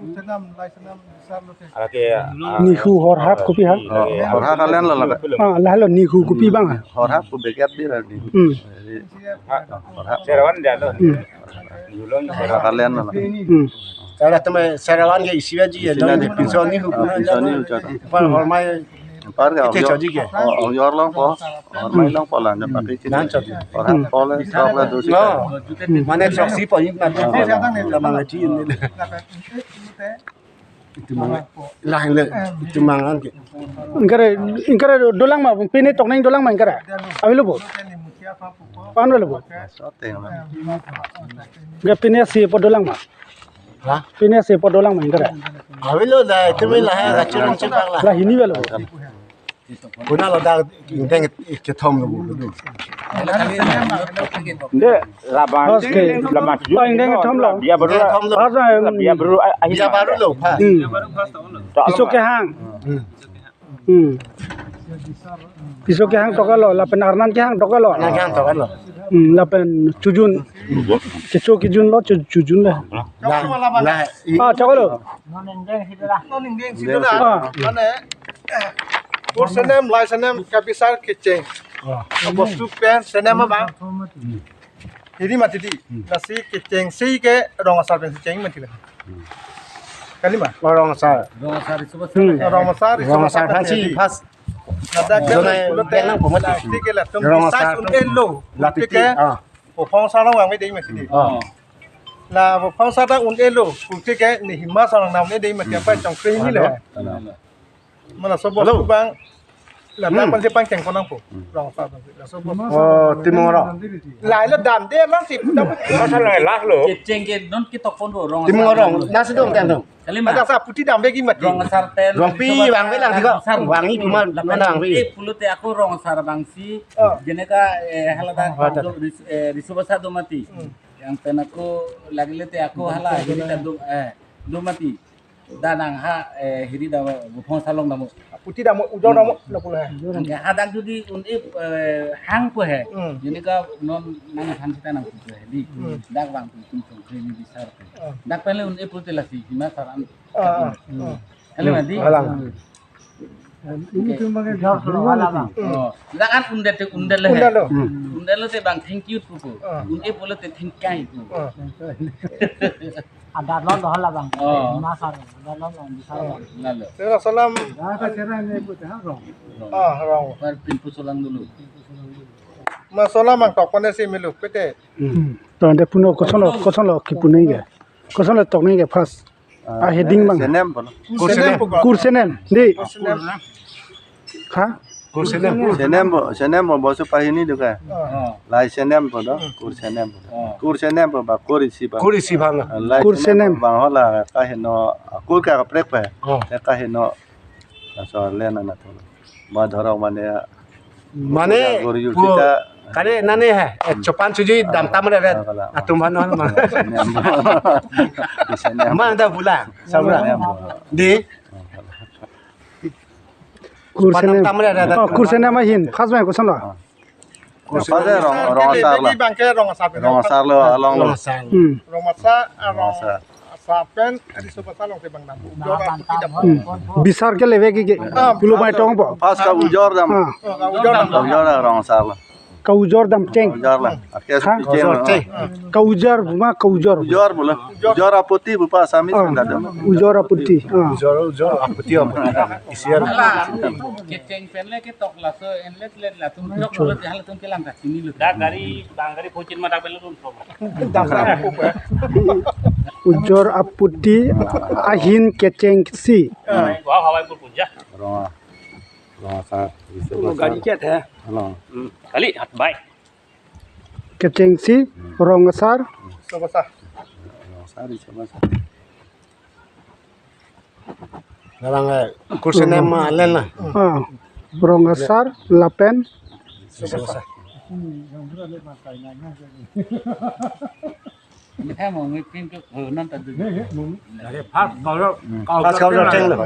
Alake, ah, Nihu horhak kopi ha? Oh, horhak alen lo lake. Ah, lahelo Nihu kopi bang ha? Horhak pu bekat di la Nihu. Hmm. Jadi, horhak. Seravan dia lo. Hmm. Horhak alen lo. Hmm. Kalau teman Seravan ke isi aja ya, isi dong aja. Pinso Nihu. Ah, pinso Nihu chot. Par hormai. Par ke ite chot ji ke. Oh, oh, yor longpo. Hormai longpo la, ndak pakai sini. Nan chot. Horhak po le, sok le, dosi. Oh. Mane sok si po, ini nanti. Ah. Lamang aja ini. Itu mang, lain le, itu mangan ke. Ingkar, ingkar dolang ma, pine tokneng dolang ma ingkar. Avelo bo. Pan avelo bo. Sote ma. Ingkar pine si po dolang ma. Ha? Pine si po dolang ma ingkar. Avelo la, itu me la, la churung chipang la. La hini avelo bo. Kuna lo dak ingdeng kethom lo bu. De, labang. Oke. Labang. Oh, ingdeng kethom lo. Bia baru. Ingdeng kethom lo. Pas, em, bia baru, ah, ah, bia baru lo, pas. Hmm. Piso kehang. Hmm. Hmm. Piso kehang toklo, lapen arnan kehang toklo. Arnan kehang toklo. Hmm, lapen chojun. Kecho kejun lo, cho-, chojun le. Nah, nah, i- Ah, toklo. Non ingdeng si dolang. Non ingdeng si dolang. Ah. Mane, eh, kur senem, lai senem, kabisar kecheng. Ah. Bostu pen senem abang. Hiri mati di. Hmm. Lasi kechengsi ke rong asar pensi cheng mati la. Hmm. Kali ma? Oh, rong asar. Rong asar itu. Hmm. Rong asar, rong asar pensi pas. Ladak ke jonai pulote, penang pemati. Plastik ke latum rong asar size un-elo. Plastik ke, ah. Buphong asar along vangve dei mati di. Ah. La buphong asar ta un-elo. Plastik ke ne hima asar along nang un-e dei mati apa chongkre hini le. Halo. Mane laso bostu bang, la bang pangsi pangcheng ko nangpo. Hmm. Rong asar pangsi. Laso bostu. Oh, timung arong. Lahelo damde lang si. Masa lahelo. Kecheng ke non ketok pon rong asar. Timung arong. Nasi dong tang dong. Kali ma? Ada sa puti damde ki mati. Rong asar pen. Rongpi vangve lang tiko. Vangve puma, mana vangve? Eh, pulote ako rong asar vangsi. Oh. Jeneka, eh, haladak, oh, ada. Ris-, eh, riso basa do mati. Hmm. Yang pen ako lagi lete ako hala, hiri ta do, eh, do mati. Danang ha, eh, hiri dam, buphong asar along dam. Puti dam, ujor dam, lapu la. Angke hadak jodi un-e, eh, hang po he. Hmm. Jeneka non nang han sita nang po he. Di, hmm, dak vang tum tum chongkre ni bisar. Ah. Dak pen le un-e pulote lasi, hima asar an. Ah, ah, ah. Kali ma di? Halang. Ini cuma ke jawab soal halang. Hmm. Oh. Dak an un-e te un-e le he. Un-e lo. Hmm. Un-e lote bang thank you pu ko. Ah. Un-e pulote thank you pu. Ah. Ada lo lo hala bang. Oh. Masar, ada lo lo di sana. Lalu. Sera salam. Dah ka sera ne pu ta rong. Ah, rong. Par pinpu solang dulu. Ma salam ang tok pon si melu pete. Hmm. To ante puno koson lo, koson lo kipu nangke. Koson lo tok nangke first. Ah, heading bang. Senem pon. Kur senem. Kur senem. Di. Kur senem. Ha? Kur senem. Senem bo, senem bo, bosu pahini do ka. Ah. Lai senem po do, hmm, kur senem po do. Ah. Kur senem po ba, kur isi bang. Kur isi bang. Lai kur senem senem. Bang hola, kaheno, kur ka kaprek pa. Ah. Kaheno, asal le nana to. Ba dhorong mane, Mane, gori pu, jursi ta kare nane he, eh, chopan suji dam tam re re. Ah, kalang. Atum han han man. Bisa nem. Man da bula. Bisa nem. Di. Kursi nem. Panam tam re re. Oh, kursi nem ahin. First bang koson lo? First rong, rong asar lo. Bangke rong asar. Rong asar lo, along lo. Rong asar. Hmm. Rong asar, ah, rong asar. Asar pen, adi sob asar along si bang dam. Ujor aputi dam. Hmm. Bisar ke leve ke ke. Ah, pulo mai tong po. First ka ujor dam. Ah. Oh, ka ujor dam. Ujor dam, rong asar lo. Ka ujor dam cheng. Ujor lo. Ake ha? Cheng lo. Cheng. Ka ujor buma ka ujor. Ujor bula. Ujor aputi bupa Assamese. Ah. Ka dam. Ujor aputi. Ah. Ujor, ujor aputi, aputi. Isian. Kecheng pen le ketok laso enlet let latum tok lo, halatum kelang ka chini lo. Da gari, bang gari phochin ma dak pen lo tum. Ujor aputi ahin kechengsi. Wah, hawai pur punja. Rong, rong asar. Gari chet he. Hello. Hmm, kali hat bai. Kechengsi, rong asar. Sob asar. Rong asar, sob asar. Lalang, eh, kursi nem ma alen la. Ah, rong asar, lapen. Sob asar. Ini kan mau ngipin ke, oh, non tadi. First ka ujor, ka ujor cheng lo.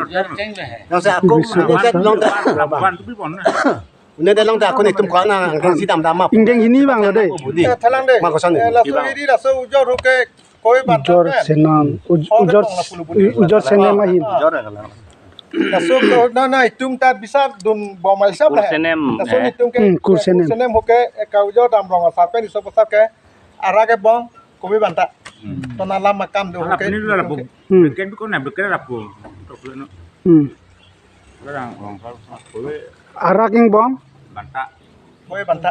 Ujor cheng lo he. Yang saya aku, bisa, ini kan bisa. Long ta. Labuan tu pi pon na. Ini de long ta aku netum kona, angkang si dam dam map. Ingdeng hini bang lo de. Budi. Eh, thalang de. Ma koson de. Eh, laso hini laso ujor hu ke koi banta. Ujor senem, uj-, ujor, ujor senem ahin. Ujor ya kalang. Laso ko na na itum ta bisa dun bom aisa. Kursi nem, laso eh. Itum ke, hmm, kursi nem. Kursi nem hu ke, eh, ka ujor dam rong asar pen iso pasap ke arak ke bong, koi banta. Hmm. Tona lam akam do. Arak ke. Ini dulu lah, Bu. Hmm. Bikin tu kau nak bikin apa? Tok dulu, no. Hmm. Sekarang orang kalau koi. Arak ingbong? Banta. Koi banta.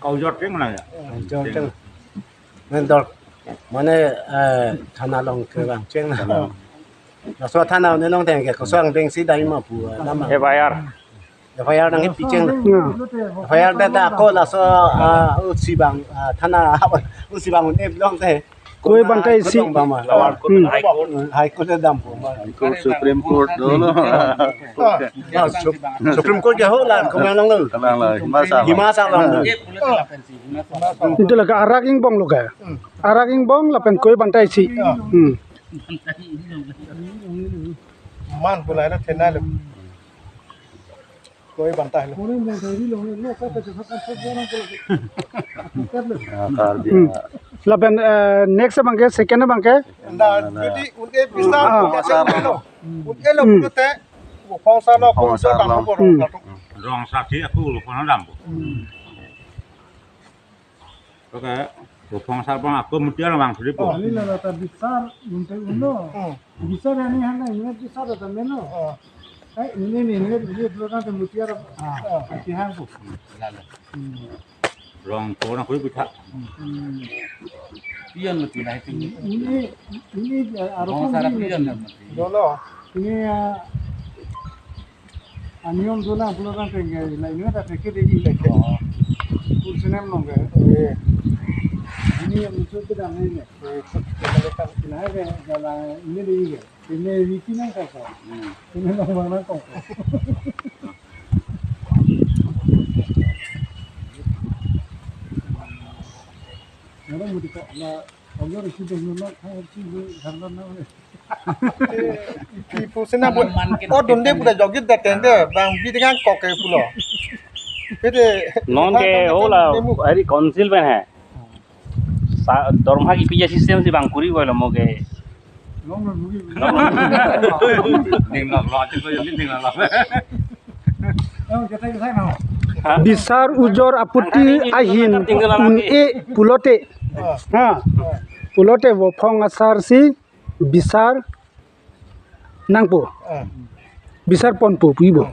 Ka ujor cheng na ya? Ujor cheng. Mendor. Mane, eh, thana along ke bang cheng na. Laso thana ne long teng ke kosong deng si dai ma pu, eh, nama. F I R. F I R nang pi cheng. Hmm. F I R da da ko laso, ah, usi bang, ah, thana, usi bang un-e long te. Koi banta isi. Bang ma. Hmm. High Court dam po ma. High Court, Supreme Court dolo. Ah, Sup-, Supreme Court ke ho la, kemang long lo. Kemang lo, Himachal. Himachal long lo. Itu la ke arak ingbong lo ke. Arak ingbong lapen koi banta isi. Hmm. Man pulai na thena lo. Koi banta lo. Ah, Karbi. Hmm. Lapen, eh, next bang ke, second bang ke? Nda, jadi un-e bisa, ah, un-e lo. Un-e lo, hmm, pulote, Vophong asar lo, Vophong asar lo. Rong asar si aku lo, Vophong dam. Hmm. Oke, Vophong asar bang aku mutiar bang suri po. Oh, ini lala ta bisar, unte uno. Hmm. Bisar ani hana, ini bisar ta meno. Oh. Eh, ini, ini, ini, ini dulu kan mutiar. Ah, oh. Ati hang po. Lala. Hmm. Rong ko na koi pitha. Hmm. Pion lo pinai itu. Ini, ini, eh, Vophong asar ini. Pion lo. Dolo. Ini, eh, aniyom dona pulo kan tengge, la ini ada paket ini. Paket. Oh. Kursi nem nong ke. Eh. Ini yang muncul ke dalam ini. Eh, kita ke dalam ini deh, ini. Ini Ricky nang kasa. Hmm. Ini nang bang nang kasa. Nang mau di kok, na, kamu harus hidup nang, harus hidup, harus nang. Ipu sena bu, oh, donde pu ta jogit da tende, bang bi dengan kok ke pulo. Pede, non ke, oh la, nemu. Hari council pen hai. Sa, dorma kipiji a-system si bang kuri boy lo mo ke. Ding lo, lo, lo, ding lo, lo. Bisar ujor aputi ahin un-e pulote. Ha. Pulote Vophong asar si bisar nangpo. Ah. Bisar ponpo pu ibo.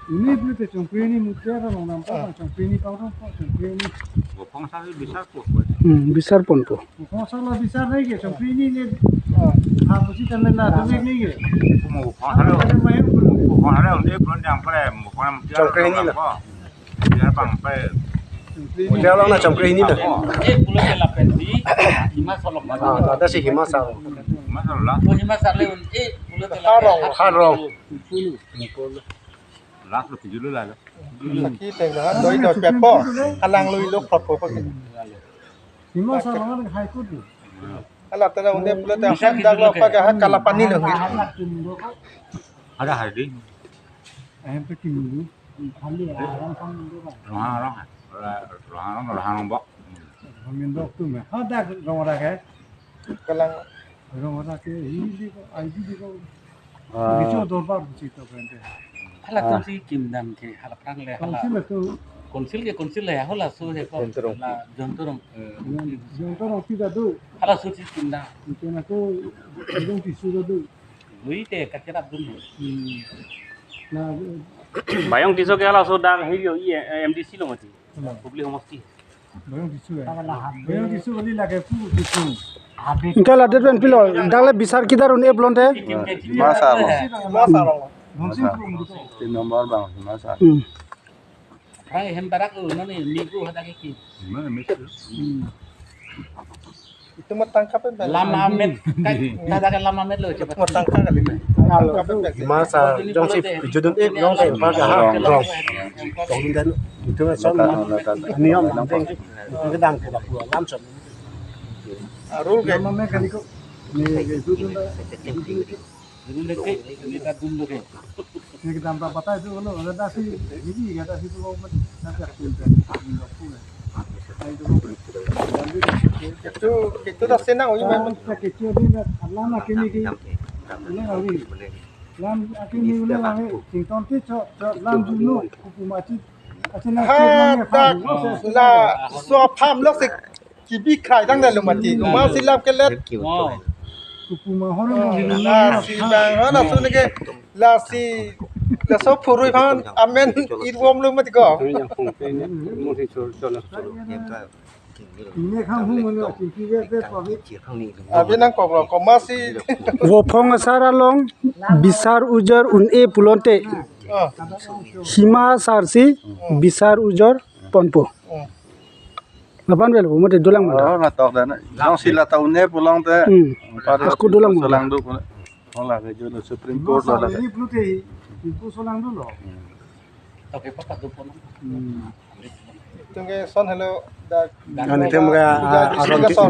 Ini pulote Chongpreni mutiar along nampo, ah, Chongpreni pau nampo, Chongpreni. Vophong asar bisar po. Hmm, bisar ponpo. Vophong asar lo bisar nai ke, Chongpreni ne. Ah. Ha, pusi tanmen na, tu ne ke. Vophong asar lo. Vophong asar lo, dia belum yang pare, Vophong asar lo. Chongpreni lo. Dia bang pe. Hotel along na Chongpreni na. Eh, pulote lapen si Himachal lo. Ah, ada si Himachal. Kohima Sarle un-e pulote Harong. Harong. Last lo tujuh lo lalo. Laki teng na doi doi pepo. Alang lui lo propo ko. Hima Sarle High Court lo. Ala tara un-e pulote Bisa dak lo apa ga Kalapani lo. Ada hari. Ahem pe kim dulu. Khali orang kan dulu kan. Rohang rohang. Rohang rohang rohang bok. Rohang bok tu me. Ha dak rohang rohang ke. Kalang rohang rohang ke ini di ko, I D di ko. Ah. Bicho dorbar buchi to pente. Hala Ah. Tumsi kim dam ke hala prang le hala. Council tu. Council ke council le hala su he ko. Jontorong. La Jontorong. Jontorong tidak tu. Hala su si kim dam. Mungkin aku belum tisu tu. Lui te kacherap dun. Hmm. Na, Bayong Tisso ke halaso dak hiri yo, i, eh, M D C lo mati. Hmm. Hubli homosti. Bayong Tisso ya. Bayong Tisso kali lake pu Tisso. Ingke la det pen pilo, dak le bisar kidar un-e pulote. Masa lo. Masa lo. Bongsi Masa. Pu. Tin nomor bang, masa. Hmm. Hai, hem barak lo, nani minggu hadak iki. Mana minggu? Hmm. Itu mau tangkap apa? Lama met, kada kan lama met lo, cepat. Mau tangkap kali ini. Tangkap apa? Masa, jongsi judun eh, jong kayak apa, ha, jong. Jong dan, itu kan son, Nata, nata. Niom, penting, itu kedang, kedang, dua, lam son. Arul kayak. Lama met kali kok. Ini, itu, itu, itu. Ini leke, ini kadun leke. Ini kita empat batai itu kalau ada dasi, ini ada dasi itu mau men, nanti aku minta, minta aku ya. Nah, itu mau. Itu, itu dah senang, oh, iya, memang. Kita kecil ini, dah, lama kini ki. Ini kali. Lam, aku ini udah lama, sington ti, cok, cok, lam dulu, kuku macet. Aceh nak Ha, cek lama, tak, ha, la, so paham lo sih. Kibi krai dang dalo mati. Masi lam kelet. Oh. Kupu mahon mo hini. Lasi bang, ha, laso neke, lasi, laso phurui phan, amen irwom lo mati ko. Ini kan hung mo lo, kibi ke, ke, ko. Abi nangkok lo, ko masi. Vophong asar along, bisar ujor un-e pulote, Oh. Hima Sarsi, bisar ujor ponpo. Oh. Lapan vel, mo te dolang mana? Oh, na tok dan. Jongsi la ta un-e pulote. Hmm. Pada aku dolang mana? Solang do. Oh, la ke jo Supreme Court la. Ini pulote, itu solang dulu. Oke, pakat do pon. Hmm. Tungke son hello, dak. Yang itu mereka, ah, aron itu son.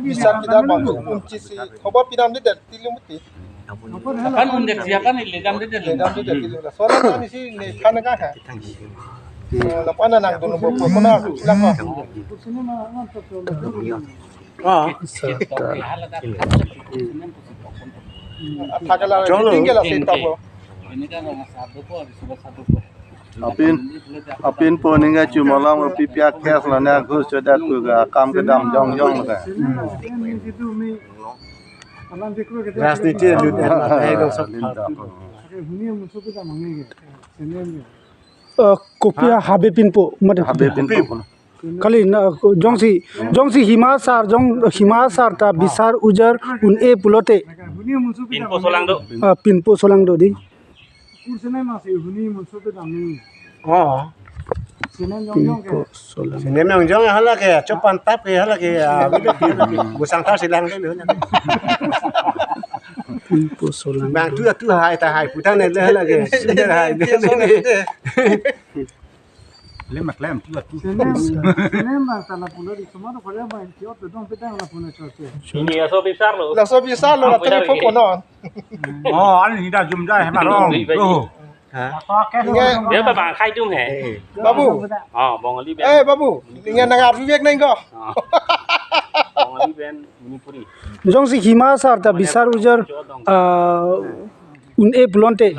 Bisa kita bantu kunci si. Khobor pinam di dan tilu mati. Kan undek siapa nih, ledam de, ledam de, ledam de. Soalnya kan isi ne khana ka ha. So, lapan na nang dulu bawa kona lang ko. Ah. Athak la tinggal la sih tok lo. Ini kan orang satu po, sudah satu po. Apin, apin po ninga chumalam api pia kes la na gus chodak ku ga kam kedam jong jong la ka. Rajniti lut eh, eh, dong sok. Lin dong. Eh, kopi habe pinpo, mate. Habe pinpo. Kali na, jongsi, jongsi Hima Sar, jong Hima Sar ta bisar ujor un-e pulote. Pinpo solang do. Ah, pinpo solang do di. Kur sene ma se huni mun so pe dam ni. Oh. Sene jong jong ke. Pinpo solang. Sene jong jong hala ke, chopan tap ke hala ke, ah, busang thar silang ke. Pinpo solang. Bang tu tu hai ta hai putang ne le hala ke. Sene hai. Le maklem tu tu. Sene, sene ma ta la pulo di semua ko le ma ti ot dong pe dang la pulo cho che. Ini ya so bisar lo. La so bisar lo, la tele pho kono. Oh, ani dah jum jai hema rong. Tuh. Hah? Dia apa bang khai jum he? Babu. Oh, Bongali ben. Eh, Babu. Ningen nang arvi vek neng ko. Oh. Bongali ben Manipuri. Jongsi Hima Sar ta bisar ujor, ah, un-e pulote,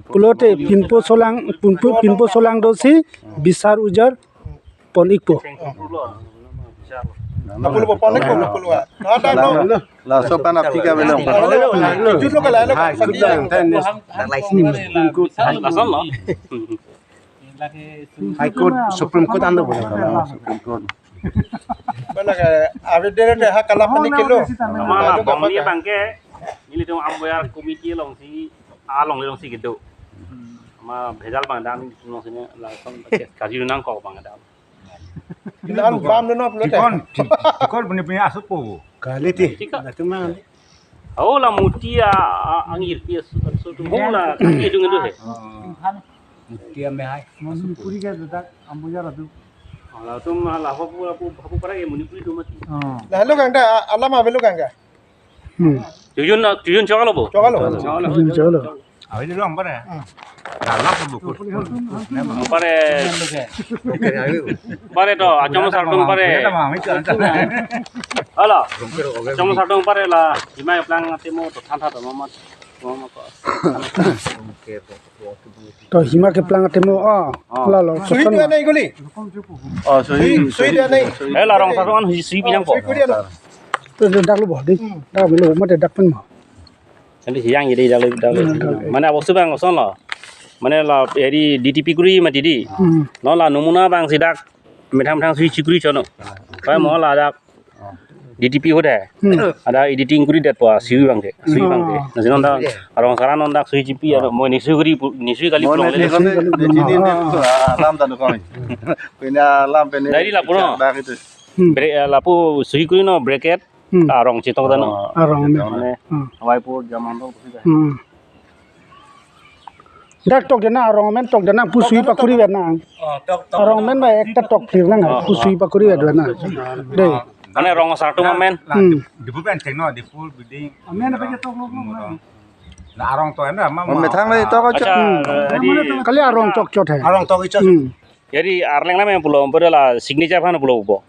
pulote pinpo solang, pinpo, pinpo solang dosi bisar ujor pon ikpo. Apul po pon ikpo, apul po. Ada ko. Laso pan apika belong. Jut lo kala lo. Hai, jut lo. Lason lo. High Court, Supreme Court ando boleh. Supreme Court. Mana ke, abe dere de ha Kalapani kelo. Mana bang ni bang ke, nelitum amboyar committee alongsi, along alongsi kedo. Ma bhejal bang dam alongsi ne lason kaji nangkok bang dam. Inan bam no pulote. Tikon, tikon punya punya asup po. Kali ti. Tika. Natu mang. Oh, la Mutia, a, a, angirpi aso, aso atum. Oh, la kaki dung itu he. Mutia me hai. Manipuri ke dedak Ambujar atum. Oh, la atum, la hapu, hapu, hapu para ke Manipuri atum mati. Oh. Lahelo kangda, a-, alam avelo kangda. Hmm. Tujun, tujun choklo bo? Choklo. Choklo. Tujun choklo. Awi dulu ampar ya. Ampar ya. Ampar ya to, achom sartung ampar ya. Hala. Achom sartung ampar ya la. Hima keplang atimo to than than to mama. Mama ko. To hima keplang atimo, oh. Oh. La lo. Suhi dia nai guli. Oh, suhi, suhi, suhi dia nai. Eh, la rong sartung an suhi, suhi pinang po. Suhi dia nai. To dak lo bo, di. Dak lo, mate dak pen mo. Jadi siang jadi dak lo, dak lo. Hmm, dak lo. Mane abos tu bang kosong lo. Mane la, jadi D T P kuri mati di. Hmm. Non la nomuna bang si dak methang methang suhi chikuri chono. Pai mo la dak D T P hoda. Hmm. Ada editing kuri det po, suhi bang ke, suhi bang ke. Oh. Nasi non dak arong sar an non dak suhi chipi, ada mo ni suhi kuri pu-, ni suhi kali pulang le. Mo ni suhi kali pulang. Alam tanu kami. Punya alam pene. Dari la puno. Dak itu. Hmm. Bre-, eh, lapu suhi kuri no bracket. Hmm. Arong chetok tanu. Oh, arong chetok me. Mane, hmm. Hawai pu jaman to. Hmm. Dak tok dena arong amen tok dena pu suhi pakuri vet na. Oh, tok, tok. Arong amen ba ekta tok phir nang, oh, pu suhi pakuri vet na. Dei. Mane rong asar atum amen. Hmm. Dipu pen cheng no, Dipu building. Amen apa je tok lo lo. Na arong to na ma. Methang le tok acha. Acha, hmm. Jadi kali arong tok chot hai. Arong tok chot. Hmm. Jadi Arleng lam yang pulo, pada la signature kan pulo bo.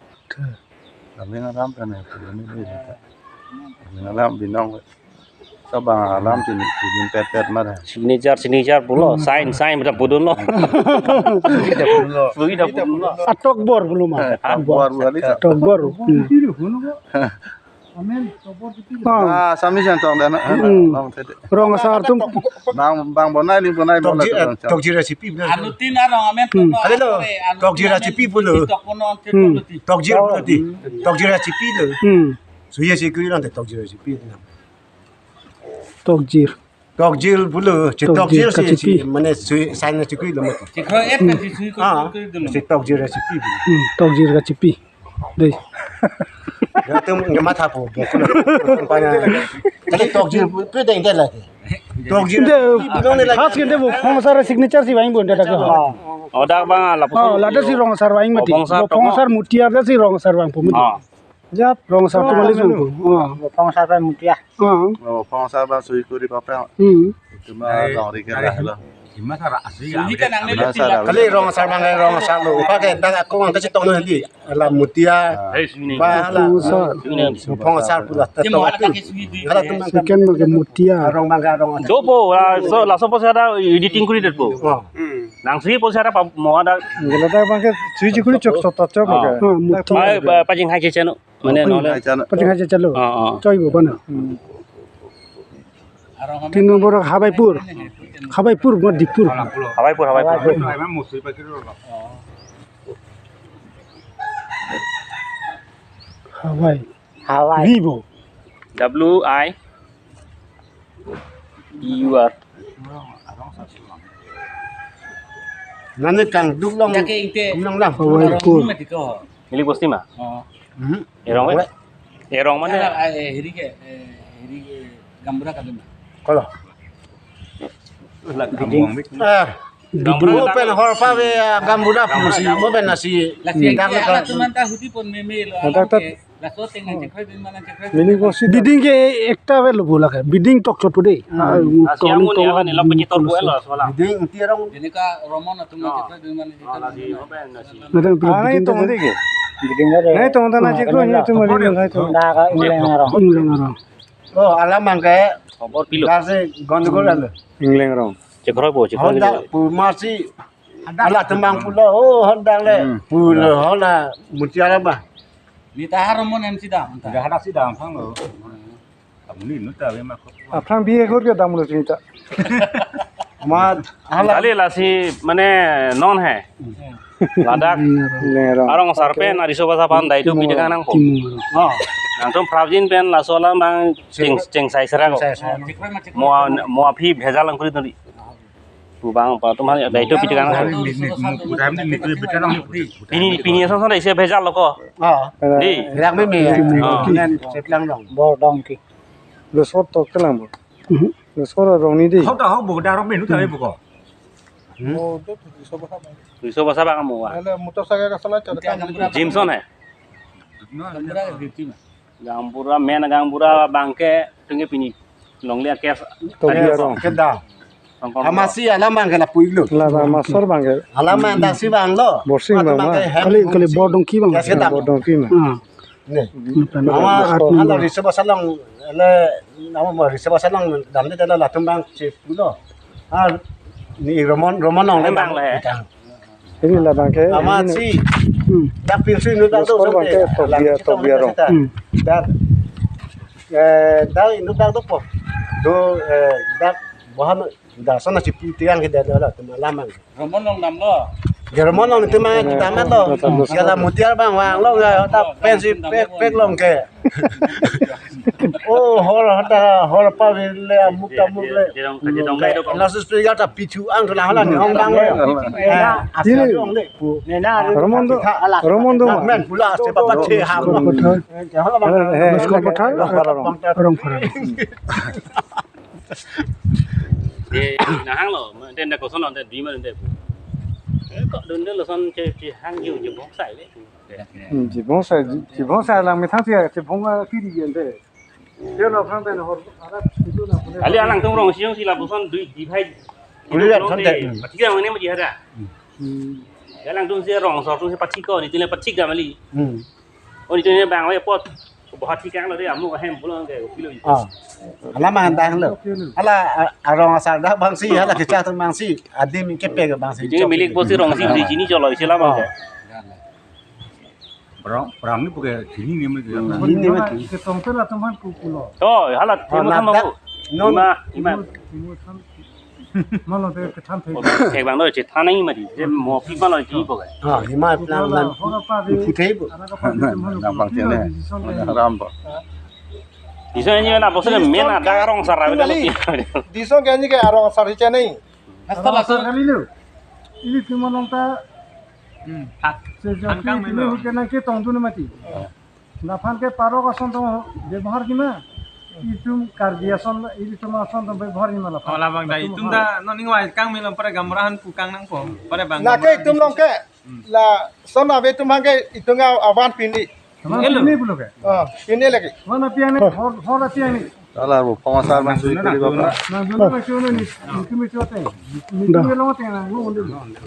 Arleng alam kan ya, pulo ni dei. Arleng alam binong. Sabang alam sini, sini pet pet mara. Signature, signature pulo, hmm. Sign, sign, pada pudun lo. Suhi dak pulo. Suhi dak pulo. Atok bor pulo ma. Atok bor pulo. Atok bor. Hmm. Ah, sami sang tong dana. Hmm. Rong asar atum. Bang, bang bonai, ling bonai, tok ji, eh, tok jir achipi. Anu tin arong amen. Hmm. Tok jir achipi pulo. Hmm. Tok jir pulo ti. Tok jir achipi lo. Hmm. Suya si kui lang tok jir achipi. Tok jir. Tok jir pulo, si tok jir si, kachipi. Si, mane suhi sign na chikui lo mati. Chikro et na si suhi ko. Ah, ko dulu. Si tok jir achipi. Hmm, tok jir kachipi. Dei. Ya tum nge matha po. Kali tok jir pu deng dei lagi. Tok jir. Khas kente bo rong asar signature si vangpo dak. Oh, dak bang lapu. Oh, lada si rong asar vang mati. Rong asar Mutia da si rong asar vangpo mati. Oh. Jap, rong asar atum kali sungku. Oh. Rong asar Mutia. Oh. Oh, rong asar bang suhi kuri paprang. Hmm. Itu ma rong ri ke lah lo. Ima sara asli ya. Kali rong asar bang rong asar lo. Upa ke dak ako ang kachetong no hali. Ala Mutia. Ba ala. Rong asar. Rong asar pulo. Second bang ke Mutia. Rong bang rong asar. Dopo, laso, laso pusi ada editing kuri det po. Oh. Nang suhi pusi ada pa mo ada. Gala dak bang ke suhi chikuri chok sot chok ke. Oh, Mutia. Ai, pajing hai checheno. Mane nole. Pajing hai chechelo. Oh, oh. Choi bo bana. Hmm. Tin nombor Hawaipur. Hawaipur, bukan Dipur. Hawaipur, Hawaipur. Hawai. Hawai. Vivo. W I U R. Nani kangduk long. Jake ingte. Kumlong lang. Hawaipur. Milik bosti ma? Oh. Mhm. Erong mana? Erong mana? Hiri ke, eh, hiri ke gaonbura kali ma? Kolo. Biding. Ah. Biding. Mo pen hor pa ve, ah, gaonbura pusi, mo pen nasi. Lasi dak ke ala teman ta huti pon meme lo. Dak alam ta ke. Laso teng nang chekroi dun mana chekroi. Milik bosti. Biding ke ekta ve lo bula ke. Biding tok chot pu dei. Hmm. Ah, asi tong amun tong ya kan, ila penyitor bu elo sola. Biding ti rong. Ini ka Roman atum nang chekroi dun mana chekroi. Madam, ah, biding tong dei ke. Biding ada. Nai tong tana chekroi ni tu mari nang hai tu. Dak ka Ingleng arong. Ingleng arong. Oh, alam bang ke. Khobor pilo. Dak si gondogol alo. Ingleng arong. Chekroi po, chekroi. Honda pu masi. Ala tembang pulo, oh, Honda le. Hmm. Pulo, Honda, Mutia ba. Ni ta har mon em sidang, ta. Dah ada sidang sang lo. Kamu ni nuta be ma ko. Aphrang bi ekor ke dam lo cerita. Mat, hala. Kali lasi mane non hai. Ladak. Ingleng arong. Arong asar pen ariso basa pan dai tu pi tegang nangpo. Timur. Oh. Nangtum prapjin pen laso alam bang cheng, cheng sai sera ko. Cheng sai sera. Mo, mo aphi bhejal lang kuri tadi. Pu bang pa tum han dai tu pi tegang nang. Pini, pini asong asong dai isi bhejal lo ko. Oh. Di. Rak meme. Oh. Nen seplang dong. Bor dong ki. Besor to kelang bo. Mhm. Besor arong ni di. Hau ta hau bo, da arong menu ta bo ko. Hmm? Oh, itu Riso Basa bang. Riso Basa bang mo wa. Ada motorcycle ka sana cara kan. Jimson hai. Gaonbura, main gaonbura abang ke tungge pini. Longle akes. Tungge tadi arong. Kedang. Tongkong. Amatsi alam abang ke lapu-ik lo. La ba masor abang ke. Alam abang taksi abang lo. Borsing abang ma. Kali, kali bordongki abang. Yes, kedang. Bordongki ma. Ah. Nih. Amat, hala Riso Basa along, le, nama mo Riso Basa along, damde dala latum abang chief lo. Ah, ni Romon, Romon along, abang le. Ini la abang ke. Amatsi. Hmm. Dak pinsu inut dak do. Skor abang ke tok dia, tok dia arong. Hmm. Dak, eh, dak inut dak dopo. Do, eh, dak bahan dak sana chipu tiang ke dak la, tum alam abang. Romon along damlo. Romon along tum abang damlo. Kala Mutiar abang vanglo, dak pensi pek, pek along ke. Oh, hor hata, hor pa le amuk amuk le. Lasus pe ya ta pichu ang tu la hala ni hong abang le. Eh, asal dong le. Romon do, Romon do. Men pula se papa che ham. Skor Pathar. Skor Pathar. Arong Pathar. Eh, nahang lo, den da koson lo, den di ma den. Eh, ko dun den lo son che, che hang ju, che bok sai le. Hmm, chibong sai, chibong sai lang methang si, chibong, ah, kiri yen de. Dia lo khang den hor, ada itu na pune. Kali alangtum rong siyong si lapuson dui di phai. Pune ya, thon de. Pathik ang ne ma ji hada. Hmm. Alangtum si rong sor tum si pathik ko, ni tile pathik da mali. Hmm. Oh, ni tile bang we pot. Bo pathik ang lo de, amu hem pulang ke, kilo. Ah. Hala mangan dang lo. Hala, ah, arong asar dak abang si, hala kecha atum abang si. Adim kepek abang si. Ini milik bo si rong si, di sini jolo, isi lama ke. Perang, perang ni pakai sini ni mesti. Ini ni mesti. Ketong tu latum aphan kukulo. Oh, hala, oh, themu nama themu dak. Non. Ima, ima. Themu, themu tham. Malo te kethan thai. Oh, thek bang lo, che than nai ma di. Je mo pi ma lo ji bo ke. Ah, ima plan lan. Hora pa de. Puthe bo. Anak apa de themu. Nang bang chene. Haram bo. Dison ni na bo se men ada arong sar. Dison ke ni ke arong sar chene. Hasta la sar kali lo. Ini cuma nong ta. Hmm. Sejak itu kami lo. Hujan nang ke tong dun mati. Laphan ke parok ason tong bebohar kima. Itum Karbi ason, itum ason tong bebohar kima laphan. Oh, labang da, itum da, non ning wai kang melong pada gamrahan pukang nangpo. Pada bang. Lake itum along ke, la son ave itum hangke itum avan pini. Avan pini pulo ke? Oh, pini lagi. Mana piang ni? Hor, hor piang ni. Hala bo, phongsa man sui kali ko pra. Nang dun na sui ni, ni, ni, ni, ni, ni, ni, ni,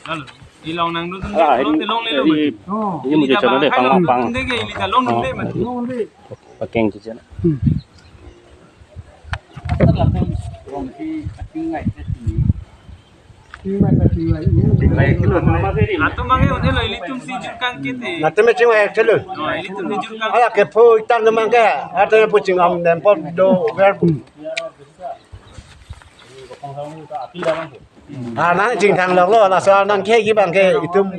Lalu, ilong nang dun, ah, long, ini, long lelo, ini, oh, ini mesti coba deh, pang, pang. Ini ke, ini ta long dun deh, mati. Long dun deh. Pakeng tu je na. Hmm. Tinggal, tinggal. Atum abang ke un'e lo, ilitum si jurkang kete. Latum me chingvai thelo. Oh, ilitum si jurkang. Ala kepho itang abang ke, atum me pu chingam nempo do ver. Hmm. Ah, nang chingthang lok lo, laso nang ke ki abang ke itum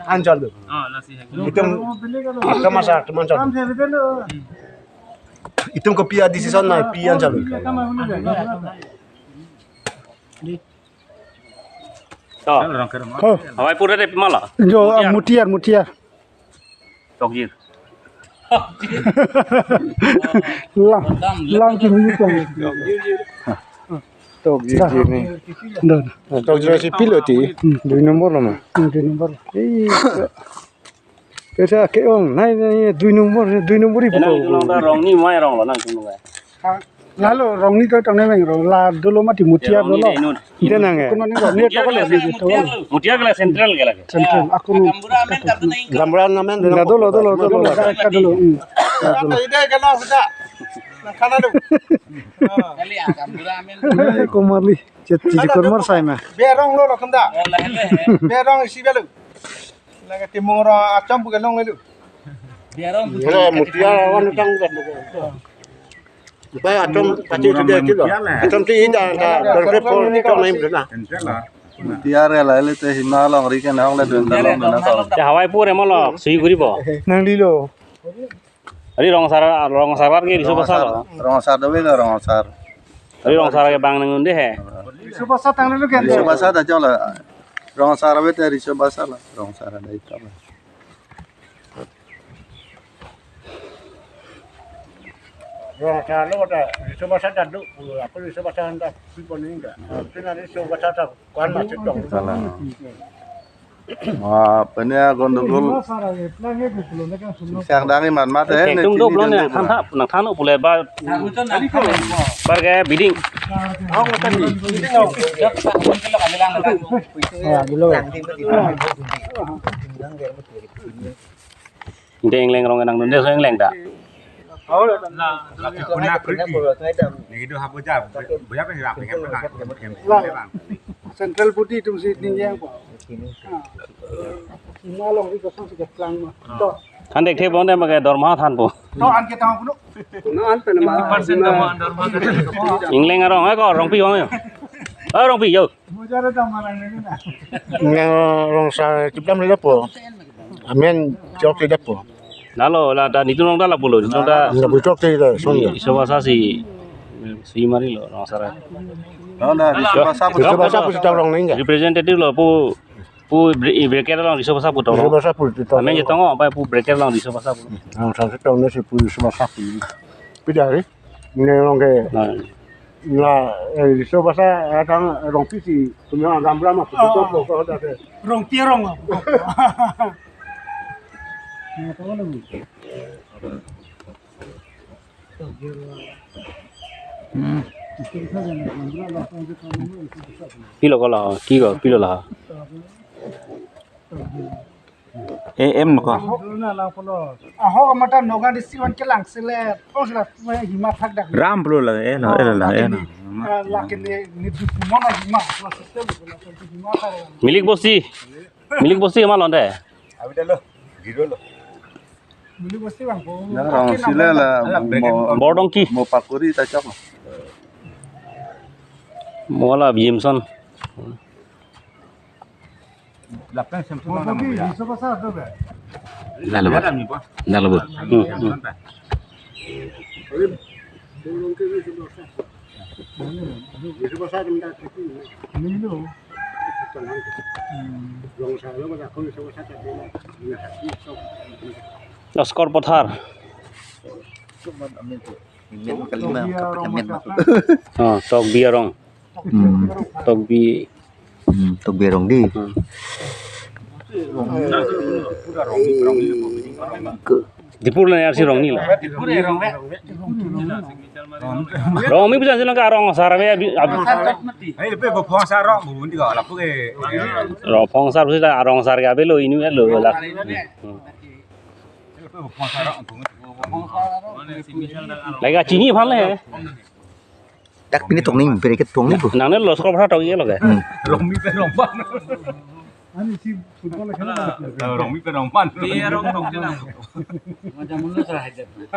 anchot lo. Oh, lasi. Itum akam asar, itum anchot. Itum kopi a-decision na pi anchot lo. Oh. Hawai pura de pimala. Jo, ah, Mutiar, Mutiar. Tokjir. Lam, lam kini kan. Tokjir ni. Dah. Tokjir si pilo ti. Hmm. Dui nombor lo ma. Hmm, dui nombor. Eh. Pesa ke ong, nai, nai, dui nombor, dui nombor ibu. Nang itu nang ta rong ni mai rong lo nang itu nang. Lalu rong ni ko tong nai rong la dolo mati Mutiar dolo. Dia nang eh. Kuno ni rong ni to ko le ni to. Mutiar ke la central ke la ke. Central aku ni. Gamburan namen dolo. Dolo dolo dolo. Ka dolo. Hmm. Ide ke na sudah. Nang kana do. Kali ah gamburan amen. Eh, Komarli. Chet chet Komar sai ma. Berong lo lo kanda. Berong isi belu. Lagi timung ro acham bukan long lelu. Biar orang putih. Mutiar awan utang bukan. Supaya atom pasti itu dia kilo. Atom ti ida ta berke por ni kau main bela. Mutiar ya la, ili te hima long ri ke nong le dun ta long dun ta. Ya hawai pura mo lo, sui guri bo. Nang di lo. Ari rong asar, rong asar ke Riso Basa lo. Rong asar do lo, rong asar. Ari rong asar ke bang nang unde he. Riso Basa tang lo ke. Riso Basa ta cholo. Rong asar ave te Riso Basa lo. Rong asar ada itu. Rong ta lo ta, Riso Basa ta do, apa Riso Basa ta pipo ning ka. Pina Riso Basa ta kuan ma chetong. Salah. Wah, pene agondogol. Sang dang iman mate, eh, tung dop lo ne, than tha, nang than pule ba, bar ke biding. Deng leng rong nang nun de so leng ta. Central body atum si ningjang po. Ima along ri kosonsi keklang ma. To. Than thekthe bon de ma ke dorma thanpo. To an ke tang puno. No an pen ma. Ingleng arong, eh, ko Rongpi vang yo. Eh, Rongpi yo. Mujare dam malang ne na. Ingleng arong sa chipdam le po. Amen chok le po. Lalo la ta nitum rong ta lapulo, nitum ta. Lapu chok te ta song ya. Riso Basa si, si mari lo, rong sara. No, na, Riso Basa pu, Riso Basa pu sitang rong ningga. Representative lo pu, pu bre-, bracket along Riso Basa pu tong. Riso Basa pu tong. Amen jetong o, apa pu bracket along Riso Basa pu. Rong sara tong ne si pu Riso Basa pu. Pidari. Ne rong ke. Na, eh, Riso Basa, eh, kang Rongpi si punya gamra ma, oh, punya ko, ko, ko, ko. Rongpi rong ma. Hmm. Pilo ko la, ki ko, pilo la. Eh, em no ko. Ahok mata Nagaon district wan kelang sele, oh, sila, hima thak dak. Ram pulo la, eh, la, eh, la, eh, la. Ah, la ke ne, ne du pumon hima, la system, la hima thak. Milik Bosti. Milik Bosti ma lonte. Abi dah lo, giro lo. Milik Bosti bang ko. Na rong sile la, mo, Bordongki. Mo pakuri ta chok. Mo la Jameson. Lapen sem tu mana mo ya? Riso Basa do be. Lalu, lalu. Hmm, hmm. Riso Basa do be. Laskor Pathar. Oh, Tokbi arong. Hmm. Tokbi. Hmm, Tokbi arong di. Hmm. Dipur la arsi Rongni la. Rongmi puja sila ka rong sar ave abi, abi. Hei, lepe bopong sar rong, bu di ko lapu ke. Rong pong sar sila arong sar ke avelo, inu avelo la. Hmm. Lagi chini aphan le. Dak pini tokni, pini ke tokni bu. Nang ne Laskor Pathar tokji lo ke. Hmm. Rongmi pen rongpan. Ani si football khela. Rongmi pen rongpan. Dia rong tokji nang.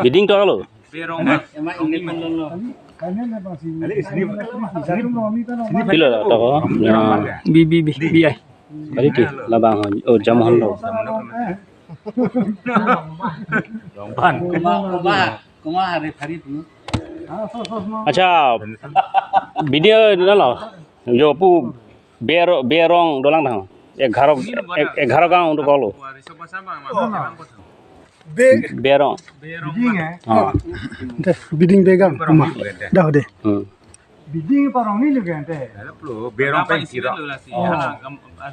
Biding to lo. Dia rong. Ema ini pen lo. Pilo la to ko. Ya. Bi, bi, bi, bi ai. Kali ti labang. Oh, Jamhon lo. Rongpan. Kuma, kuma, kuma hari hari tu. Acha, video na lo. Jo pu Bero, Berong dolang thang. Egharo, ek-, egharo gang untuk kolo. Be- Berong. Biding, eh? Ah. Deh, biding begang, kuma. Dah deh. Hmm. Biding parong ni juga ente. Berong pen siro. Oh.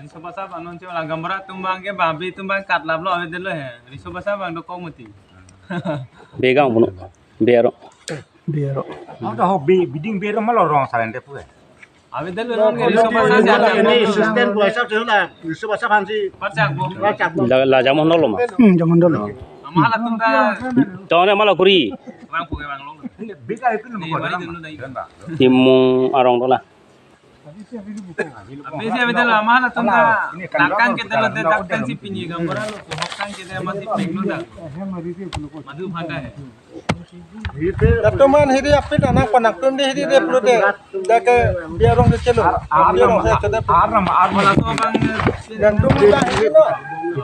Riso Basa bang non cuma gambar tumbang ke babi tumbang kat lap lo avedetlo he. Riso Basa bang do kong mati. Begang puno. Berong. Berong. Ada ho bi-, biding berong ma lo rong salen te pu. Avedetlo non ke Riso Basa jalan ini. Ini system dua sab tu la. Riso Basa aphan si. Pacak bu. Pacak bu. La, la Jamhon lo ma. Hmm, Jamhon lo. Ama hala tum ta. Tone ma lo kuri. Bang pu ke bang lo. Ini bika itu. Ni nomor mari dalam. Dulu dai. Timung arong dola. Abisi avedetlo ama hala tum ta. Nangkang ke telo te dak pen si pini gambar lo. Hokang ke te mati pek lo dak. Madhu phanda he. Dak toman hiri apit anak panak tum di hiri de pulo de. Dak ke Berong ke chelo. Berong ke chelo. Arnam, arnam. Malah tu abang. Dan tum dak hiri lo.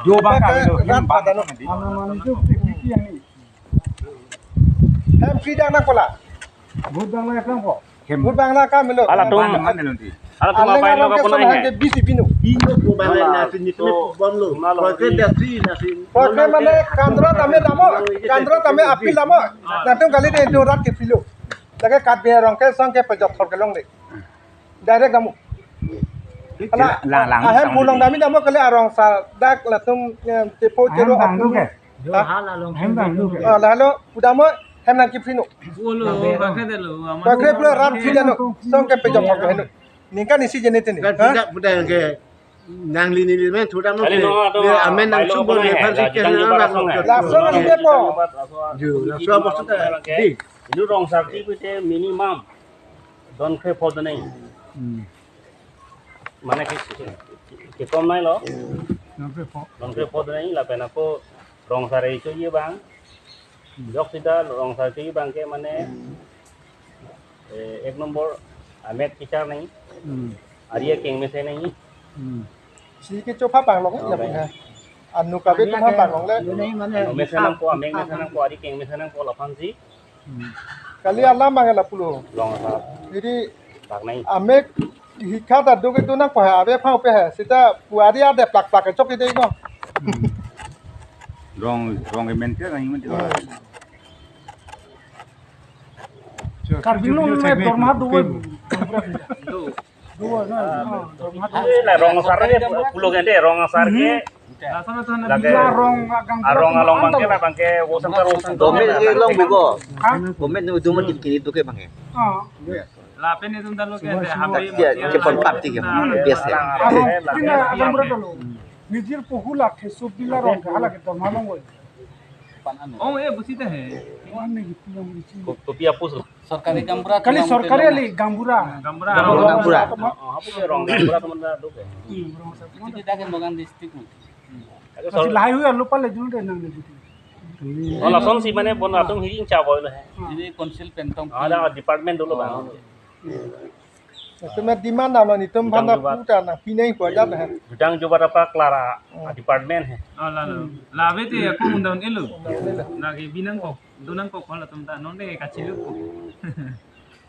Dua bang kali lo. Dak pada lo. Anak manusia pikir yang ni. Hem si dang nang kola. Vote dang nang nang ko. Vote bang la kam lo. Halatum, halatum aleng abai lo along ke kapon son ai hang hai. Ke B C P no. Bino ko bang la nasi ni kene bomlo. Halatum. Koike dasi nasi. Koike mane kandra tame damo, kandra tame apil damo. Latum kali de do rat ke pilo. Lake kat be arong ke son ke pejok thor kelong de. Direct damo. Hala, lang, lang, ahem lang. Pulang dami damo kali arong sa dak latum, eh, tepo ahem chero bang apun. Duke. Ha? Ahem bang duke. Ah, lalo, udamo, hem nang kipino. Olo, pakai delo, aman. Pakai pulo rat si dano, son ke pejok thor heno. Ningkan isi jene tene. Kan ha? Tidak, tidak yang ke nangli neli men, sudah mau kali ke, no, atau dia amen nang bailo sumber apa dia ya? Kan laji sih tanggung ke jawab anak langsung ya? Langsung ini po. Langsung apa sudah? Di. Ini rong sarki pute minimum. Don kre pho donai. Hmm. Mane ke, ke, kekom nai lo. Don kre pho. Don kre pho donai lapen ako rong sar kecho-i abang. Hmm. Jok sita rong sar kecho-i abang ke mane, eh, ek nombor amek kichar nai. Hmm. Ari akeng mesen nai. Hmm. Si kecho pha bang long ya. Okay. Bang ha. Anu kabe tu pha bang long le. Anu mesen nangpo, amek mesen nangpo, ari akeng mesen nangpo laphan si. Hmm. Kali alam bang la pulo. Rong asar. Jadi bak nai. Amek hikha ta do ke do nangpo ha, abe phang pe ha. Sita puari ade plak plak chok ide ko. Hmm. Rong, rong ke men ke nang men. Hmm. Karbi Anglong nang dorma do. Do. Dua na, ah, dorma do. Eh, la rong asar ke pulo ke de, rong asar ke. Hmm. Lake, arong along abang ke la abang ke wosang ta wosang. Domen ke long buko. Ha? Domen nu duma kini tu ke abang ke. Ah. Lapen itu dalo ke ada H P. Ya, cepat party ke. Biasa. Arong, arong, arong, arong, arong, arong. Nijir pohula ke subila rong ke hala ke dorma long woi. Oh, eh, busi teh. Ko-, kopi apus lo. Sorkari gaonbura kali, sorkari kali gaonbura. Gaonbura. Gaonbura. Oh, apa ke rong gaonbura teman dah dok ya? Hmm, rong sar. Itu tidak kan bukan district mungkin. Masih lahai hui alu pale jun deh nang deh gitu. Oh, langsung si mane bon atum hiring cha boy lo hai. Ini council pen tong. Ada department dulu bang. Oh. Itu mah demand na, netum bang dah puta na pinai ko aja dah. Bidang jobat apa Clara, hmm, department hai. Oh, lalu. Hmm. Labe te aku undang elu. Undang elu. Lagi binang kok. Dunang kok kalau tum ta non deh kachilu kok.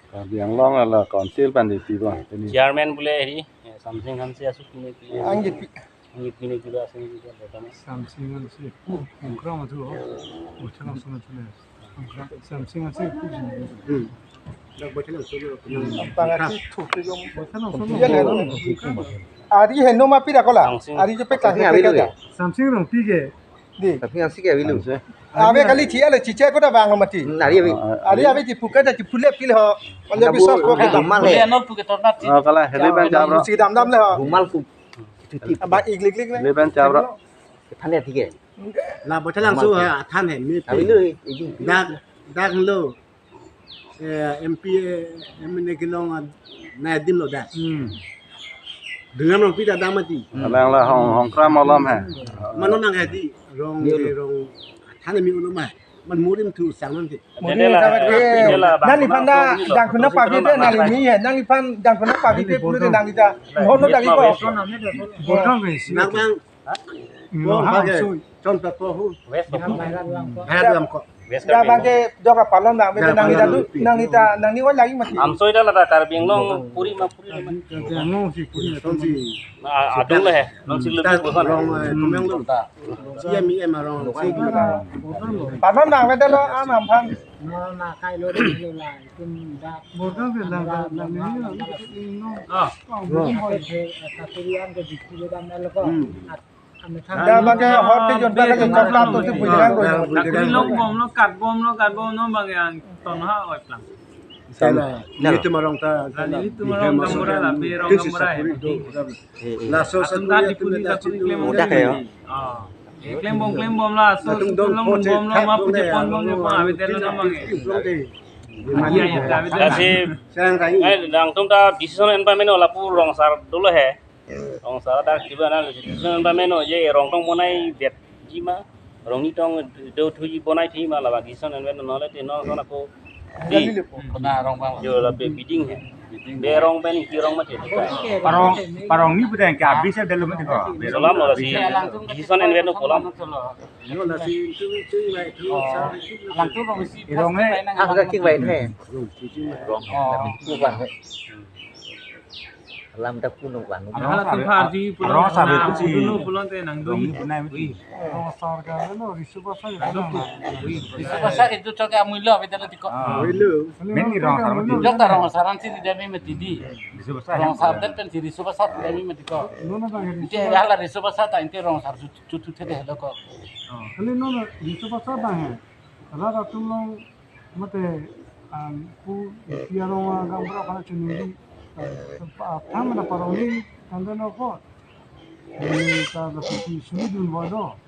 Karbi Anglong ala council pen di pi ba ini. Chairman bule eri, ya, Samsing Hanse asuk pine pine. Anggi pi. Anggi pine pine asuk pine pine. Samsing Hanse. Ongkra matu. Bochana sona chule. Samsing Hanse. Hmm. Dak bochana sona. Tangati thuk ke jong. Bochana sona. Iya, leh. Ari heno ma pi dak kola. Samsing. Ari je pek tang. Samsing Rongpi ke. Di. Tapi yang sih kayak bilu. Abe kali chia le chiche ko da bang mati. Nari abi. Ari abi di puka da di pule pil ho. Kalau bisa ko ke dam. Mal he. Dia nol puke torna ti. Oh, kalau hele ban jabro. Si dam dam le ho. Gumal ku. Abang iglik iglik le. Hele ban jabro. Than ya tiga. La bocha langsung ha than he mi. Abi lu. Dak dak lo. Eh, M P, eh, M N A kelong an, na dim lo dak. Hmm. Dengan Rongpi ta dam mati. Alang la hong, hong kram alam hai. Mano nang hadi, rong, rong, thane mi ulum hai. Man murim thu sang nang ke. Murim ta ke. Nani phan da, dang kuna pagi te, nani mi hai, nani phan dang kuna pagi te, pulu te nang ita. Hono dagi ko. Nang bang, Hmm, bang, ha, bang, sui. Chon ta po hu. West of. Hai lam ko. West. Ya, Karbi bang Anglong. Ke jok apalon bang, bete nang ita tu, nang ita, nang ni wan lagi mati. Amsoi dah lada Karbi Anglong, puri ma puri ma. Karbi Anglong si puri ma. Ton si. Nah, adung leh, non si lebih bosan. Rong, eh, kumeng lu. Iya mi em rong. Palon bang, bete lo, am am phan. No, na kai lo, lo la, itum dak. Border ke lang, lang, lang, lang, lang, lang. Ah. Border ke, eh, katurian ke di kilo dan lo ko. Hmm. Da bang ke hot ke jon ta ke chop ta tu tu pulang ko. Karbinglong bom lo, kat bom lo, kat bom lo bang yang ton ha oi plang. Sela, nelitum arong ta, nelitum arong gaonbura la, be rong gaonbura he. Laso atum ta sakuri, di puni sakuri klem bom. Odak ya. Ah. Klem bom, klem bom laso, atum dong klem bom lo, ma puje pon bom lo, ma abe telo na mange. Iya, iya, abe telo. Kasi, eh, nangtum ta decision en pameno lapu rong sar dolo he. Rong sar dak kiba na decision pameno je rong tong bonai det ji ma. Rong ni tong do thuji bonai thi ma la ba decision en ben no le te no so na ko. Di. Kona rong bang. Jo la be bidding he. Berong pen Ingti rong mati. Parong, parong ni budaya ke habis ya dalam itu kok. Berong. Solam lo si. Alangtum decision enveno kolam. Lo la si itu itu itu. Alangtum rong si. Irong eh. Ah, kaki baik eh. Rong. Oh. Bukan eh. Alam tak punung bang. Rong sabe, rong sabe itu si. Puno pulang te nang doi. Rong asar ka lo, Riso Basa. Riso Basa itu coke amui lo, beda lo tiko. Ah. Amui lo. Main ni rong asar mati. Jok ta rong asar ansi di dami mati di. Riso Basa. Rong asar dan pen si Riso Basa di dami mati ko. Nona bang Riso. Ite ya la Riso Basa ta inte rong asar cucu cucu tede lo ko. Kali nona Riso Basa bang he. Ala atum long mate, um, pu Ingti arong agam berapa na chunuri. Tham na parong ni tanda no ko. Ni ta da pu suri dun bodo.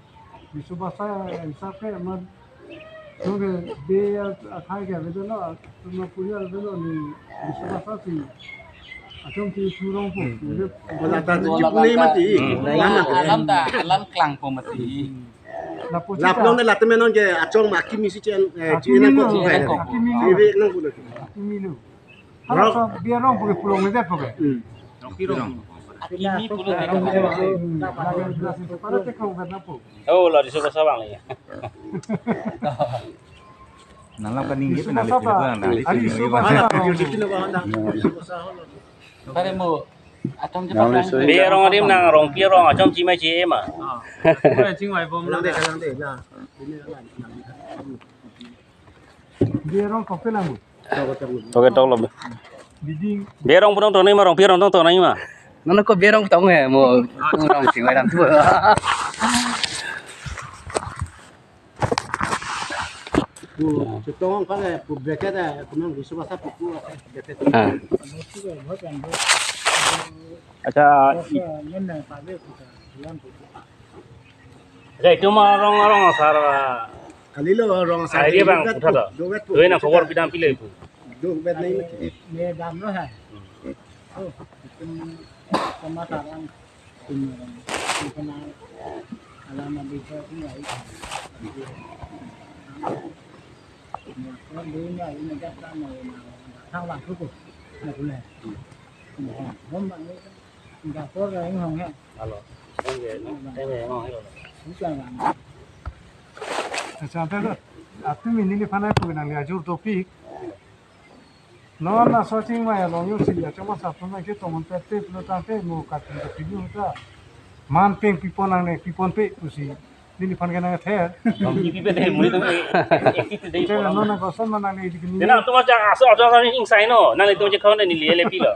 Riso Basa hisap ke amat. Nungke be akhai ke bedo no, tuma puri bedo ni Riso Basa si. Achom si surong pu. Wala ta ji pune mati. Alam ta, alam klang pu mati. Lapu lap chita. Nong ne latum non ke achong ma kimi si chen, eh, akimi chi nang ko lo, chi nang ko. Akimi lo. Ibe nang ko lo. Akimi lo. Hala so biar rong puke pulong ne det puke. Hmm. Akimi pulo. Hmm. Lagi jelas itu para tekong kan apa? Oh, la Riso Basa bang ya. Nang lam kaning Riso Basa bang. Ari Riso Basa bang. Pare mo. Atom je. Nang patang. Riso Basa. Be rong adim nang rong pi rong achom chimai chi ema. Ah. Chingvai bom lang de, lang de, lang. Ini lang, lang. Be rong kopi lang bu. Oke, tong lo. Biding. Be rong punong tong nai ma rong pi rong tong tong nai ma. Nono ko be rong tong he mo. Rong chingvai dam tu. Bu, chetong kan eh, bu bracket eh, kunang Riso Basa puku eh, bracket. Ah. Acha, i- Acha, itu ma rong, rong asar, ah. Kali lo rong asar. Idea bang, utha to. Doi na khobor pidam pile itu. Doi bet nai mati. Ne dam lo hai. Oh, itu sama sarang. Alam bisa tinggal. Ya, kalau dulu ya, ini dah sama ya, nah, sang langsung tuh, nah, boleh. Nah, bom bang ini, nggak perlu yang ngomong ya. Halo. Enggak, enggak, enggak, enggak. Bukan bang. Acha, ante lo. Atum ini ni panai pu nangli ajur topik. Non na so chingvai along yo si ya chama sa pun ke tomon pete plo tangte mo kat pin ke pinu ta. Man peng pipon nangne pipon pe pusi. Neliphan ke nangther. Bang pipi pe dei mui tu. Ekti tu dei. Chela non na koson ma nangne idik ni. Dena tu macam asal asal asal ing sai no. Nanglitum je kau neli ele pilo.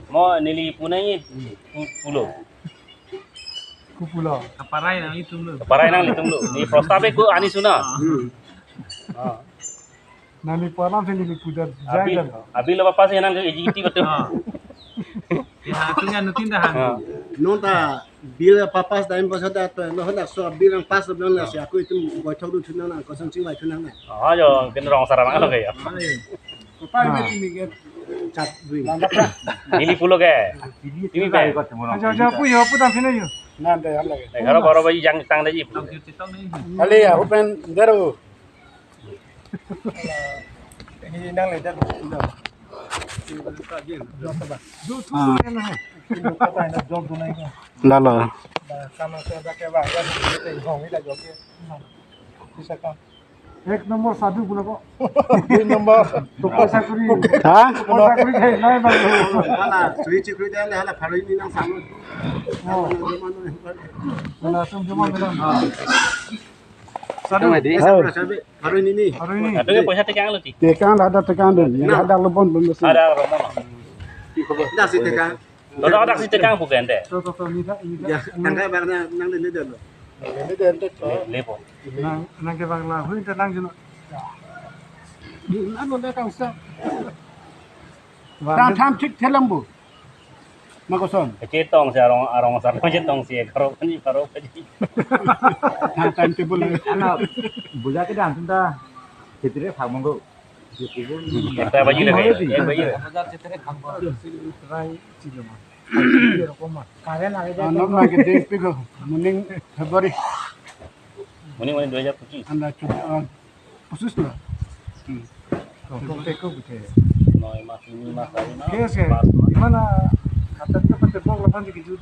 Mo neli punai pu-, pulo. Ku pulo. Kaparai nanglitum lo. Kaparai nanglitum lo. Ni prostabe ku ani suna. Hmm. Ah. Nangli palam se neli puja. Abi, jai dan. Abi lo papas ya nang ke ejiti betul. Ah. Ya, itu kan nutin dah. Ah. Non ta bill papas time pas ada tu, non na so bill yang pas non na si aku itu boithok dun thunang na, koson chingvai thunang na. Oh, yo, kena rong asar mang lo ya. Apa ini ni kan? Chat dui. Neli pulo ke. Ini pe. Acha, acha, pu yo, pu dam sini yo. Nanti hal lagi. Negara baru bayi jang tang lagi. Kali ya, open dero. Ini nang le dah. Ah. Dah lo. Ek nombor sadhu pula ko. Dui nombor. Tukar sakuri. Ha? Tukar sakuri hai, nai bang. Hala, sui chikri dan hala pharo hini nang sang. Oh. Hala sum jama bilang. Sadhu. Hai. Pharo hini ni. Pharo hini. Atu ke poisa tekang lo ti. Tekang ada tekang dun. Ada lo bon bon. Ada lo bon. Dah si tekang. Lo dah si tekang bukan deh. To, to, to, ni dah, ni dah. Ya, tangka bang nang, nang le le dan lo. Le le dan to. Le, le po. Nang, nang ke bang la, hui tenang jeno. Ni anu dah kang sa. Tang tham thik thelam bu. Makoson. Kecetong si arong, arong asar kecetong si karo pani karo pani. Tang time table. Ano, buja ke dan sunda. Citire phang monggo. Ekta baji le, ek baji le. Try chilo ma. Karen lage. Ah, non lage dek piko. Morning February. Morning, morning dua hajar pochisis. Anda chu, ah, khusus lo. Hmm. Teko, teko, teko. Noi ma, tini ma, sari ma, Yes, yes. Empat ma. Imana kata tu pati bok lapan dikit jut.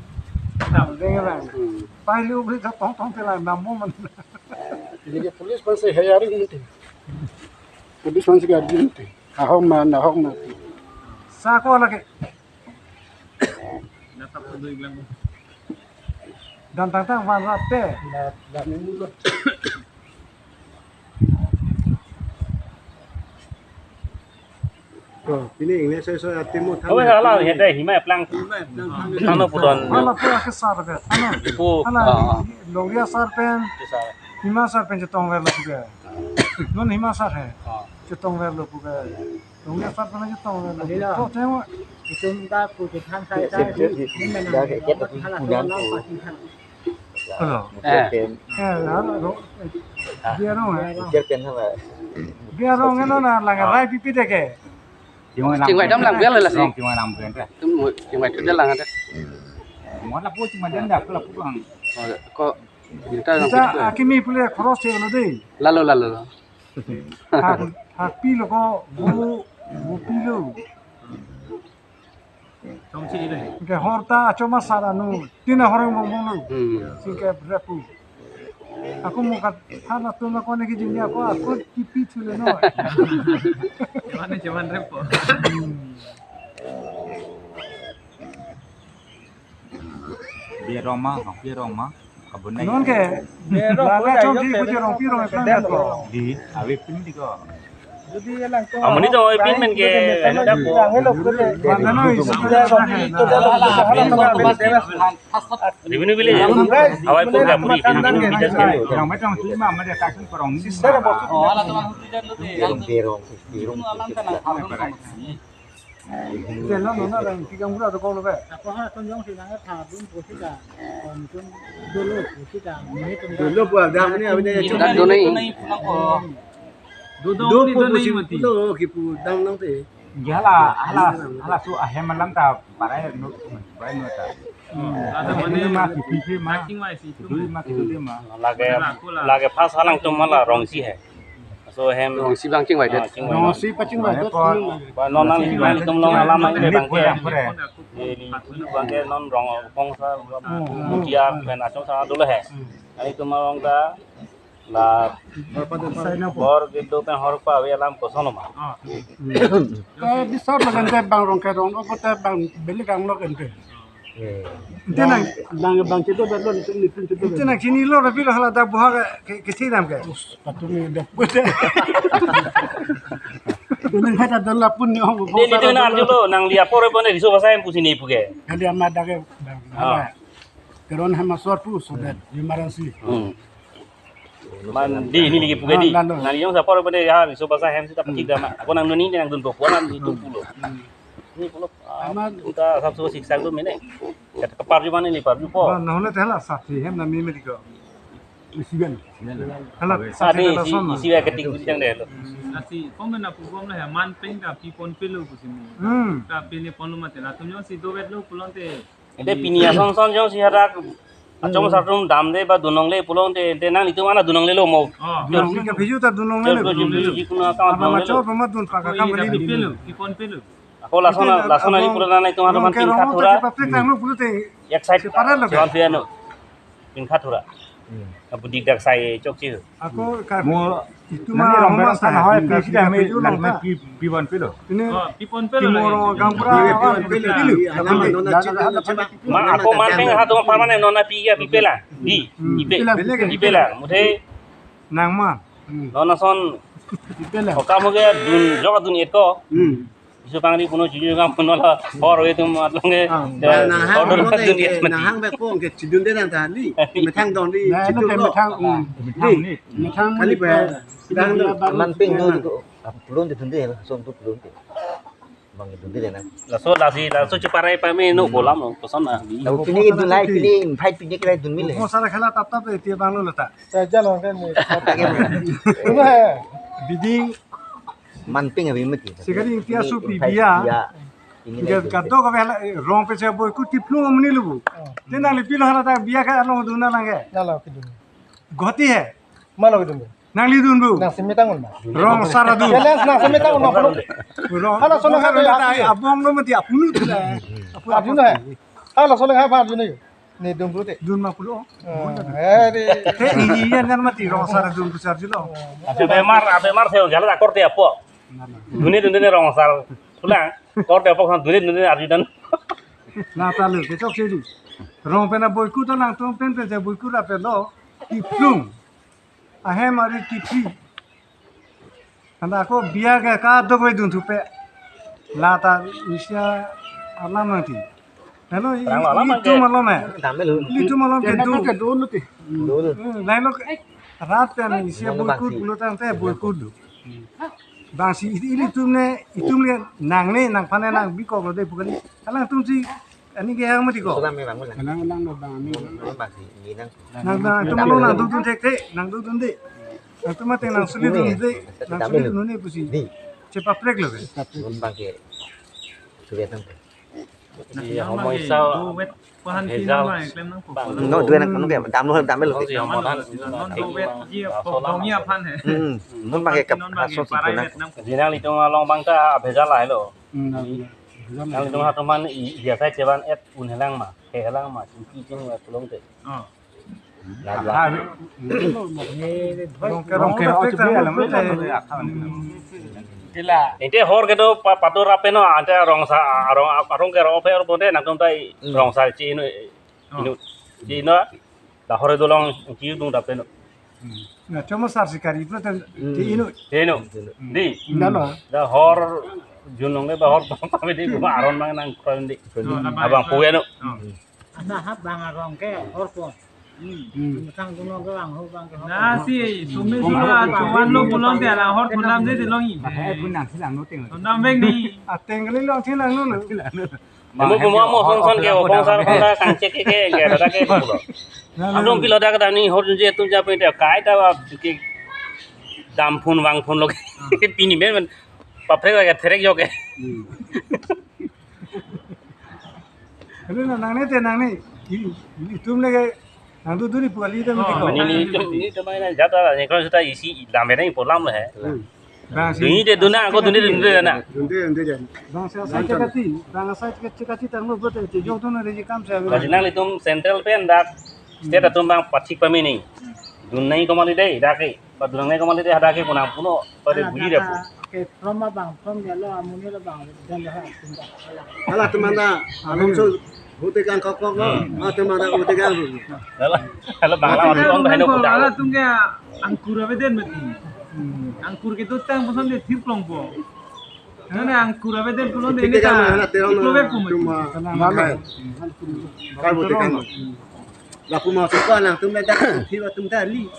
Nah, dengar lang. Hmm. Pahli ubri ka tong tong tela namo man. Jadi police pansi hayari nanti. Police pansi gadi nanti. Ahok ma, ahok ma. Sako lagi. Dan tang tang van rap te. To, pini English so so ati mo than. Awe hala hede hima eplang. Hima eplang than. Thano pudon. Hala pura ke sar ke. Thano. Ipu. Hala ah, Longria sar pen. Ke sar. Hima sar pen chetong verlo puke. Non hima sar he. Ah. Chetong verlo puke. Longria sar pen chetong verlo. Adila. To temo. Itum ta pu ke than sai ta. Sip, sip, sip. Ini menang. Dah, kita hala punya tu. Hala. Eh. Eh, hala, hala. Biar dong, eh. Biar kan hala. Biar dong, eno na lang rai pipi deke. Chingvai dam lang biar lah sih. Chingvai dam biar dah. Tum chingvai tu dah lang ada. Mo lapu chingvai dam dah, lapu lang. Oh, kok kita lang kita kita. Akimi pule cross ya lo deh. Lalu lalu. Hak hak pilo ko bu bu pilo. Chomsi dei. Ke horta achoma saranu. Tina horeng bongbong nu. Hmm. Singke repu. Aku mau kat hana tu na kone ke jingnya aku aku tipi chule no. Cuman cuman repo. Biar rong ma, biar rong ma. Kabun nai. Non ke. Biar rong. Lana chomsi ku je rong pi rong eplang ko. Di, awe pin di ko. Amoni to oi pin men ke, hendak ko. Revenue village. Awai pun gapuri pin pin pin. Yang macam tu mah ada takkan korang ni. Sisara bos. Oh, ala teman hutu jan lu deh. Berong, berong. Telo nona rang tigang pura to kong lo ke. Ako ha kon jong si nang tha dun posita. Kon tun dolo posita. Dolo pu ada mani abine. Dak dun nai. Dodong dodong ni mati. Dodong kipu dam nang te. Jala hala hala su ahem alam ta parai nu parai nu ta. Ada mane ma kipi ma. Making wise itu. Dui ma kipi ma. Lage lage pas halang tum mala rongsi hai. So hem rongsi bang chingvai det. Ah, chingvai. Rongsi pachingvai det. Ba non nang chingvai tum long alam nang le bang ke. Ni ni bang ke non rong kong sa mutia pen achong sa dolo he. Ani tum rong ta la bor ke do pen hor pa ave alam koson ma. Eh, bisar lagan te bang rong ke rong ko te bang beli kang lo kan te. Ante nang bang bang chedo berlo ni ni pun chedo. Ante nang chini lo rapi lo hala dak buha ke ke thi dam ke. Patumi dak pun. Ini hada dala pun ni ong. Ini itu nang arjulo nang liapo re pone riso basa em pusi ni puke. Kali ama dak ke. Ah. Keron hama sor pu so that emergency. Hmm. Man di ini lagi puke di. Ah, lalu. Nang yong sapor pone ya riso basa hem sita patik dama. Ako nang nuni nang dun po puan nang itu pulo. Ini pulo. Aman. Uta sab so siksa tu mene. Kata keparju mana ni parju po. Ba nahone tela sati hem na meme diko. Isiben. Hala sati isi isi ya ketik bintang deh lo. Nasi komen apu bom lah ya man peng ta pipon pelo kusimu. Hmm. Ta pini pon lo mate la tum yong si do vet lo pulote. Ente pini ason son jong si hadak achom sartum dam de ba dunong le pulote ente nang itum ana dunong le lo mo. Oh. Dunong le ka biju ta dunong le. Jor ko jibri ji kuno ka apa dunong le macho lo. Apa ma dun pa ka kam beli. Pipon pelo. Ako lason lason ari pura na itum ana man pin khat thura. Papek tang lo pulote. Ek side. Separa lo. Sepan piano. Pin khat thura. Abu dik dak sai chok si. Ako ka mo itu nani ma rong homa berong sa sa hai hai pi sida me piju lang na ta. Pi pi wan pilo. Ini oh, pipon pelo. Timor gampura pi wan pilo. Pi wan pilo. Ma ako man peng ha to permanent nona pi ya pi pela. Di. Hmm. Ipe. Pela. Ipe la. Muthe nang ma. Hmm. Nona son. Pi pela. Oka mo ke dun jok dun et ko. Hmm. Isu pangri puno chuju kam puno la hor we tum atlonge. Ah, de, nang hang order puno dun te, yet mati. Nang hang bek pon ke chidun de nang tali. Methang dong di. Nah, chidun lo. Methang, um, methang ni. Methang kali ni pa. Dang dong. Man ping do do. Pulon te dun de, som tu pulon te. Bang dun de nang. Laso lasi laso chuparai pa me no bolam no koson na. Tahu pini dun lai pini invite pini kira dun mile. Mo sara khala tap tap te bang lo lata. Saja lo kan ni. Biding Man ping abi mati. Sikari ingti asu pi biya. Biya. Ini dia lagi kadok kami hala, eh, rong pese boy ku tiplung amni lubu. Oh. Tenang lipi lo hala ta biya ka along duna langke. Nalo kidun. Guwahati he. Malo kidun. Nangli dun bu. Nang simi tangun ma. Rong sar adun. Challenge nang simi tangun ma. Rong. Hala sona Rong ha sar adun ya. Abong lo mati apunu tu la. Arjun hai. Hala sona ha Arjun hai. Ne dun bu te. Dun ma pulo. Eh, di. Te ini yan kan mati rong sar adun bu sar julo. Acha bemar, abemar se jala akor te apo. Dun ne dun ne rong sar. Pulang. Kor te apo kan dun ne dun ne Arjun dan. Na ta le ke chok se di. Rong pen aboikut nangtum pen pen se boikut ra pen lo. Kiplung. Ahem ari kipi. Anda ako biya ke kadokave dunthupe. Lata isi alam nangji. Hello, i-, Rang alam itum ke. Alam eh. Dam lo. Itum alam ke Kena dun. Ke dun lo ti. Dun. Eh, lain lo ke. Rat kan isi Dun lo boikut bangsi. Pulo tangte boikut lo. Bangsi i-, ilitum ne, itum ne nang ne, nangphan ne nang bikok lo de pu kali. Alangtum si, ani ke yang mati ko. Sudah memang ulang. Alang alang lo bang ami. Memang sih, ini nang. Nang, nangtum lo nangdodun thekthek, nangdodun de. Nangtum mate nang suli dun de, nang suli dun ne pusi. Di. Chepaprek lo ke. Memang ke. Sudah sampai. Di, Nang homoi bang sao, ke, do wet pahan abhejal. Tin bang klem nang pupul. No, dua nang, nang ke, dam lo, dam lo. Oh, si homoi Non han. Do wet ji, Aso pok lama dong ya so. Aphan he. Hmm, non bang ke Aphan kap, non bang ke aso si parai dua nang. Wet nang. Jinang itum along bang ta abhejal lahelo. Hmm, nah, iya. Nang itum hatum han i, biasa cheban et un helang ma, ke helang ma, chingki ching ya pulote. Oh. Lala. Ah, rong ke rong ke rong ke rong ke rong ke rong ke. Ante hor kedo pa-, patur ape no, ante rong sa, rong, rong ke rong pe rong bonde nangtum tai Hmm. rong sa chi inu, Oh. inu, chi inu, da hor dolong chi dung da pe no. Hmm. Na, cuma sar sikari itu kan Hmm. di inu. Chi inu. Hmm. Di. Nalo. Da hor junong de ba hor pamedi ba aron mang nang kron di. Oh, Abang puya no. Oh. Ana hap bang arong ke hor po. Hmm. Hmm. Tang duno ke bang ho bang ke hor. Na si, sumi Hmm. sula chuan lo pulote ala hor thundam de de long i. Eh, pun nang silang no teng. Thundam vek ni. Ateng kali long silang no no. Mo mo mo son son ke, bong sar kon ta kangchek ke ke ke ta ke pulo. Na, na, Adong na. Pilo ta ka ni hor je tum ja pe ta kai ta ba ke dam phun vang phun lo ke. Pini men men. Papre la ke therek jo ke. Hmm. Hello, na, nang ne te, nang ne. I, itum lagi, nang tu duri puali te mati Oh, ko. Ini, ini, ini, ini, ini, jata, ini kalau sudah isi, lam ini, polam lah, eh. Hmm. Bang si Duni te duna, aku duni, duni, duna. Duni, duni, duni. Bang si asai chekati, bang asai chekati, chekati tanglo bote, chejok tu na reji kam sa. Bang si nanglitum central pen dak, state atum bang pathik pamini. Dun nai komali dei, dak ke. Padunang ne komali de hadak ke punang puno, pada Ala buji de data pu. Ke from abang, from dia lo, amun lo bang, dan dah, pindah. Ala atum anta, along so, hote kan kok kok, Hmm. atum anta hote kan. Lalo, lalo bangla Ala orang tuh atum heno ko, pudak. Ala atum ke angkur ave den mati. Hmm. Angkur ke tutang puson de thir klong po. Nane angkur ave den puson de Hote ini kan ta. Mana terang Itu na, ave pu mati. Cuma makai. Kan hote kan. Lapu mau sekolah nang tum dah, thir atum ta li.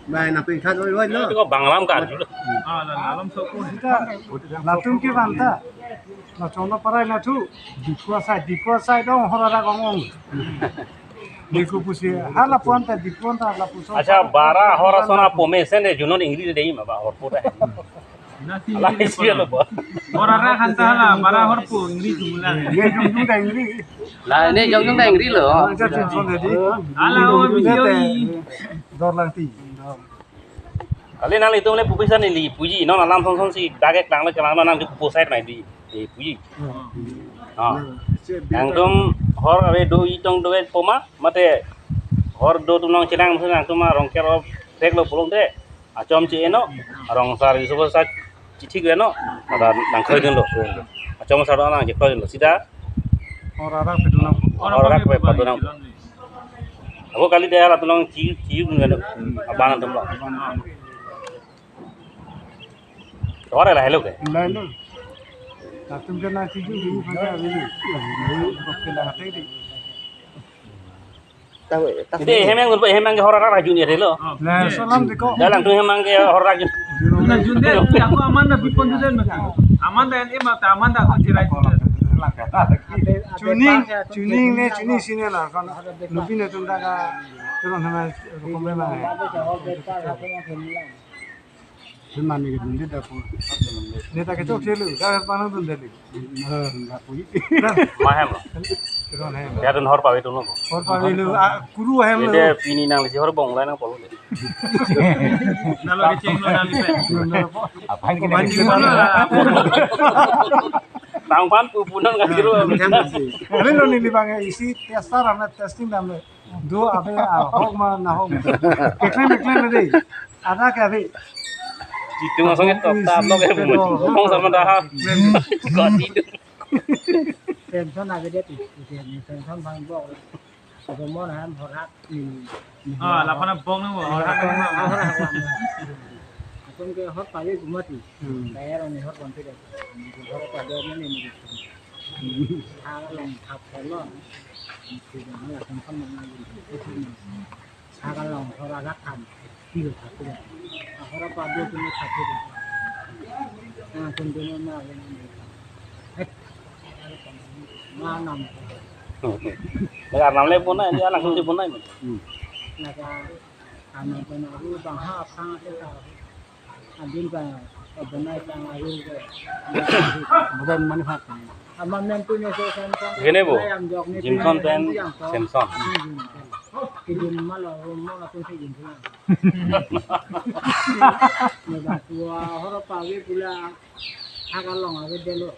Mai nang pengkhat oi oi lo. Itu kok banglam kan. Ah, la, la, alam sok ko. Sita, latum ke banta. La chona parai na thu. Diphu asai, Diphu asai dong hor arak ong ong. Diphu pusi, ha lapu anta, Diphu anta, lapu so. Acha, bara hor asona pome sen de junon ingri de ma ba hor po ta. Nasi Ala ingri isi lo po. Hor arak han ta la, bara hor po ingri jumla. Ye jongjung ta ingri. La, ne jongjung ta ingri lo. Ala, oh, video i. Dor lang ti. Kali nanglitum le pupi san ili puji, non alam song song si dak ke klang le klang non nang di pusai mai di, di puji. Hmm. Ah. Nangtum hor ave do-i tong do-et poma, mate hor do atum nang chenang musi nangtum arong ke ro tek lo pulote, achom che eno, arong sar isu sa chithik eno, ada nang khoi dun lo. Achom sar nang che khoi dun lo. Sita hor arak pe dunang. Hor arak pe padunang. Ako kali dia latum nang chi, chi gun eno. Abang atum lo. Hor la hello ke? Hello, hello. Latum ke na chi ju di pada ave. Oke la hate di. Tahu, tahu. Ante hemang gulpa hemang ke hor arak rajun ya delo. Na, salam deko. Dalang tu hemang ke hor arak rajun. Na junde, aku aman na bipon junde mati. Aman da en mata aman da aku chirai junde. Chuning, chuning ne, chuning sini la kan. Lupi ne tum da ka, turun sama, rukom le ma. Cuma ni kedun dia dapur. Neta kechok selu, dah panas tu dali. Mahem lo. Kedun hem. Ya dun hor pawi tu lo. Hor pawi lo, ah, kuru hem lo. Ede pini nang lisi hor bong lai nang polo. Nalo kecheng lo nang lipe. Apa yang kita Bang pan pupunan kasih lo. Ini lo ni bang isi testar ame testing dam. Do abe ahok ma nahok. Keklem keklem dei. Ada ke abe. Itu masuk ke top top lo ke bu. Ngomong sama dah. Kok itu. Pension abe dia tu. Pension bang bok. Gomon ham horak ni. Ah, lapan abong nang horak. Horak. Atum ke hor pawi gumati. Bayar ni hor konti deh. Hor pada ni ni. Hal long thap holo. Tidak malah sampai mana. Hal long horak kan. Tidak satu. Horak pada tu ni satu. Nah, tentu nama yang ini. Eh, mana? Mek arnam le ponai, dia langsung si ponai. Naka, ano pun aku bang ha sang kita. Adin ka, bonai sang aku ke. Bukan mana hak. Ama men tu ni so sang sang. Gini, Bu. Jimson pen Samson. Kijun malah rumah aku si jun. Mek tua hor pawi pula hak along abe delo.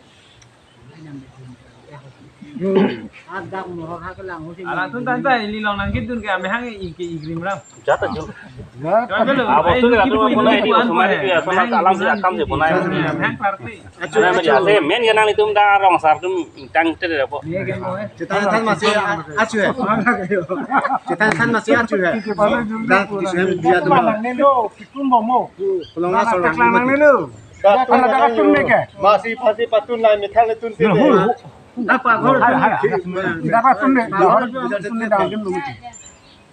Adak mohor hak lang ho si. Alang tun tan ta ili long nang kidun ke amehang i ke igrim ram. Jata jul. Kami lo. Abo tu la tu ponai di sumari tu ya sama alam si akam si ponai. Amehang parti. Achu achu. Men ya nang itum da rong sar tum ingtang te da po. Cetan than masih achu hai. Cetan than masih achu hai. Dan kisem dia tu. Nang nelo kitum bomo. Pulang asal lang nelo. Masih pasti patun lah, methang le tun te. Apa ghor? Dapat tun deh. Ghor tun deh, dah tun deh.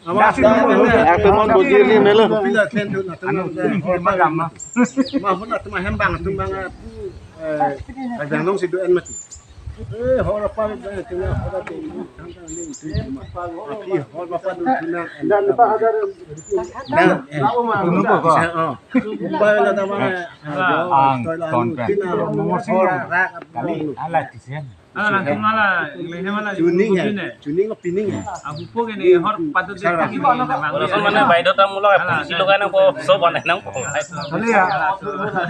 Apa mon bojir ni melo. Pila ten tu na tu. Anu, ma gam ma. Ma hon atma hem bang tu bang. Eh, kadang nong si do en mati. Eh, hor apa tu na hor apa tu. Api hor apa tu na. Dan apa ada. Dan. Unu ko ko. Ba na ta ma. Ang ton pen. Kali ala tisen. Ala langsung ala, ini malah. Chuning ya. Chuning ke pining ya. Aku po ini hor patut dia pakai ini. Kalau mana baik dota mulai, polisi lo kan nang po, so panen nang po. Kali ya.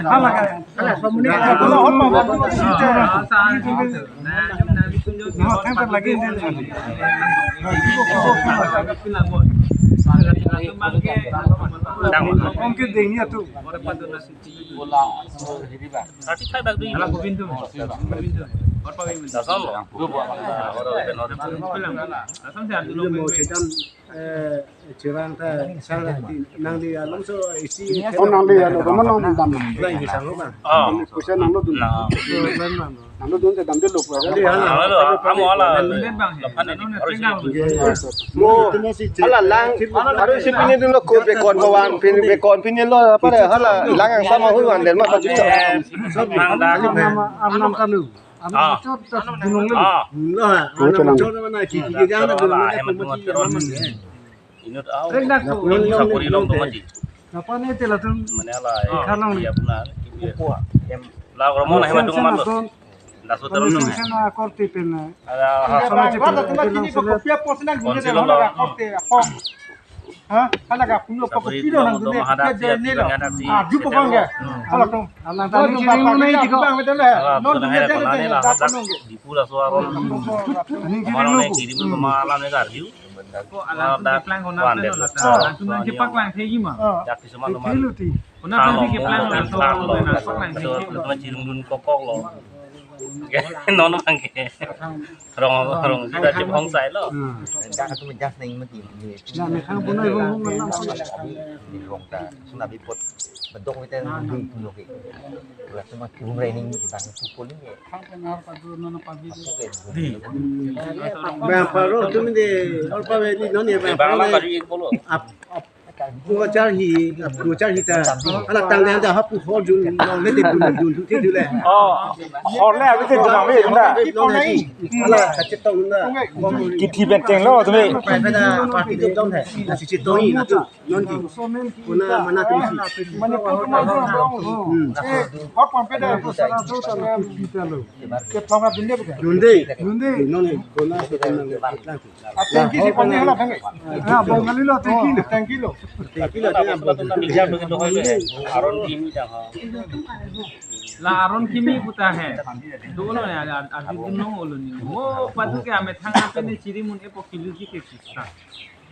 Ala kan. Ala pemuni. Kalau hor apa? Nah, tempat lagi ini. Tang. Mungkin dingin tu. Bola, so, hiri ba. Thirty five bak dui. Ala ko pintu. Pintu. Hor pawi pintu. Dasam lo. Dua buah. Hor, hor, hor. Film. Dasam se adu lo. Mau cetam, eh, cirang ta, sang di, nang di along so isi. Oh, nang di along, kamu nang dam. Lain di sang lo bang. Oh. Kusa nang lo dun. Nah. Nang lo dun cetam di lo. Jadi, hala. Halo, kamu hala. Lapan ini. Harus ini. Mo, hala lang, harus si pini dun lo ko bekon kawan, pini bekon pini lo apa le, hala lang yang sama hui wan den ma patu. Mang da. Arnam kanu. Ah. Arnam chot tas dunong le. Ah. Lo ha. Arnam chot mana ki ki jang na dunong le. Inut au. Rek dak ko. Sapuri long tu mati. Apa ni tela tu? Mana la? Khalong. Iya benar. Upu. Em. La romo na hema dungan lo. Dasu terus. Sana korte pen. Ada. Sama cepat. Konsilo lo. Korte apa? Ha? Hala ka puno poko pilo nang dunia, dia nelo. Ah, jupo kong ya. Hala tu. Alang tani kiri nang itu bang betul lah. Non dunia dia nelo. Di pula suara. Ini kiri nang. Kiri nang malam ni karju. Ko alang tu keplang ko nang tu. Langsung nang kepaklang thegi ma. Dak di semua teman. Keplang langsung nang kepaklang thegi. Teman ciring dun kokok lo. Non bang ke. Rong rong kita cip hong sai lo. Dak tu menjas neng mati. Ya, mekhang punai hong hong nang. Di rong ta. Suna bipot. Bedok witen di puno ke. Langsung mati hong raining bang pukul ini. Bang paro tu mende hor pawi ni non ya bang paro. Bang paro. Ap ap Pu char hi, pu char hi ta. Hala tang dan da ha pu hor jun, long le de dun dun thu the dun le. Oh, hor le abi te dun ang le dun da. Long le hi. Hala kachetong da. Kithi pen chenglo tu me. Pai pai da party dun dong hai. Na si chetong hi na tu. Non di. Kona mana tu si. Hmm. Dun de. Dun de. Non hi kona si kona le. Thank you, si pani hala thank you. Ah, Bongali lo, thank you. Thank you lo. Thank you lo, thank you lo. Aron Kimi dak ho. La Aron Kimi puta hai. Dolo ya, ya, adi dunong olo ni. Mo patu ke amethang ape ne chiri mun epo kilu ji ke sista.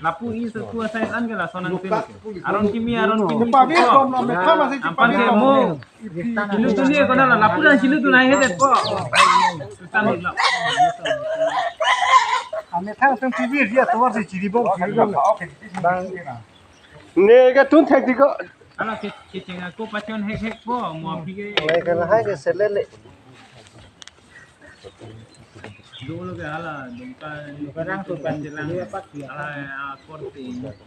Lapu i setu asai an ke lason ang telo. Aron Kimi, Aron Kimi. Pabi ko, amethang masih ampan ke pabi mo. Kilu tu ni ko na lapu dan kilu tu nai hedet ko. Susah ni lo. Amethang tong T V dia tuar si chiri bong. Bang. Ne ka tun thek di ko. Hala ke, kecheng ako pachon hek hek po, mo aphi ke. Nai ka lahai ke selele. Dolo ke hala, Dongka, Dongka rang tu kan jelang. Hala, ah, korte,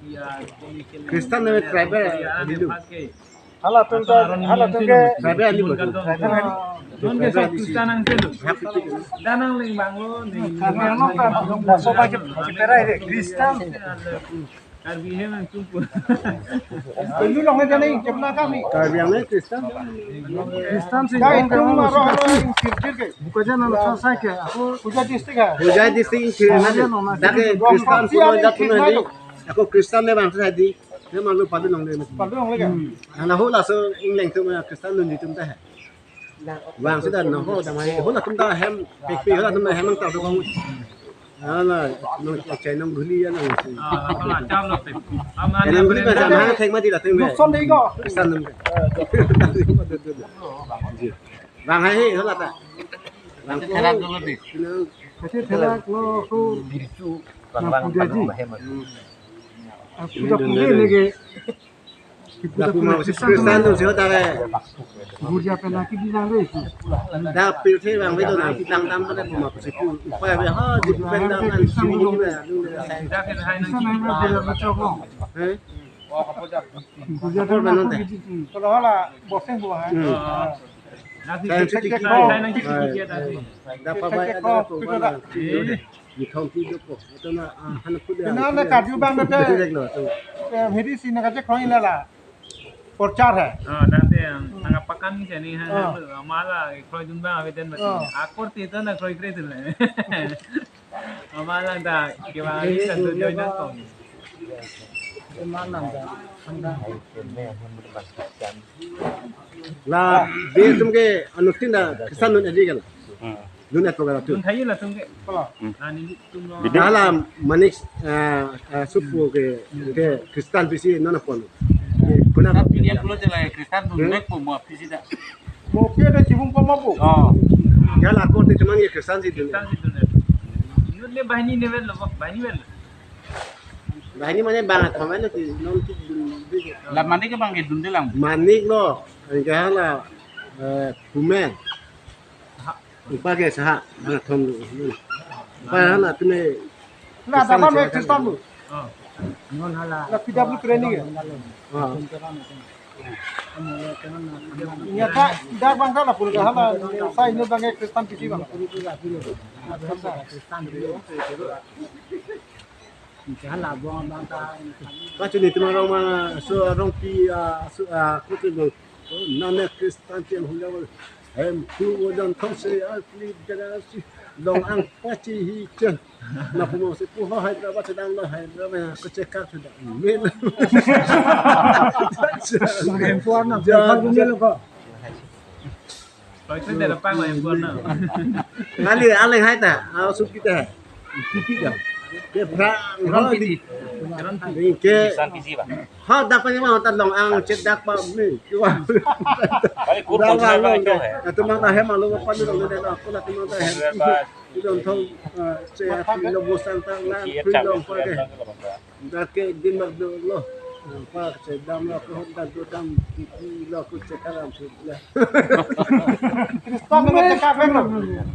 ya, kini kini. Kristan name tribal ya, ane Hindu. Pakai. Hala tum ta, hala tum ke tribal ali bodo. Tribal ali. Don ke sok Kristan ang selo. Danang leng banglo, ning. Karbi Anglong kan, so ba ke, ke perai de, Kristan. Karbi hem ang tumpu. Hindu long aja nih, kepna kami. Karbi Anglong Kristan. Kristan sih. Dai tum aro aro sirkir ke. Buka aja nama selesai ke. Aku Hojai district ha. Hojai district ke. Hojai nona. Dak ke Kristan pulo jat pulo di. Aku Kristan le bang tadi. Dia malu padu long de. Padu long le kan. Ana ho laso ingleng tum Kristan nun di tum tah. Bang sudah no ho damai ho latum ta hem pekpe ho latum hem ang ta kong. Ala no chai nong guli ya nong si. Ah, la ko la cham lo pe. Am nong guli ba jam ha thek ma di latum. Son dei ko. San nong. Bang hai ho lata. Bang ko. Thela dolo di. Kasi thela lo ko. Birchu. Bang bang bang hem. Aku dah punya lagi. Lapu ma pusi Kristan tu siho ta ke. Gurja pen aki bilang re. Da pirthe bang bedo na kitang tam pada puma pusi pu. Upai be ha di pen dam an sini ni ba. Kristan nama gurja macam ko. Eh? Gurja tu mana te? Kalau hala boseng buah. Hmm. Saya cuci kiko. Da pa ba da pa ba. Ni thong ti do ko. Ito na, ah, han ko de. Ina na kaju bang na te. Direct lo to. Eh, hidi si na kache khoi la la. Porchar hai. Ah, dante ang ang pakan ni sini han. Ah. Amala khoi dun bang abe den ba. Ah. Akor ti to na khoi kre tu le. Amala da ke ba ni san to join na ko. La, dia tum ke anu tin da Kristan nun adi kan. Hmm. Dun et program tu. Dun thayi latum ke. Pala. Hmm. Nani tum lo. Hala Manik, ah, ah, supu ke, ke Kristan pisi nona pon. Ke kuna. Tapi dia pulo jela Kristan dun mek po mo pisi da. Mo pia da chibung po mo po. Oh. Ya la ko te teman ke Kristan si dun. Kristan si dun. Nun le bahini ne vel lo, bahini vel. Bahini mane bang athaman lo ti non ti dun. La Manik ke bang ke dun de lang. Manik lo. Ang ke hala, eh, Kumen. Upa ke saha, ah, thom. Upa hala tumi. Na, Kristan dapat si me Kristan bu. Oh. Non hala. Na P W training ya? Ah. Inya ta, dak bang ta la pura hala, sa ini bang Kristan pisi bang. Kristan. Kachu ni teman rong ma, so rong pi, ah, so, ah, kutu dong. Oh, nana Kristan tiang hula wal. Hem tu wajan thong se, ah, pli dara si. Long ang pachi hi chen. Na pumo se pu ho Hyderabad sedang lo Hyderabad ko check up sudah. Min. Em tuan na, ja, ja, ja. Ko. Koi kre dera pang lai buan na. Ngali aleng hai ta, au sup kita. Titi ka. Ke phrang, Ron ha, titi. Di. Ron titi. Ke. Kristan pisi ba. Ha, dak pa ni ma ta long ang chet dak pa me. Kali kur dak pa long de. Atu ma ta hem alo pa ni long de na, ko la tu ma ta hem. Idon thong, eh, che ati lo bosan ta la, pri long pa ke. Dak ke din mak dolo. Pa che dam lo ko dak do dam ki lo ko che karam che la. Kristan ne chekak pen lo.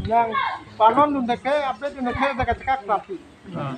Yang panon dun deke, ape dun deke, deke chekak tapi. Ah.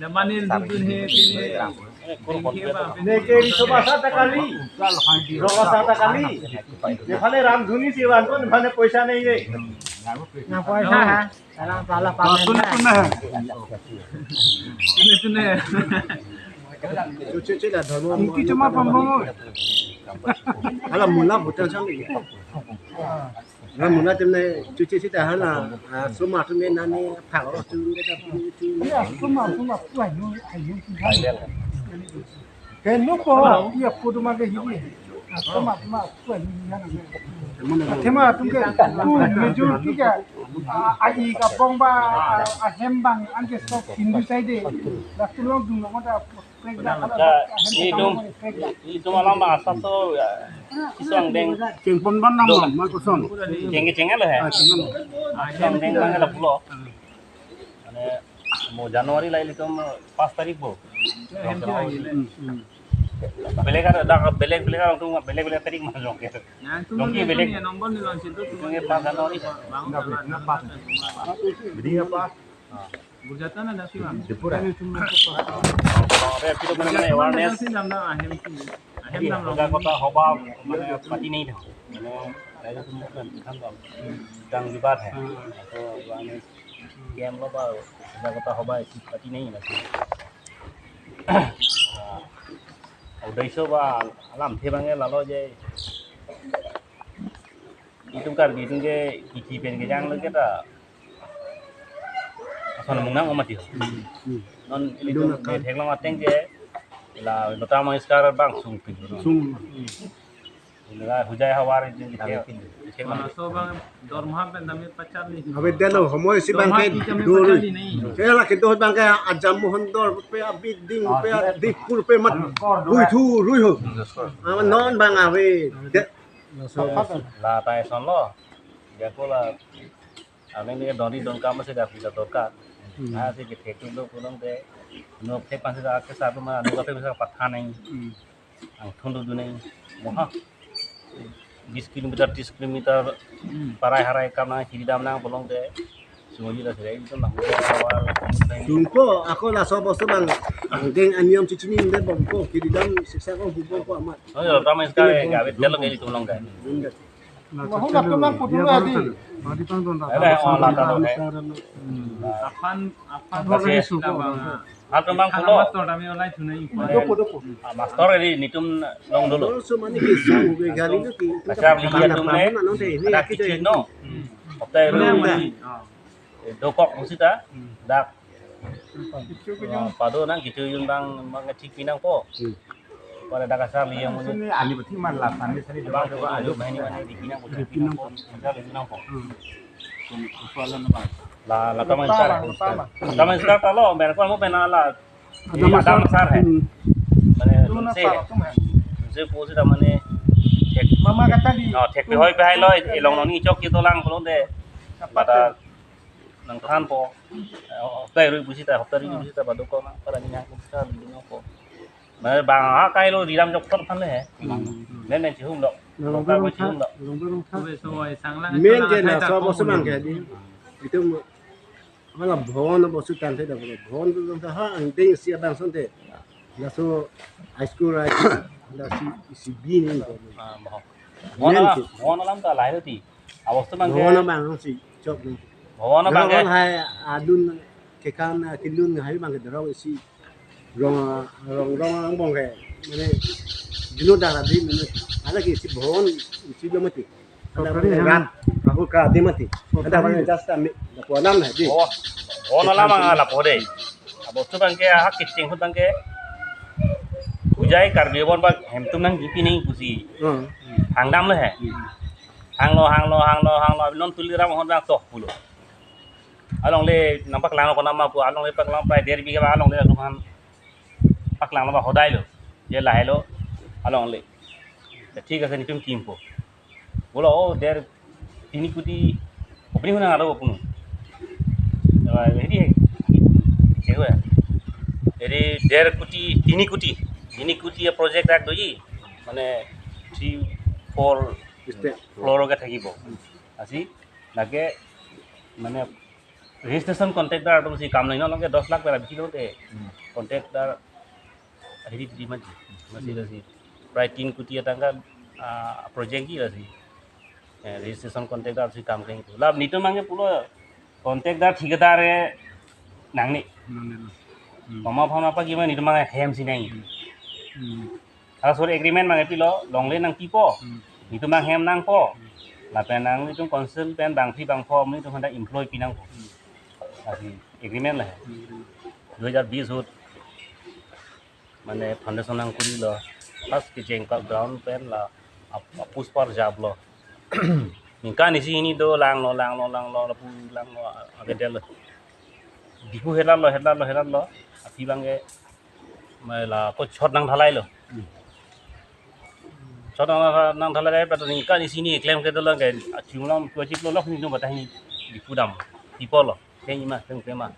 Damanin dudun he pini. Neke riso basa ta kali. Ro basa ta kali. Nephane ramdhuni si vanpon, nephane poisa nai ye. Na poisa ha. Salah, salah pamen. Tune, tune. Cuci, cuci dah, dharma. Mungkin cuma pembangun. Hala mula bhutan sampai. Hala mula temne cuci sita hala, ah, soma temne nani phak ro tu kita tu tu. Ya, soma, soma, wah, nu, ayu, kita. Kenu ko, iya, kudu mage hibi. Soma, soma, wah, nu, ya, na. Tema tum ke, tu, majority ke, ah, ai ka bong ba, ah, ahem bang, anke sok Hindu side. Dak tulong dung lo, mata, Ka, itum, itum alam bang asap to, ya, iso angdeng. Chengpon ban nang dong. Bang, ma koson. Cheng, cheng lo he. Ah, cheng lo. Iso angdeng bang la pulo. Mane, mo January lahai itum pas tarik bo. Hmm, hmm. Belek ada, ada belek, belek ada, tum belek, belek tarik ma jong ke. Yang tu jong ke belek. Nomor ni langsung tu. Itum ke pas January. Bang, bang, bang. Jadi apa? Gurjata na dasi bang. Dipura. Ore, aphi to mane, mane awareness. Dasi dam na ahem tu. Ahem dam lo. Sojagota sabha mane pati nahi tha. Mane, raja tu mukhan, mukhan bang. Sedang debat hai. To awareness camp lo ba, sojagota sabha isi pati nahi na. Uddesho ba alamthe bang ke lalo je. Itum Karbi atum ke kithi pen kejang lo ke ta. Ason mung nang omati. Hmm, hmm. Non ilitum theklong ateng ke la Lata Mangeshkar bang sung pin. Sung. Ila Hojai Hawar itum ke. Laso bang dorma pen dami pacharli. Abe delo, homoi si bang ke dulu. Saya lagi tuh bang ke ajam mohon dor pe abiding pe adipur pe mat. Rui thu, rui ho. Ama non bang abe. De- La tai son lo. Dia ko la. Ane ni doni don kam si dak pila dorkar. Hmm. Na si ke theklong lo kunong de. No thek pan si dak ke sa tu ma, no ka thek sa pathan nai. Hmm. Angthun dudun nai. Moha. Bis kilometer, tris kilometer. Hmm. Parai harai kam nang, kiri dam nang bolong de. Sungji la sere itu nang. Sungko, ako laso bostu bang. Angdeng aniyom cicini de bom ko, kiri dam siksa ko bom ko amat. Oh, ya, Lata Mangeshkar ke, gabe tel ke itum long ke. Bunda. Mahun atum nang putu lo adi. Ada, oh, lata lo hai. Aphan, aphan. Aphan bang pulo. Master kami olai thunai. Dopo, dopo. Ah, master adi nitum long dulu. Dopo so mane ke su ke gari lo ki. Pasar ligi atum le. Ada kicik no. Hotai ru. Dokok musita. Dak. Pado nang kichu yun bang mangecik pinang po. Hmm. Pada dak asar liang mo. Sini ani beti man la sani sani bang coba ayo bahini bahini di pinang po, di pinang po. Asar di pinang po. Hmm. Persoalan apa? La, Lata Mangeshkar. Lata Mangeshkar ta lo, ber ko mo pena la. Ada master hai. Hmm. Mane, itu na se, apa tu, man? Se po si ta mane. Mama kata di. Oh, thek pe hoi pe hai lo, ilong noni chok kito lang ko de. Apa tu? Nangthan po. Hopta rui pusita, hopta rui pusita, ba dokok nang para ni nang pusita, bidin po. Mane bang akai lo riram jok thor than le he. Hmm. Nen nen chihum lo. Nang dokok rong chihum lo. Rong rong tha. Main ke na so bostu mang ke di. Itu mo. Hala bhon bostu than the da bhon tu than ha angdeng si abang son the. Laso high school right. Lasi isi bini. Ah, bhon. Bhon alam ta lahai ti. Abostu mang ke. Bhon abang si chok ni. Bhon abang ke. Bhon hai adun Kekan, ah, kelun hai bang ke dorong isi rong, rong, rong, rong bong ke, mane, jino dara di, mane, ada ke isi bon, isi lo mati. Ada, sorkari mane, ham. Rat, aku ka di mati. Ada, sorkari. Mane, just kami, lapu anam hai di. Oh, oh, nala mang lapu de. Abo tu bang ke, ah, kicing tu bang ke. Hujai Karbi bon bang, hem tum nang jipi nang pusi. Hmm. Hangdam le hai. Hmm. Hanglo, hanglo, hanglo, hanglo, non Tuliram hon bang toh pulo. Alongle nangpaklang ko nama pu, alongle paklang prai der bigha ba alongle latum aphan paklang lo ba hodai lo. Je lahai lo alongle. Thik ase, netum kimpo. Bolo, oh, der tini kuti opening hona alo punu. Aba, hedi hai. Hedi der kuti, tini kuti. Tini kuti a project rak doji. Mane three, four step, floor ke thakibo. Lasi lake, mane, registration contractor atum si kam lain along ke dos lakh pera bisi lo de. Hmm. Contractor hedi di mati. Masi lasi. Prai tin kuti atangka, ah, project ji lasi. Eh, registration contractor si kam keng tu. Lap netum mang ke pulo contractor, thikadar e nangne. Nangne lo. Hmm. Mama phama pa gima netum mang hem si nang. Hmm. Asor agreement mang pilo, longle nangpipo. Hmm. Netum mang hem nangpo. Hmm. Lapen nang netum council pen bangphli bangpho, netum handa employ pi nangpo. Hmm. Lasi agreement la. Hmm. Dui hajar bis ahut, mane, foundation nangkuri lo. First kecheng ka ground pen la ap-, apus par jab lo. Ningkan isi hini do langlo, langlo, langlo, lapu langlo, akedetlo. Diphu helat lo, helat lo, helat lo. Aphi bang ke, mane, la ko chot nang dhalai lo. Hmm. Chot nang, nang dhalai, but ningkan isi hini klem ke dolang ke, achung lang, tua chip lo lok hini do, but hini Diphu dam. Diphu lo, keng ima, keng kema.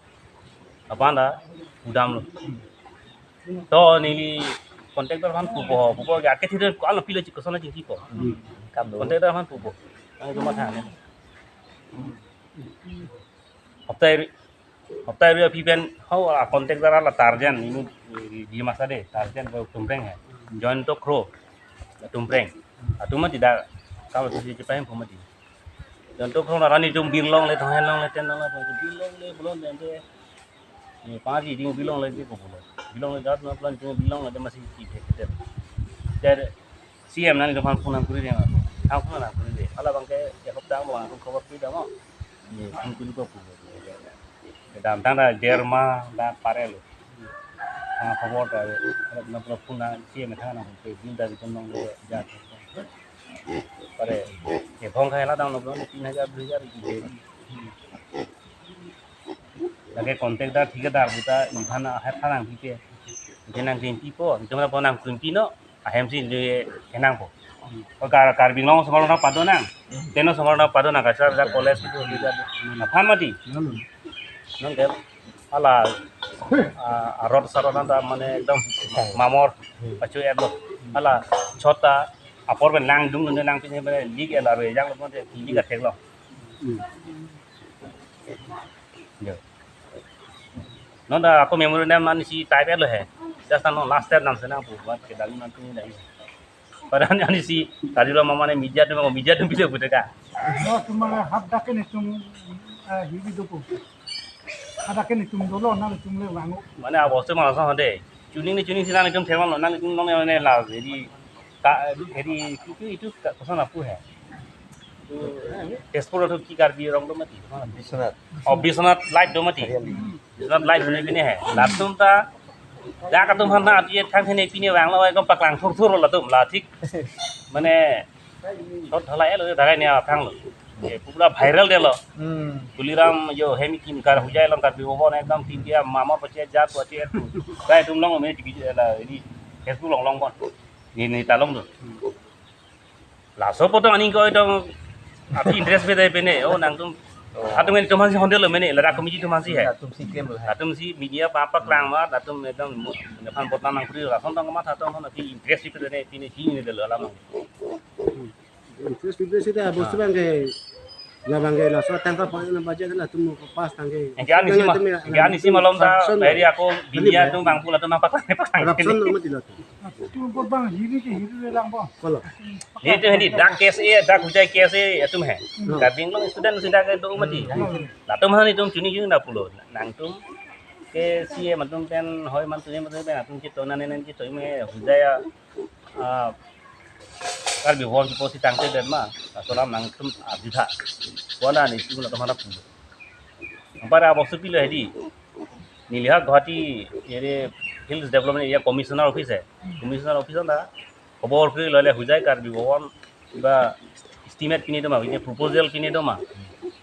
Aphan da, pudam lo. To neli contractor aphan pupo, pupo ke ake thide ko alo pilo chik kosona chingki po. Hmm. Kam do. Contractor aphan pupo. Ang cuma thang. Hapta ri, hapta ri aphi pen, hau a contractor ala Tarjan, ini di masa de, Tarjan ko Tumpreng hai. Join to Kro, Tumpreng. Atum mati da, kalau si cepai pemati. Join to Kro nara netum birlong le, thong henlong le, tenlong le, birlong le, belum tente. Ni pagi ding birlong lagi ko pulo. Birlong lagi dat na plan ding birlong lagi masih kita kita. Jadi C M nangtum aphan phone nangkuri dei ma. Nang phone nangkuri dei. Hala bang ke ya hop dang bang khobor pi dang. Ni phone kuri ko pulo. Kedam tang da derma da parelo. Tang khobor da. Hala na pulo phone na C M tang nang pe din da di phone nong le ja. Pare. Ke phone khai la dang lo tin hajar dui hajar ki dei. Lake contractor thikadar puta iphan ahem aphan nangpipe. Iphan nangkrimpipo, iphan aphan nangkrimpino, ahem si le henangpo. O Kar-, Karbi Anglong osomar nangpado nang. Teno osomar nangpado nang, kasar da college itu juga. Aphan mati. Non ke hala, ah, arot sarot nang ta mane ekdom mamor pachu etlo. Hala chot ta apor pen langdun nangpine mane lik ela rejang lo mane lik athek lo. Hmm. Yo. Non da ako memorandum ansi type lo he. Just ano last step nam senang pu buat ke dali nanti dali. Padahal ansi tadi lo mama ne media tu, media tu bisa buat ka. No, tumara hap dak netum, eh, hibi dopo. Hadak netum dolo nangtum le vango. Mane abos tu mana sa de. Chuning ni chuning si nangtum theman lo, nangtum nong ne la jadi ka, jadi itu, itu ka, koson apu he. Tezpur atum ki Karbi Anglong do mati. Biswanath. Oh, Biswanath light do mati. Chariali. Biswanath light do pine he. Latum ta dak atum aphan na ati thang thene pine vanglo, ekdom paklang thur thur latum la thik. Mane chot dhalai lo, dhalai ne athang lo. Ye pura viral detlo. Hmm. Tuliram yo hem kim kar hujai long kar bi obon ekdom tin dia mama pache jat pache tu. Kai tum long me T V la ini Facebook long long bon. Ni ni ta long tu. Laso poto aning ko dong api interest pe dei pine. Oh, nangtum. Oh. Atum netum aphan si hondelo mene, la committee atum aphan si he. Atum si claim lo he. Atum si media pa paklang ma, atum ekdom mu-, aphan botnam nangkuri lason tang ma atum aphan api interest pe dei pine hi ne delo alam. Interest pe si ta bos bang ke Ya bang ke laso tangka point na budget latum ko pass tangke. Yang kian isi ma, yang kian isi malom ta, corruption. Dari ako dunia tu bang pula tu nampak tangke patang. Corruption lo mati latum. Latum ko bang hiri ke hiri le lang bang. Kolo. Ini tu hini dak case e, dak hujai case e, atum he. Hmm. Karbi Anglong student sida ke do mati. Hmm. Latum hani tum chuni chuni na pulo. Nangtum ke C M atum pen, hoi mantu atum pen, atum chito nane nane chito me hujai a, ah, Karbi Anglong kipo si tangte den ma, laso alam nangtum abitha. Kona ni chikun atum harap pulo. Ampara abos pilo hedi. Neli ha Guwahati area Hills Development Area Commissioner Office hai. Commissioner Office anta khobor kri lole hujai Karbi Bhawan ba estimate pine do ma, pine proposal pine do ma.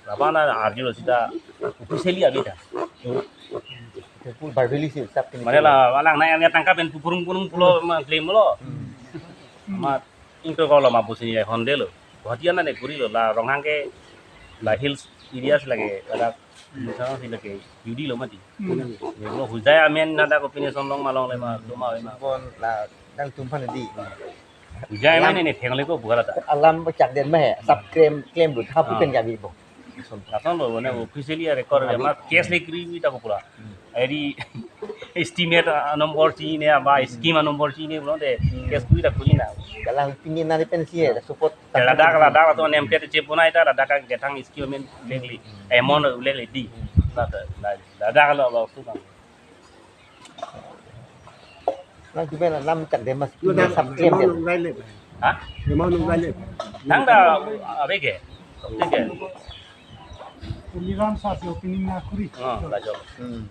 Lapu na arjulo sita officially abitha. Full verbally si sab kini. Mane la alang na yang tangka pen pupurung purung pulo ma claim lo. Hmm. Ma ingkoi kolo ma pusi ya honde lo. Guwahati ana ne kuri lo la Ronghang ke la hills areas lake ada misalnya si lake U D lo mati. Hmm. Ye lo hujai amen nada ko pine son long ma longle ma lo ma ma. Bon la nangtum aphan di. Hujai amen ne thengle ko buka ta. Alam chak den ma hai, sab claim claim lut ha pu pen ka bi bo. Lason lo, mane officially a record ya, ma case le kri ta ko pura. Hmm. Eri estimate a number chine, ba scheme a number chine, pulo de, hmm, case kri ta kri na. Kalang pini nari pen si hai, support. Ladak, ladak, ladak, atum nem pet che puna ita, ladak ka gethang scheme amen lengli, amount lengli di. Ladak, ladak, ladak, ladak, ladak, ladak. Nangtum pen alam chak den ma, lo dak sab claim amount den. Nong lai le. Ha? Amount nong lai le. Nang da ave ke. Thik hai. Puniram sa se opening na kuri. Ha, lajok. Hmm.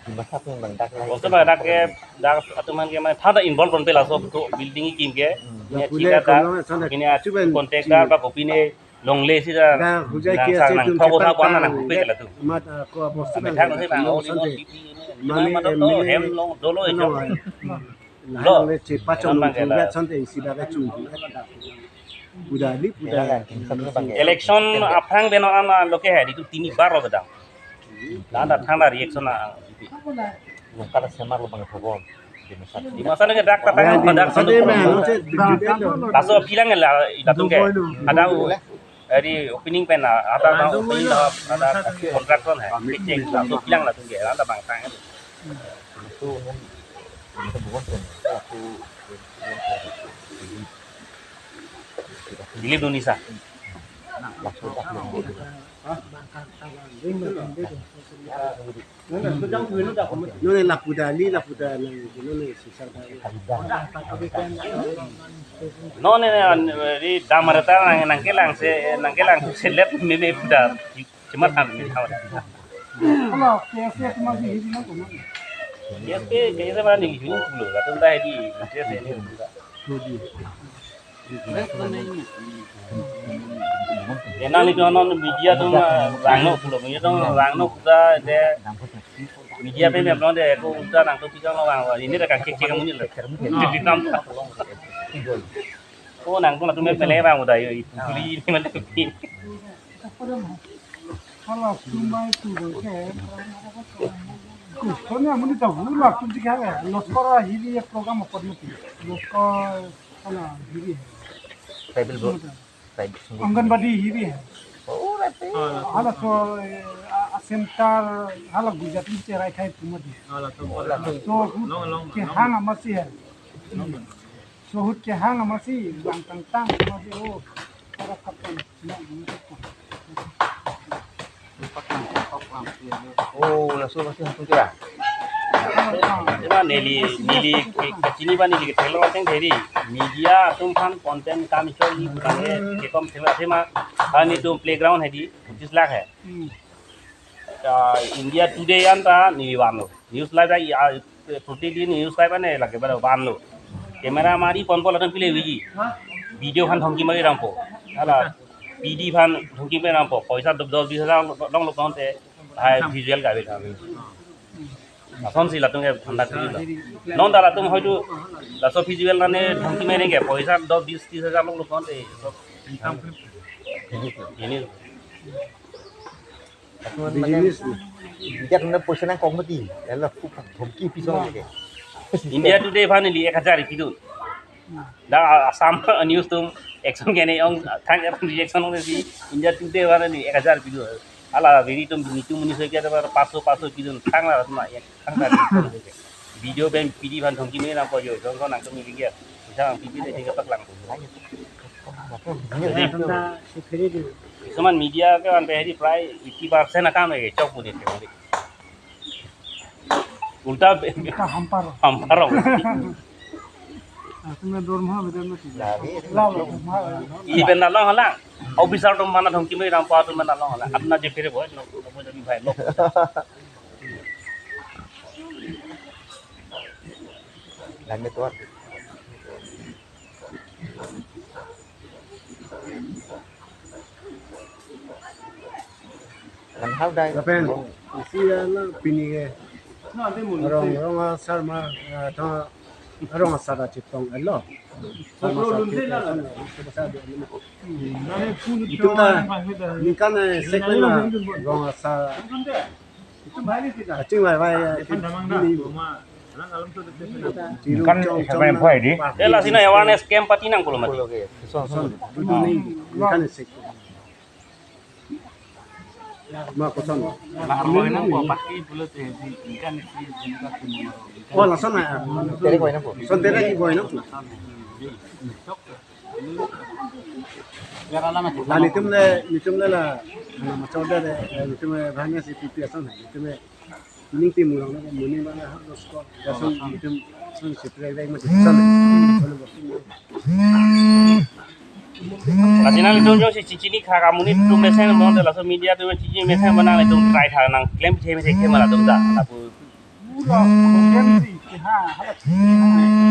Di masa pun bang dak lai. Bos tu bang dak ke, dak atum aphan ke mane thada involve kon pe laso buku building kim ke. Hmm. Ne chika ta, kini a contractor ba kopi ne longle si ta. Dak hujai nang ke sang si nang tum thok thok chepan nang ta, kupe ke la tu. Mat, ah, ko bos tu methang bang si bang, oh, sante. Mane mane to M L A hem long dolo ano, eh. Lo. Nang le chepa chong nang nung bang ke la. Sante isi dak chong. Puda li, puda. Election aphrang beno ama loke hai, itu tini bar lo bedang. Landa thangta reaction a. Nung kala semar lo bang phobon. Di masa ni ke dak ta tang, dak satu. Laso pilang la, latum ke. Ada u, eri opening pen ada, ada opening la, ada contractor hai. Pitching, laso pilang latum ke, ada bang tang. Itu, itu bukan pen. Aku Dilip Dunisa. Nune lapu da li, lapu da nang, nune sisa da li. Nune ne, an, di damar ta nang, nangkelang se, nangkelang se let meme puda. Cuma kan ini kawan. Hello, K S A cuma di hiri na kono. K S A, K S A mana ni hiri pulo. Latum ta di K S A ni pulo. Ena ni kono media tu rangno pulo. Media tu rangno puta de media pe me upload de ko uta nang tu pisang lo bang. Ini dah kang cek cek kamu ni lah. Di tam. Oh, nang tu latum me pele bang udah yo. Itu kuli ini mana. Hala, sumai tu bangke. Kustonya muni ta hula kunci kaya. Loskor hiri ya program apa mati. Loskor hala hiri. Tribal bro. Tribal sungguh. Anganwadi hiri. Oh, rete. Hala so, eh, a, a center, hala Gujarat ni cherai khai pumadi. Hala to, hala to. So, long, long, ke long. Hang amasi hai. Long. So, hut ke hang amasi, bang tang tang amasi, oh, para kapan, na, na, kapan. Oh, laso amasi hatung kira. Eba neli, neli ke, kachini ba neli ke thelo ateng theri. Media atum aphan content kam iso ni bukan he, ke kom thelo athema, kami tu playground hedi, pachis lakh hai. Hmm. Ah, India Today anta neli vanlo. News Live ta, ah, protidin News Live ane lake pada vanlo. Camera mari pon pon latum pile viji. Video aphan thongki mari dampo. Hala P D aphan thongki mari dampo. Poisa dos, dos bis hajar long, long lo konte. Hai visual ka ave tha. Lason si latum ke thanda kri lo. Non ta latum hoitu laso visual nane thongki mari ke poisa dos bis tris hajar long lo konte. Income. Ini. Business ni. India atum aphan poisa nangkok mati. Lalu aku thongki pisong ke. India Today aphan neli ek hajar ipidun. Dak Assam news atum action kene ong thang reaction ong si India Today wana ni ek hajar video. Hala very atum nitum muni so kya ta paso paso video thang la ma ya thang ta video pen pidi phan thong kini na ko yo jong ko nangtum ni kya. Bisa nang pidi le thik paklang. Jadi seman media ke wan pe hari prai eighty percent akam ke chok puni. Ulta be- Ulta hampar. Hampar. Atum dorma bidar na sih. Lalo, dorma. Iben nalong hala. Officer atum mana thong kimi rampa atum nalong hala. Apna je phere boy no no jadi bhai lo. Lame tuan. Nang hau dai. Lapen isi ya na pini ke. Rong rong asar ma ah, ta rong asar a chitong elo. Sarma asar chitong. Itu ta ningkan eh sekena rong asar. Kaching vai vai ya. Kan siapa yang buat ini? Eh, la sina awareness camp pati nang pulo mati. Son son. Dudu ni kan sek. Ma koson. La arwai nang ko pati pulo te di ikan si jengka kumo. Oh, lason na. Tere koi nang ko. Son tere ki boy nang. La nitum le, nitum le la. Ana machor de, nitum le bhanya si pipi ason. Nitum le ning ti murang na muni mana ha dos ko. Lason nitum son si pre dai ma son. Lason nitum jongsi chichini kha kamu nitum mesen mon de laso media atum chichini mesen mana nitum try tha nang klem the mesen ke mana tum da. Lapu.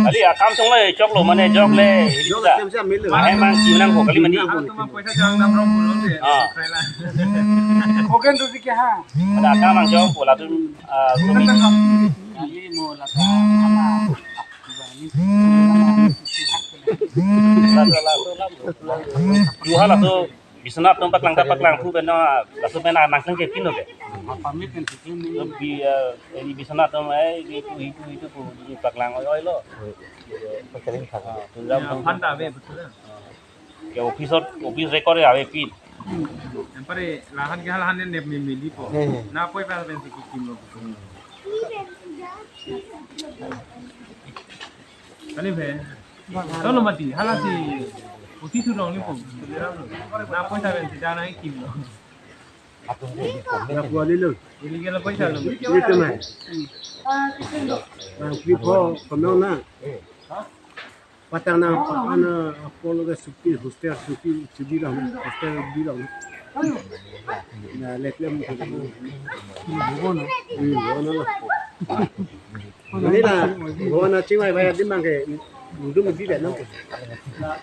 Ali akam chong le chok lo mane jok le. Jok da. Klem si amil le. Mahe mang chi nang ko kali mani. Tuma paisa jang nam rong pulo de. Ah. Try la. Koken tu si kya ha? Ada akam mang chong ko latum ah kumi. Kali mo la ta. Laso, laso, laso. Duha laso, Biswanath atum paklang ta paklang pu beno, laso pen nangklang ke pino ke. Permit kan sih ni. Lebih eh, ini Biswanath atum eh, itu, itu, itu pu, ini paklang oi, oi lo. Paling kagak. Ah, tundam Ya, atum. Phanta ave, betul ya. Ya, office, office record ya, ave pin. Yang pare lahan ke lahan ne mi mili po. Hmm. Na poi pa pen si kikim lo. Kali be. Tolo mati, hala si. Uti tu dong ni po. Na poi sa pen si dana kikim lo. Ya, kuali lo. Ini kala poi sa lo. Ini tu mah. Nang free po, kono na. Patang na, ana, apolo ke suki, hostel suki, suki lang, hostel di lang. Na, let lem. Bukan, no? Hmm, bukan, no. Ini na, bukan na chingwai bayar di mangke, dum di dan, no?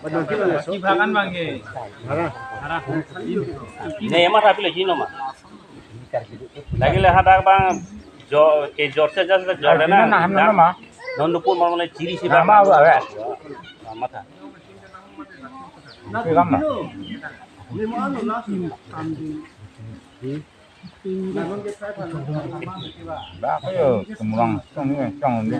Padang kita na, so. Ibakan mangke. Hara. Hara. Ne, emas api lagi, no, ma? Lagi le hadak bang jo ke jor se jas le jor le na. Nah, nah, nah, nah. Non dupun mau mulai ciri si bang. Nama apa ya? Nama ta. Itu kan, Mak. Dak yo, semurang song ni, song ni.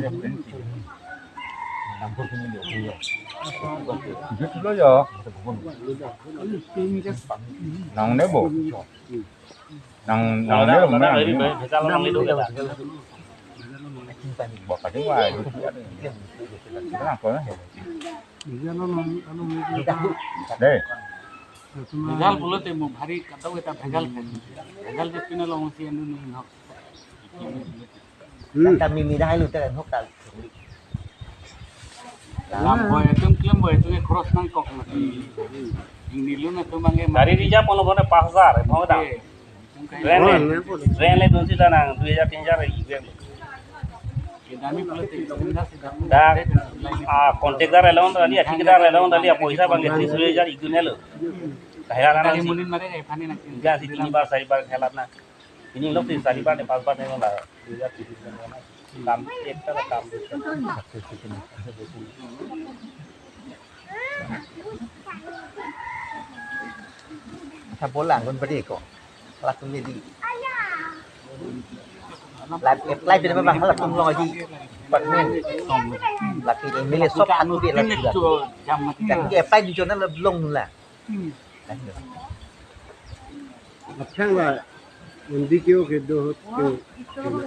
Gitu lo yo. Nang ne bo. Nang, nang ne bo, nang ne bo. Bo ka ding wa. Nang ko na. Dei. Bhejal pulote mo bhari kadokave ta bhejal kan. Bhejal je pina long si anu ni hok. Hmm. Kami midai lu tekan hok tal. Lam boy atum klem boy atum cross nangkok mati. Ingni lu na atum bangke. Dari Rija pono pono pas hajar, mau dah. Oke. Rent le, rent le dunsi ta nang dui hajar tin hajar ibe. Kami politik, kita sudah. Dak ah, contractor along tadi, ah, thikadar along tadi, ah, poisa bangke tris hajar igun helo. Kahela na Kali si. Munin mare, eh, pani na. Enggak sih, ini bar, sari bar helat na. Ini lok sih, sari bar ne, pas bar ne, la. Dui hajar tin hajar na. Kam, ek ta kam. Sa bolang kon padi ko. Latum ni di. Live, live di ba bang, latum lo di. Department. Laki M L A sob anu dia la sudah. Jadi dia apply di zona la belum la. Aphrang la M D Q kedo ke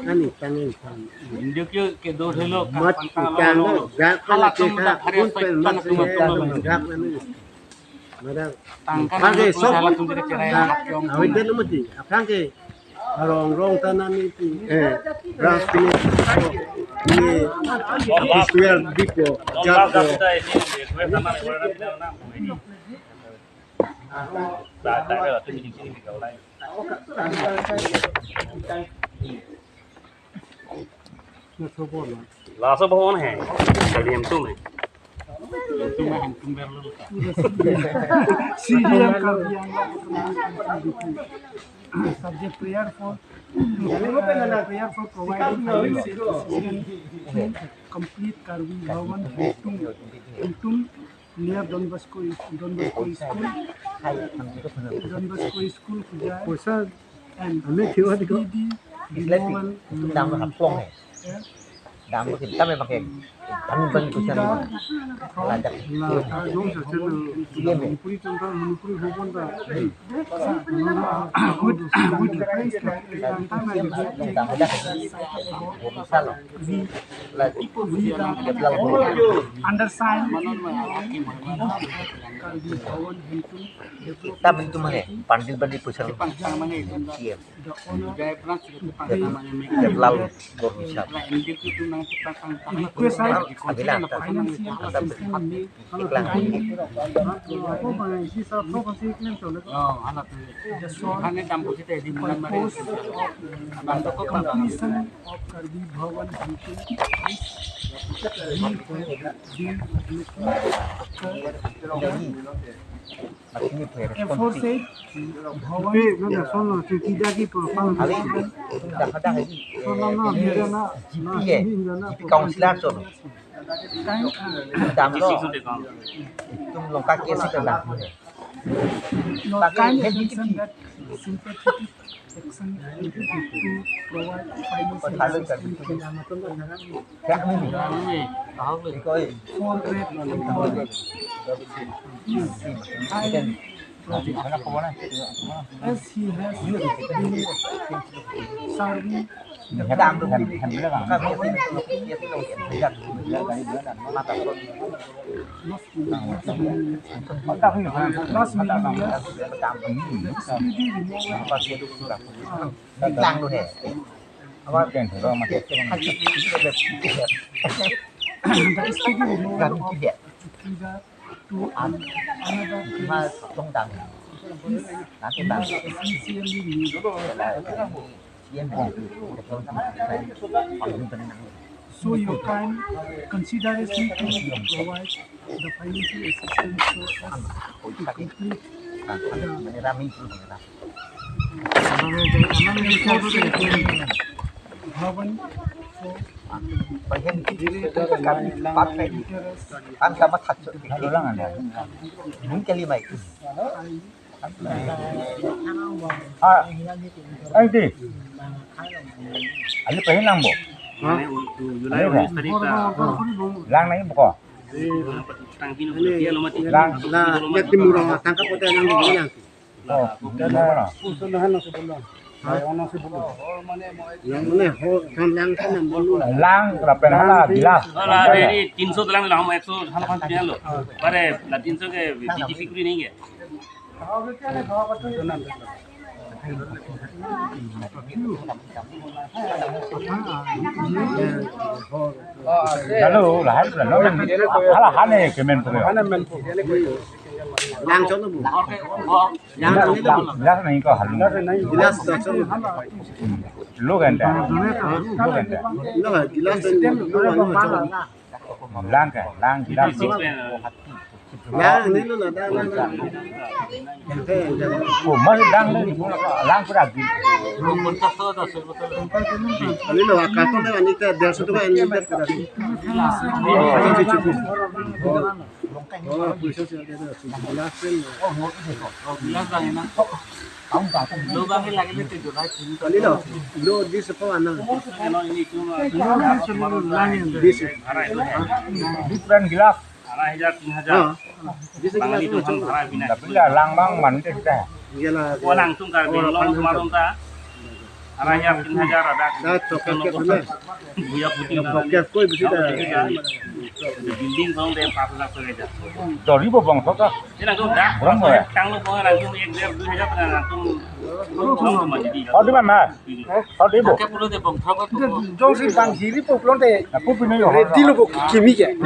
ani tangin tang. M D Q kedo helo ka mat pantang tang lo. Dak hala ke tum ka dak hari un pen pen mat tum tum tum tum. Dak ani. Madang. Tangkan aphrang ke anu sok hala tum ke cerai anak yong. Awit dan mati. Aphrang ke arong rong tanam itu. Eh, ras ini. Ini Israel Bipo. Jago. Laso bhawon hai. Kali M two hai. M two hai, M two berlo. C D M Karbi Anglong Autonomous Council, subject prayer for, uh, prayer for providing financial assistance to complete Karbi Bhawan Hemtum, Hemtum near Don Bosco, Don Bosco School, Don Bosco School, Khujai. Poisa and ami khiwa diko. Speedy removal. Dam lo haplong hai. Dam lo kita memang kayak dam ban kucang. Lajak. La, ah, dong sa chen. Iya, me. Manipuri tangka, Manipuri bhawon ta. With, with reference to tangka na. Dam lo. Undersigned. Karbi Bhawan Hemtum. Kita bentuk mana? Pandil bandi pusat. Iya. Lalu gor bisa. Request I financial assistance. Iklan. Completion of Karbi Bhawan Hemtum. Aforesaid Bhawan. Dam lo. Tum Lanka case itu dam. Your kind attention that sympathetic action to provide financial assistance. Four hundred. As he has been serving the last many years, the speedy removal of the speedy removal of Chowkidar to an-, another place is sincerely needed. So your kind consideration to provide the financial assistance so as to complete the Bhawan for Perfect. Ang sama khatso. Halo lang anda. Mungkin lima itu. Ah, ay di. Ano pa yun lang bo? Ha? Ano ba? Lang na yun ko. Lang. La, ya timur ang tangkap ko tayo ng lang. Oh, ano? Uso na hano sa bulong. Ha? Ay, ano sa bulong? Yang mana ho, kan lang sa nang bulong. Lang, kerapen hala, jelas. Hala, ini tinso lang lang, ekso, hala kan punya lo. Pare, la tinso ke B J P kuri nahi hai. Lalu, lahan, lalu, hala, hane, kemen punya. Lang sa nang bulong. Lang, lang, lang, lang, lang, ko halo. Gilas sa nang. Lo ganda. Lo ganda. Lo, gilas sa nang. Lang ka, lang, lang. Lang, ini lo, lang, lang, lang. Oh, mas lang ni, lang pura gini. Ini lo, karton na, ini ta, biasa tu kan, ini ta, pura. Oh, cukup. Oh, puso siya dito. Glass pen. Oh, glass lang ina. Lo bang lagi le tidur hai. Kali lo. Lo di sepo anang. Ano ini cuma. Di se. Different glass. Arai hajar, tin hajar. Ah. Di se glass itu kan. Tapi ya lang bang mante kita. Iya lah. Oh, langsung Karbi Anglong kemarin ta. Arai hajar, tin hajar ada. Sa chocolate cake na. Buya putih na. Chocolate cake koi bisi ta. Building dong de pas lakh saja. Dori bo bong kok. Ini langsung dah. Berapa ya? Tang lo bong langsung ek der dua hajar tengah langsung. Langsung maju di. Oh, di mana? Oh, di bo. Pakai puluh de bong kok. Jongsi bang hiri po pulote. Aku punya yo. Ready lo bo kimi ke.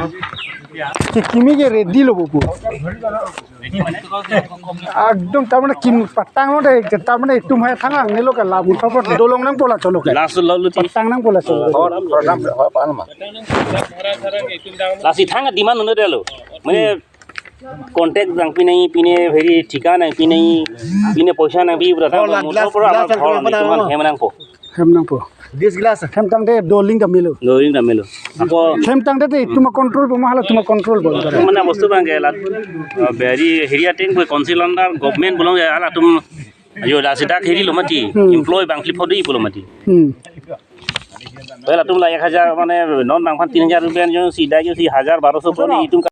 Ya. Kimi ke ready lo bo. Ekdom tarmane kim patang lo de, tarmane itum hai thang angnelo ke labu thopot dolong nangpo la cholo ke. Last lo lo ti. Patang nangpo la cholo. Hor, hor, hor, hor, hor, hor, hor. Lasi thang demand no de lo. Mane contact nangpi nangji, pine bheri thika nangpi nangji, pine poisa nangpi pura. Oh, thang la glass, motor pura glass apa thor nangpi nangji, nangpi nangji. Hem nangpo. Hem nangpo. This glass. Hem tangte doling ta melo. Doling ta melo. Ako hem tangte te tuma control bo ma hala tuma control bo. Mana bostu bang ke la, uh, bheri area teng koi council under government bolong ya hala tum. Ayo la sida hiri lo mati. Hmm. Employee bang flip hodi pulo mati. Hmm. Pehla tum la ek hajar mane non bang phan tin hajar rupiah jo si da jo si hajar baroso ko ni itum